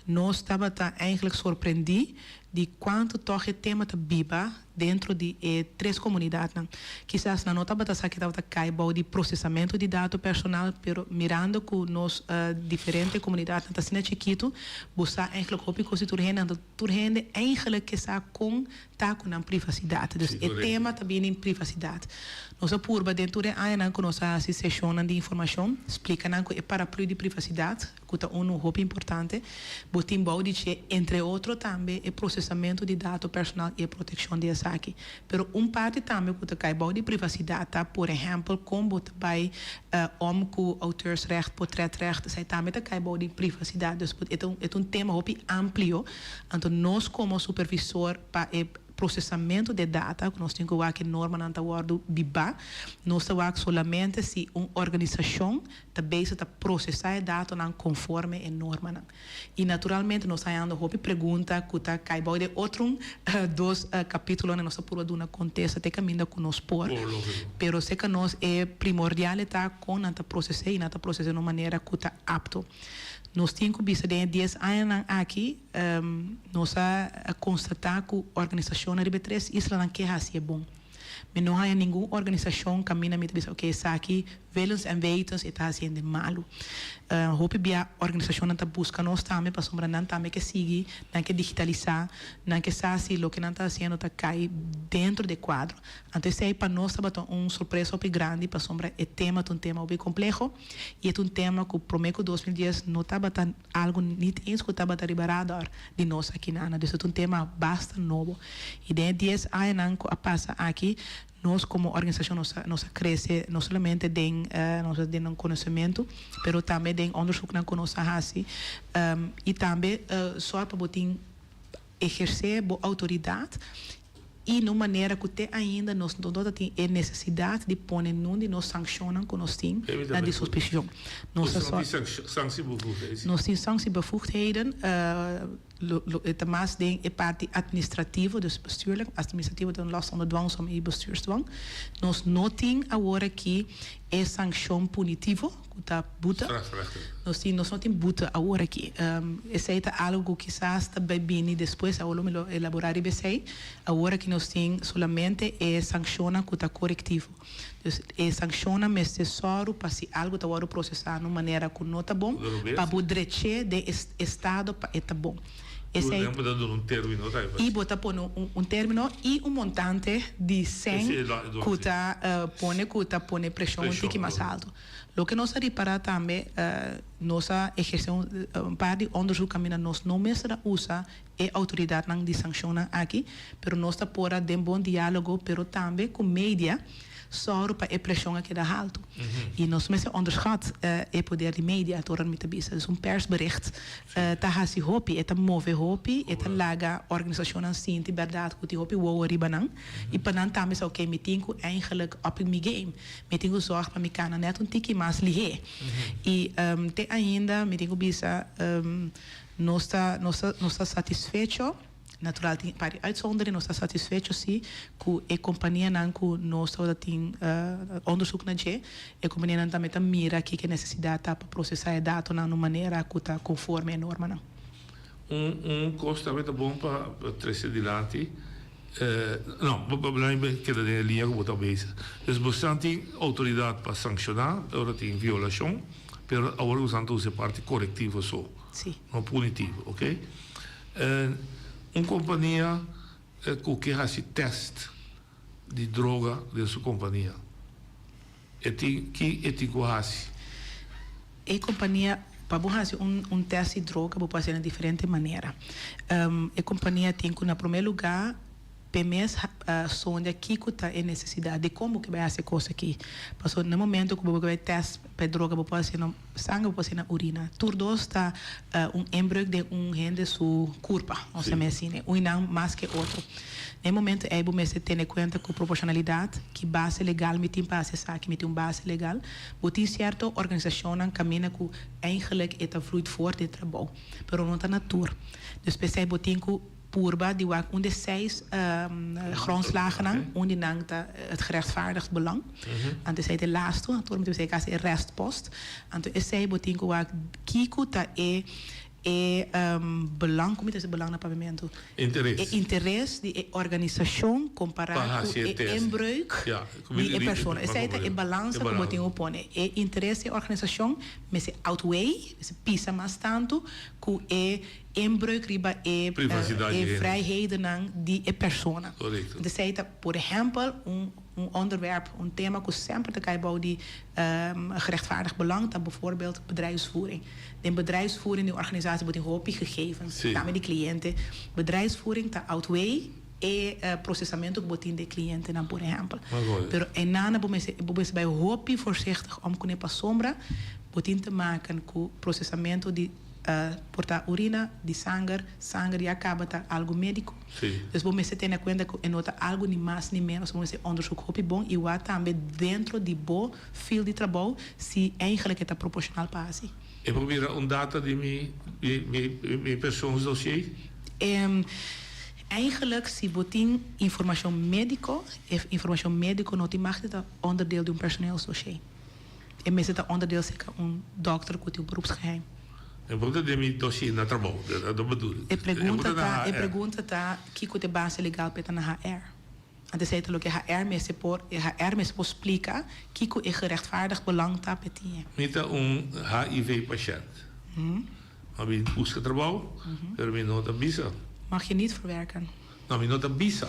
nos tabata eigenlijk sorprendí di kuantu tòg e tema ta biba dentro di e tres komunidatnan. Kisas nan no tabata sa ke tabata kai bou di prosesamentu di dato personal, pero mirando ku nos uh, diferente komunidatnan ta asina chikitu, bo sa eigenlijk hopi kos di tur hende, anto tur hende eigenlijk ke sa kon ta ku nan privasidat. Dus Sí, e korekto. tema ta bini privasidat. Nos a purba den tur e añanan ku nos a hasi seshonnan di informashon, splika nan ku e paraplu di privasidat, ku ta unu hopi importante, bo tin bou di dje, entre otro tambe e prosesamentu di dato personal i e protekshon di esaki. Pero un parti tambe ku ta kai bou di privasidat ta, por ehèmpel, kon bo ta bai om ku auteursrecht, portretrecht, esei tambe ta kai bou di privasidat. Dus e ta un e ta un tema hopi amplio. Anto nos komo supervisor pa e prosesamentu di e data ku nos tin ku wak e normanan ta wòrdu bibá. Nos ta wak solamente si un organisashon ta bezig ta prosesá e datonan konforme e normanan. I naturalmente nos ta hañando hopi pregunta ku ta kai bou di e otro dos kapítulonan. Nos ta purba duna kontesta te kaminda ku nos por. Pero seka nos e primordial e ta kon nan ta proses'é i nan ta proses'é na un manera ku ta apto. Nos tin ku bisa den e dies añanan aki nos a konstatá ku organisashonnan riba e tres islanan ke hasi e bon. Mi no haña ningun organisashon kaminda mi ta bisa oke esaki willens en wetens e ta hasiendo malu. Hopi bia organisashonnan ta buska nos tambe pasobra nan tambe ke sigui, nan ke digitalisá, nan ke sa si loke nan ta hasiendo ta kai dentro di e kuadro. Anto esei pa nos tabata un sorpresa hopi grandi pasobra e tema ta un tema hopi kompleho. I e ta un tema ku promé ku 2010 no tabata algu nit eens ku tabata riba radar di nos aki na Ana. Dus e ta un tema basta nobo. I den e dies añanan ku a pasa aki, nos komo organisashon nos a nos a krese no solamente den nos den nan konosementu, pero tambe den onderzoeknan ku nos a hasi i tambe sòr pa bo tin ehersé bo outoridat i na un manera ku te ainda nos no ta tin e nesesidat di pone nun di nos sankshonnan ku nos tin na disposishon. Nos ta Nos tin sanktie-bevoegdheden. Nos tin sanktie-bevoegdheden. Lo, lo, e ta mas den e parti administrativo, dus bestuurlijk. Administrativo ta un last onder dwangsom i bestuursdwang. Nos no tin awor aki e sankshon punitivo, ku ta bute. Strafrechtelijk. Nos tin, nos no tin bute awor aki. Esei ta algu ku kisas ta bai bini despues, awor lo mi lo elaborá riba esei. Awor aki nos tin solamente e sankshonnan ku ta korektivo. Dus e sankshonnan mester sòru pa si algu ta wòrdu prosesá na un manera ku no ta bon, pa bo drech'é den e estado pa e ta bon. Esei. Bo ta duna un término tambe pa I bo ta pone un término i un montante di sèn ku ta pone ku ta pone preshon un tiki mas altu. Loke nos a ripará tambe, nos a ehersé un par di òndersuk kaminda nos no mester a usa e outoridatnan di sankshonnan aki, pero nos ta por a den bon diálogo pero tambe ku media sòru pa e preshon a keda haltu. I nos mester onderschat e poder di media, tur ora mi ta bisa. Dus un persbericht ta hasi hopi, e ta move hopi, e ta laga organisashonnan sinti bèrdat ku tin hopi wowo riba nan i pa nan tambe sa oke mi tin ku eigenlijk up mi game, mi tin ku zòrg pa mi kana nèt un tiki mas lihé. I te ainda mi tin ku bisa Nos ta nos ta nos ta satisfecho, natural tin par di uitzondering, nos ta satisfecho si ku e kompanianan ku nos tabata tin onderzoek na dje, e kompanianan tambe ta mira kiko e nesesidat ta pa prosesá e datonan na un manera ku ta konforme e normanan. Un un kos tambe ta bon pa trese dilanti, no, bo bo keda den e liña ku bo ta bezig. Dus bo san tin outoridat pa sankshoná ora tin violashon, pero awor bo san ta usa e parti korektivo so. Sí. No punitivo, ok. Un kompania ku ke hasi tèst di droga den su kompania, e tin ki e tin ku hasi? E kompania, pa bo hasi un un tèst di droga bo por hasi na diferente manera. E kompania tin ku na promé lugá p'e mes sondia kiko ta e nesesidat, dikon bo ke bai hasi e kos aki. Pasobra na momento ku bo ke bai tèst pa e droga bo por hasi na sanger, bo por hasi na urina. Tur dos ta un inbreuk den un hende su kurpa, nos ta mester asina, un nan mas ke otro. Na e momento ei bo mester tene kuenta ku proporshonalidat, ki base legal mi tin pa hasi esaki, mi tin un base legal. Bo tin sierto organisashonnan kaminda ku eigenlik e ta vloeit voort di e trabou, pero no ta na tur. Dus p'esei bo tin ku. Purba di wak un di seis grondslagennan, un di nan ta het gerechtvaardigd belang. Anto esei ta e lastu, anto mi ta bisa e kasi e restpost. Anto esei bo tin ku wak kiko ta e e belang, komo mi ta bisa belang na papiamentu? Interes. E interes di e organisashon kompará ku e inbreuk di e persona. Esei ta e balansa ku bo tin ku pone. E interes di e organisashon mester outweigh, mester pisa mas tantu ku e Inbreuk riba e e vrijhedennan di e persona. Correcto. Esei ta por ehempel un un onderwerp, un tema ku semper ta kai bou di gerechtvaardigd belang ta bijvoorbeeld bedrijfsvoering. Den bedrijfsvoering di un organisatie bo tin hopi gegevens, tambe di cliente. Bedrijfsvoering ta outweigh e procesamento ku bo tin di e clientenan por ehempel. Pero einan bo mester bo mester bai hopi voorzichtig om kuné pasobra bo tin te maken ku procesamento di Por ta urina di sanger, sanger ya caba ta algo medico. Dus bo mester tene cuenta cu e no ta algo ni mas ni menos, bo mester onderzoek hopi bon y wak tambe dentro di bo field di trabou si eigenlijk e ta proporcional pa haci. E por bira un data di mi mi mi persoonsdossier? Eigenlijk si bo tin informacion medico, e informacion medico no tin mag di ta onderdeel di un personeelsdossier. E mester ta onderdeel serka un dokter ku tin un beroepsgeheim. E pregunta den mi dossier na trabou, dat bedoel ik. E pregunta ta, e pregunta ta kiko ta e base legal pa e ta na HR. Anto esei ta loke HR mester por, e HR mester por splika kiko e gerechtvaardigd belang ta pa e tin e. Mi ta un HIV pashènt. Ma mi buska trabou, pero mi no ta bisa. Mag je niet verwerken. No, mi no ta bisa.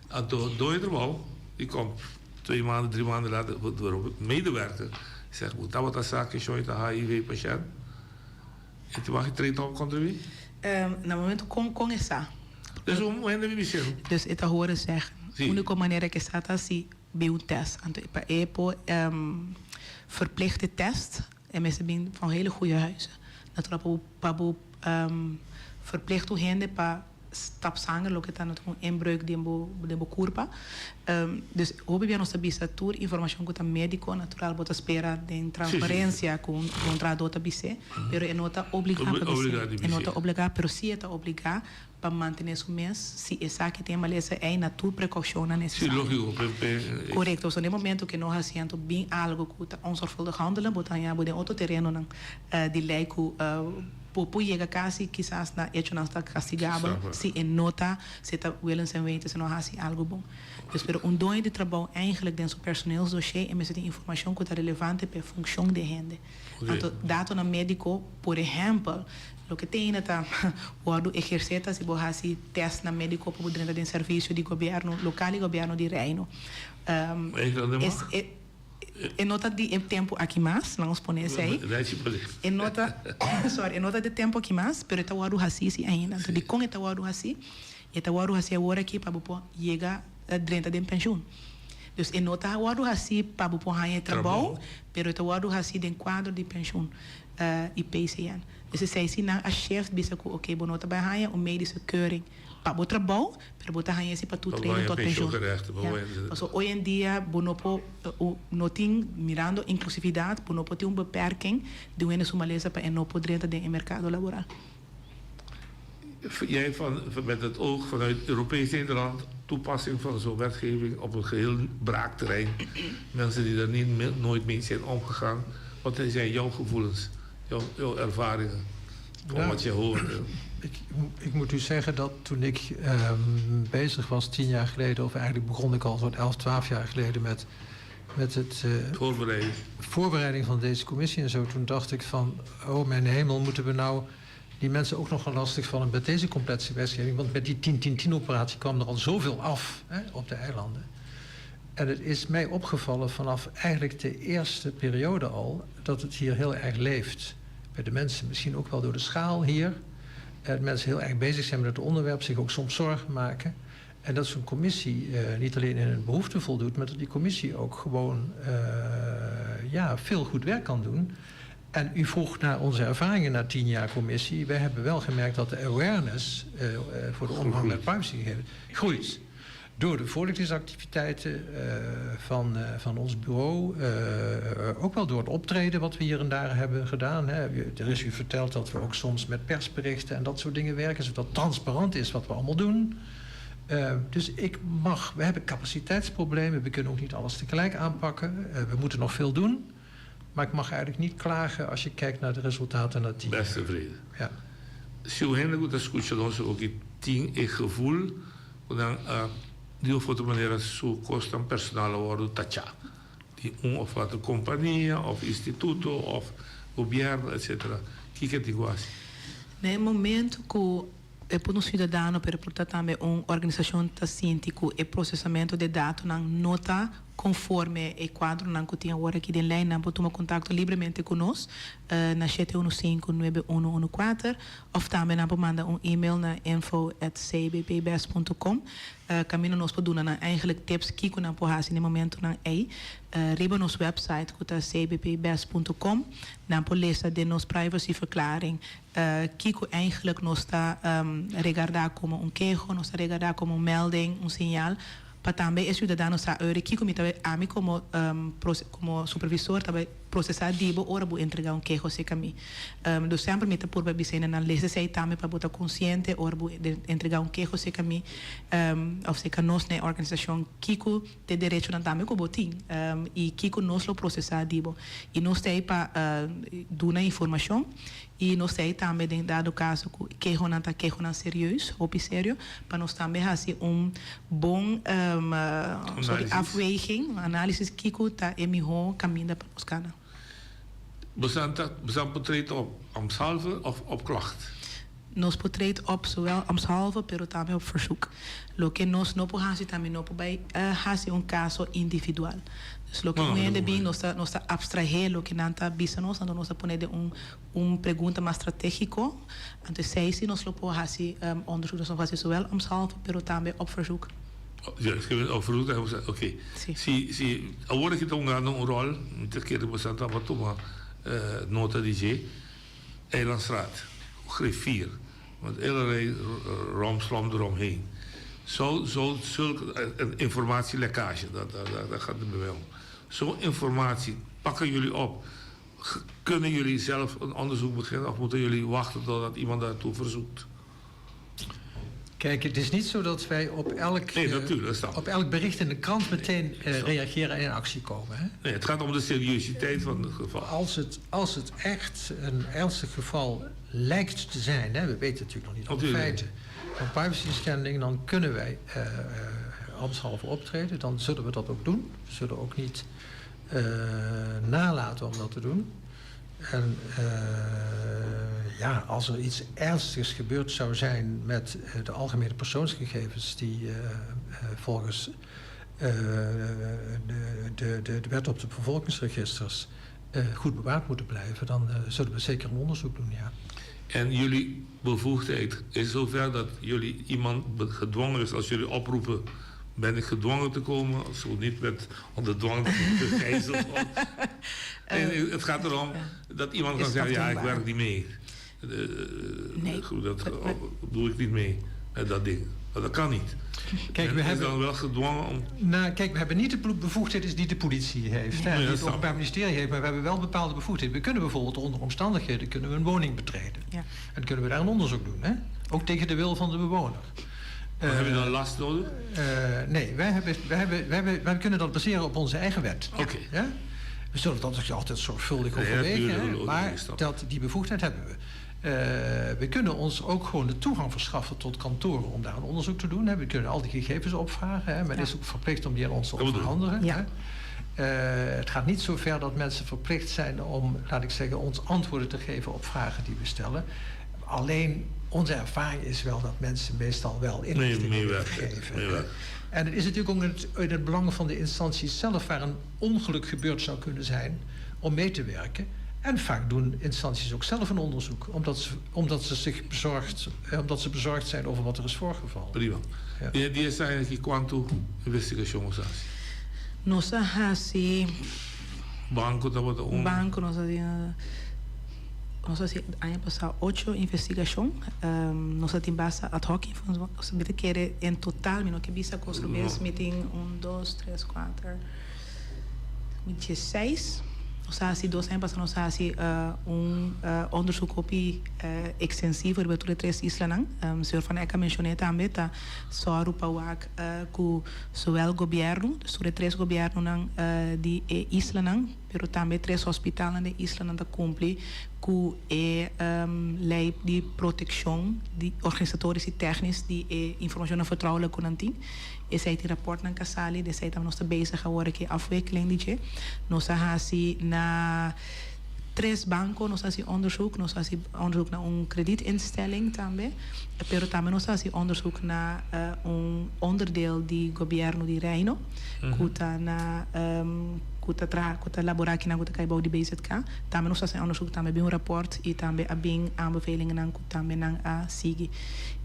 Anto doño trabou di komt Twee maanden, drie maanden later, door een medewerker zegt, bo tabata sa cu Shoy ta HIV patiënt? En toen mag je treden op contra mi? Na momento con con e sa. Dus un hende mi bisero. Dus e ta horen zeggen. Si. Unico manera cu e sa ta si bin un test. Anto pa e por verplichte test e mester bin van hele goede huizen. Natural pa bo pa bo verplicht un hende pa. stap sanger loke ta no ta un inbreuk den bo den bo kurpa. Dus hopi bia nos ta bisa tur informashon ku ta médiko natural bo ta spera den transparensia ku un ku un trahadó ta bis'é, pero e no ta obligá pa bis'é. E no ta obligá pero si e ta obligá pa mantené su mes si e sa ke tin e malesa ei na tur prekoushonnan nesesario. Korekto. So den momento ke no hasi anto bin algu ku ta onzorgvuldig handelen bo ta haña bo den otro terenonan di lei ku Bo por yega casi kisas na echonan ta castigabel si e no ta, si e ta willens en wetens e no haci algo bon. Dus pero un doño di trabou eigenlijk den su personeelsdossier e mester tin informacion cu ta relevante pa e funcion di e hende. Anto datonan medico, por ehempel, loke te ainda ta wordo eherce ta si bo haci testnan medico pa bo drenta den servicio di gobierno local y gobierno di Reino. E no ta di e tempu aki mas, laga nos pone esei. E no ta, sorry, e no ta di e tempu aki mas, pero e ta wòrdu hasí si ainda. Anto dikon e ta wòrdu hasí? E ta wòrdu hasí awor aki pa bo por yega drenta den penshun. Dus e no ta wòrdu hasí pa bo por haña e trabou, pero e ta wòrdu hasí den kuadro di penshun i PCN. Dus esei si nan a shift bisa ku oke bo no ta bai haña un medische keuring pa bo trabou, pero bo ta haña esi pa tur training tot pensioen. Ja. Pasobra hoy en dia bo no por, no tin, mirando inclusividad, bo no por tin un beperking di un hende su malesa pa e no por drenta den e mercado laboral. Jij van, met het oog vanuit Europees Nederland, toepassing van zo'n wetgeving op een geheel braakterrein, mensen die daar niet, nooit mee zijn omgegaan, wat zijn jouw gevoelens, jouw, jouw ervaringen van wat je hoort? Ik, ik moet u zeggen dat toen ik um, bezig was tien jaar geleden, of eigenlijk begon ik al zo'n 11, 12 jaar geleden met, met het uh, voorbereiding. voorbereiding van deze commissie en zo, toen dacht ik van, oh mijn hemel, moeten we nou die mensen ook nog gaan lastigvallen met deze complexe wetgeving? Want met die 10-10-10-operatie kwam er al zoveel af hè, op de eilanden. En het is mij opgevallen vanaf eigenlijk de eerste periode al dat het hier heel erg leeft. Bij de mensen, misschien ook wel door de schaal hier. Dat mensen heel erg bezig zijn met het onderwerp, zich ook soms zorgen maken. En dat zo'n commissie uh, niet alleen in hun behoefte voldoet, maar dat die commissie ook gewoon uh, ja, veel goed werk kan doen. En u vroeg naar onze ervaringen na tien jaar commissie. Wij hebben wel gemerkt dat de awareness uh, voor de omgang met privacygegevens groeit. Door de voorlichtingsactiviteiten uh, van, uh, van ons bureau. Uh, ook wel door het optreden wat we hier en daar hebben gedaan. Hè. Er is u verteld dat we ook soms met persberichten en dat soort dingen werken. Zodat transparant is wat we allemaal doen. Uh, dus ik mag, we hebben capaciteitsproblemen. We kunnen ook niet alles tegelijk aanpakken. Uh, we moeten nog veel doen. Maar ik mag eigenlijk niet klagen als je kijkt naar de resultaten na tien Best tevreden. Ja. Si un hende ku ta skucha nos oki tin e gevoel ku nan a di un of otro manera su kosnan personal a wòrdu tachá di un of otro kompania òf instituto òf gobièrnu etcetera, kiko e tin ku hasi? Na e momento ku e por un siudadano pero por ta tambe un organisashon ta sinti ku e prosesamentu di e datonan no ta konforme e kuadronan ku tin awor aki den lei, nan por tuma kontakto libremente ku nos na shete unu sinku nuebe unu unu kuater òf tambe nan por manda un email na info at cbpbest punto com. Kaminda nos por duna nan eigenlijk tips kiko nan por hasi na e momentonan ei. Riba nos website ku ta cbpbest punto com nan por lesa den nos privacyverklaring Kiko eigenlijk nos ta regardá komo un keho, nos ta regardá komo un melding, un señal, pa tambe e siudadano sa ora kiko mi ta bai, ami komo komo supervisor ta bai prosesá di bo ora bo entregá un keho serka mi. Dus semper mi ta purba bisa hende nan lesa esei tambe pa bo ta konsiente ora bo entregá un keho serka mi òf serka nos na e organisashon kiko Te derechonan tambe ku bo tin i kiko nos lo prosesá di bo. I nos ta ei pa duna informashon i nos ta ei tambe den dado kaso ku kehonan ta kehonan serieus, hopi serio, pa nos tambe hasi un bon sorry afweging, un análisis kiko ta e mihó kaminda pa nos kana. Bosan ta bosan por trade op ambtshalve of op klacht? Nos por trade op zowel ambtshalve pero tambe op verzoek. Loke nos no por haci tambe no por bay haci un caso individual. Dus loke un hende bin nos ta nos ta abstrahe loke nan ta bisa nos anto nos ta pone den un un pregunta mas strategico. Anto esey si nos lo por haci onderzoek. Nos lo por haci zowel ambtshalve pero tambe op verzoek. Ja, escribe op verzoek ta hemos oké. Si si awor aki ta hungando un rol mi ta kere boso ta tuma nota di dje. Eilandsraad, griffier. Met allerlei romslomp eromheen. Zo, zo, zulke informatielekkage, dat, dat, dat, gaat het bij mij om. Zo'n informatie pakken jullie op. Kunnen jullie zelf een onderzoek beginnen of moeten jullie wachten totdat iemand daartoe verzoekt? Kijk, het is niet zo dat wij op elk, nee, natuurlijk, op elk bericht in de krant meteen eh, reageren en in actie komen. Hè? Nee, het gaat om de seriositeit van het geval. Als het, als het echt een ernstig geval lijkt te zijn, hè, we weten natuurlijk nog niet alle feiten van privacy schending, dan kunnen wij uh, ambtshalve optreden. Dan zullen we dat ook doen. We zullen ook niet uh, nalaten om dat te doen. En uh, ja, als er iets ernstigs gebeurd zou zijn met de algemene persoonsgegevens die uh, volgens de, de, de, wet op de bevolkingsregisters goed bewaard moeten blijven, dan zullen we zeker een onderzoek doen, ja. En jullie bevoegdheid is zover dat jullie iemand gedwongen is als jullie oproepen ben ik gedwongen te komen, zo niet met onder dwang gegijzeld. Nee, het gaat erom dat iemand kan zeggen, ja, ik werk niet mee. Nee. Dat doe ik niet mee met dat ding. Maar dat kan niet. Kijk, we hebben dan wel gedwongen om. Nou, kijk, we hebben niet de bevoegdheden die de politie heeft, hè, die het Openbaar Ministerie heeft, maar we hebben wel bepaalde bevoegdheden. We kunnen bijvoorbeeld onder omstandigheden kunnen we een woning betreden. Ja. En kunnen we daar een onderzoek doen, hè? Ook tegen de wil van de bewoner. Maar heb je dan last nodig? Uh, nee, wij, hebben, wij, hebben, wij, hebben, wij kunnen dat baseren op onze eigen wet. Oké. Okay. Ja? We zullen dat natuurlijk altijd zorgvuldig overwegen, nee, maar dat, die bevoegdheid hebben we. Uh, we kunnen ons ook gewoon de toegang verschaffen tot kantoren om daar een onderzoek te doen. Hè. We kunnen al die gegevens opvragen. Hè. Men ja. is ook verplicht om die aan ons te overhandigen. Ja. Hè. Uh, het gaat niet zo ver dat mensen verplicht zijn om, laat ik zeggen, ons antwoorden te geven op vragen die we stellen. Alleen onze ervaring is wel dat mensen meestal wel inlichtingen nee, geven. Nee, en het is natuurlijk ook in het, in het belang van de instanties zelf, waar een ongeluk gebeurd zou kunnen zijn, om mee te werken. En vaak doen instanties ook zelf een onderzoek, omdat ze, omdat ze, zich bezorgd, eh, omdat ze bezorgd zijn over wat er is voorgevallen. Prima. Ja. Die, die is eigenlijk quanto investigatie Nos a hasi. Banko tabata un. Banko nos a nos a hasi aña pasá ocho investigashon. Um, nos a tin basta ad hoc informashon. Mi ta kere en total, mi no ke bisa kos robes, mi tin un, dos, tres, kuater, mi diesseis. Nos a hasi dos aña pasá nos a hasi uh, un uh, onderzoek hopi uh, extensivo riba tur e tres islanan. Um, señor Van Eck a menshoné tambe ta sòru pa wak uh, ku zowel gobièrnu, dus tur e tres gobièrnunan uh, di e islanan, pero tambe tres hospitalnan den islanan ta kumpli ku e lei di protekshon di organisatorisch i technisch di e informashonnan vertrouwelijk ku nan tin. Esei tin rapòrtnan ku a sali, di esei tambe nos ta bezig awor ku e afwikkeling di dje. Nos a hasi na tres banko nos a hasi onderzoek, nos a hasi onderzoek na un kredietinstelling tambe, pero tambe nos a hasi onderzoek na un onderdeel di gobièrnu di Reino ku ta na ku ta traha ku ta laborá kinan ku ta kai bou di BZK. Tambe nos a hasi onderzoek, tambe a bin un rapòrt i tambe a bin aanbevelingennan ku tambe nan a sigui.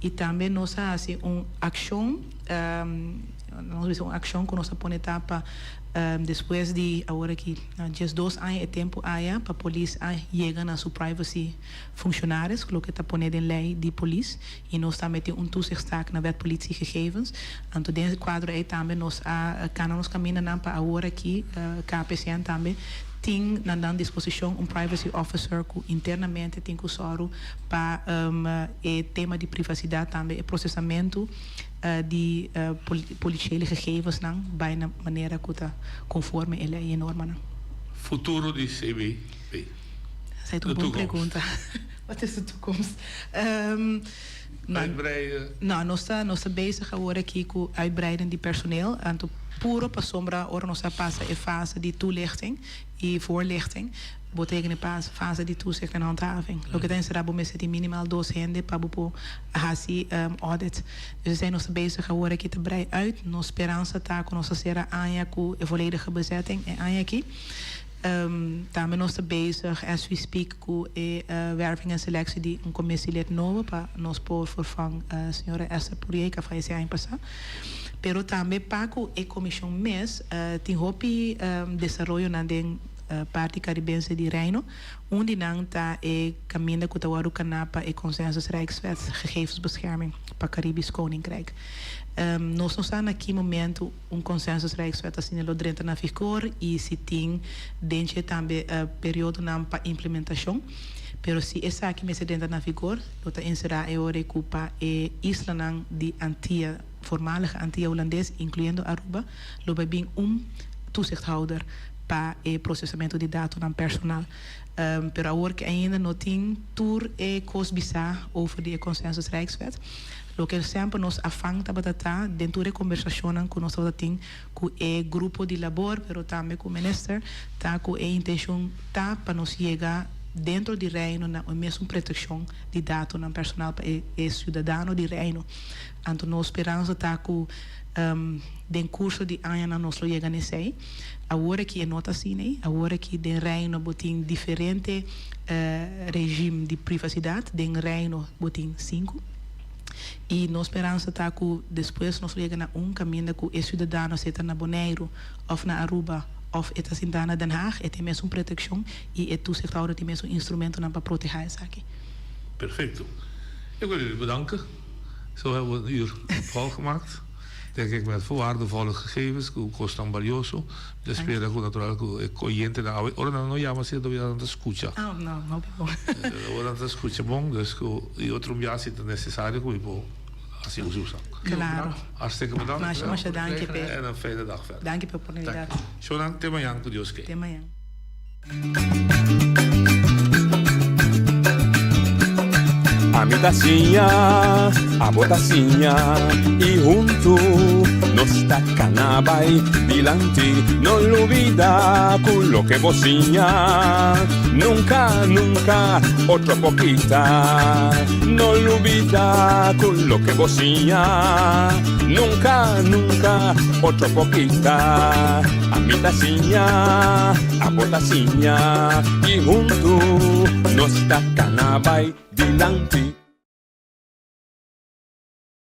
I tambe nos a hasi un akshon, nos bisa un akshon ku nos a pone ta pa despues di awor aki diesdos aña e tempu aya pa polis a yega na su privacy functionaris, loke ta pone den lei di polis i nos tambe tin un toezichtstaak na Wet Politie Gegevens. Anto den e kuadro ei tambe nos a kana nos kamindanan pa awor aki KPCN tambe tin na nan disposishon un privacy officer ku internamente tin ku sòru pa e tema di privasidat tambe e prosesamentu di policiële gegevensnan bai na manera ku ta konforme e lei i e normanan. Futuro di CBP. Esei ta un bon pregunta. Wat is de toekomst? Uitbreiden? No, nos ta nos ta bezig awor aki ku uitbreiden di personeel. Anto puro pasobra ora nos a pasa e fase di toelichting i voorlichting, bo ta yega na e fase di toezicht en handhaving. Loke ta enserá bo mester tin minimaal dos hende pa bo por hasi audit. Dus esei nos ta bezig awor aki ta brei uit. Nos speransa ta ku nos ta sera aña ku e volledige bezetting e aña aki. Tambe nos ta bezig as we speak ku e werving en selectie di un commissielid nobo pa nos por vervang señora Esther Pourier ku a fayesé aña pasá. Pero tambe pa ku e comision mes tin hopi desaroyonan den. parti Karibense di Reino. Un di nan ta e kaminda ku ta wòrdu kaná pa e Consensus Rijkswet Gegevensbescherming pa Caribisch Koninkrijk. Nos no sa na ki momentu un Consensus Rijkswet asina lo drenta na vigor i si tin den dje tambe periodonan pa implementashon. Pero si esaki mester drenta na vigor, lo ta enserá e ora ku pa e islanan di Antia, voormalige Antia Hulandes, inkluyendo Aruba, lo bai bin un toezichthouder pa e prosesamentu di datonan personal. Pero awor ke ainda no tin tur e kos bisá over di e Consensus Rijkswet. Loke semper nos afan tabata ta den tur e kombersashonnan ku nos tabata tin ku e grupo di labor pero tambe ku minister ta ku e intenshon ta pa nos yega dentro di Reino na e mesun protekshon di datonan personal pa e siudadano di Reino. Anto nos speransa ta ku den kurso di añanan nos lo yega na esei. Awor aki e no ta asina ei. Awor aki den Reino bo tin diferente regim di privasidat. Den Reino bo tin sinku. I nos speransa ta ku despues nos lo yega na un kaminda ku e siudadano si e ta na Boneiru òf na Aruba òf e ta sintá na Den Haag e tin mesun protekshon i e toezichthouder tin mesun instrumentonan pa protehá esaki. Perfecto. Ik wil jullie bedanken. Zo hebben we een uur volgemaakt. Denk ik met waardevolle gegevens, ku kosnan balioso. Mi ta spera ku natural ku e oyentenan awe ora nan no yama si todavia nan ta skucha. Ah, no, hopi bon. Ora nan ta skucha bon, dus ku i otro un biaha si ta nesesario ku mi por hasi uso usa. Klaro. Hartstikke bedankt. Masha, masha danki p'e. En een fijne dag verder. Danki p'e oportunidat. Shonan, te mañan ku Dios ke. Te mañan. Ami ta siña, abo ta siña y huntu nos ta cana bay dilanti. No lubida cu loke bo siña nunca, nunca otro por kita. No lubida cu loke bo siña nunca, nunca otro por kita. Ami ta siña, abo ta siña y huntu nos ta cana bay dilanti.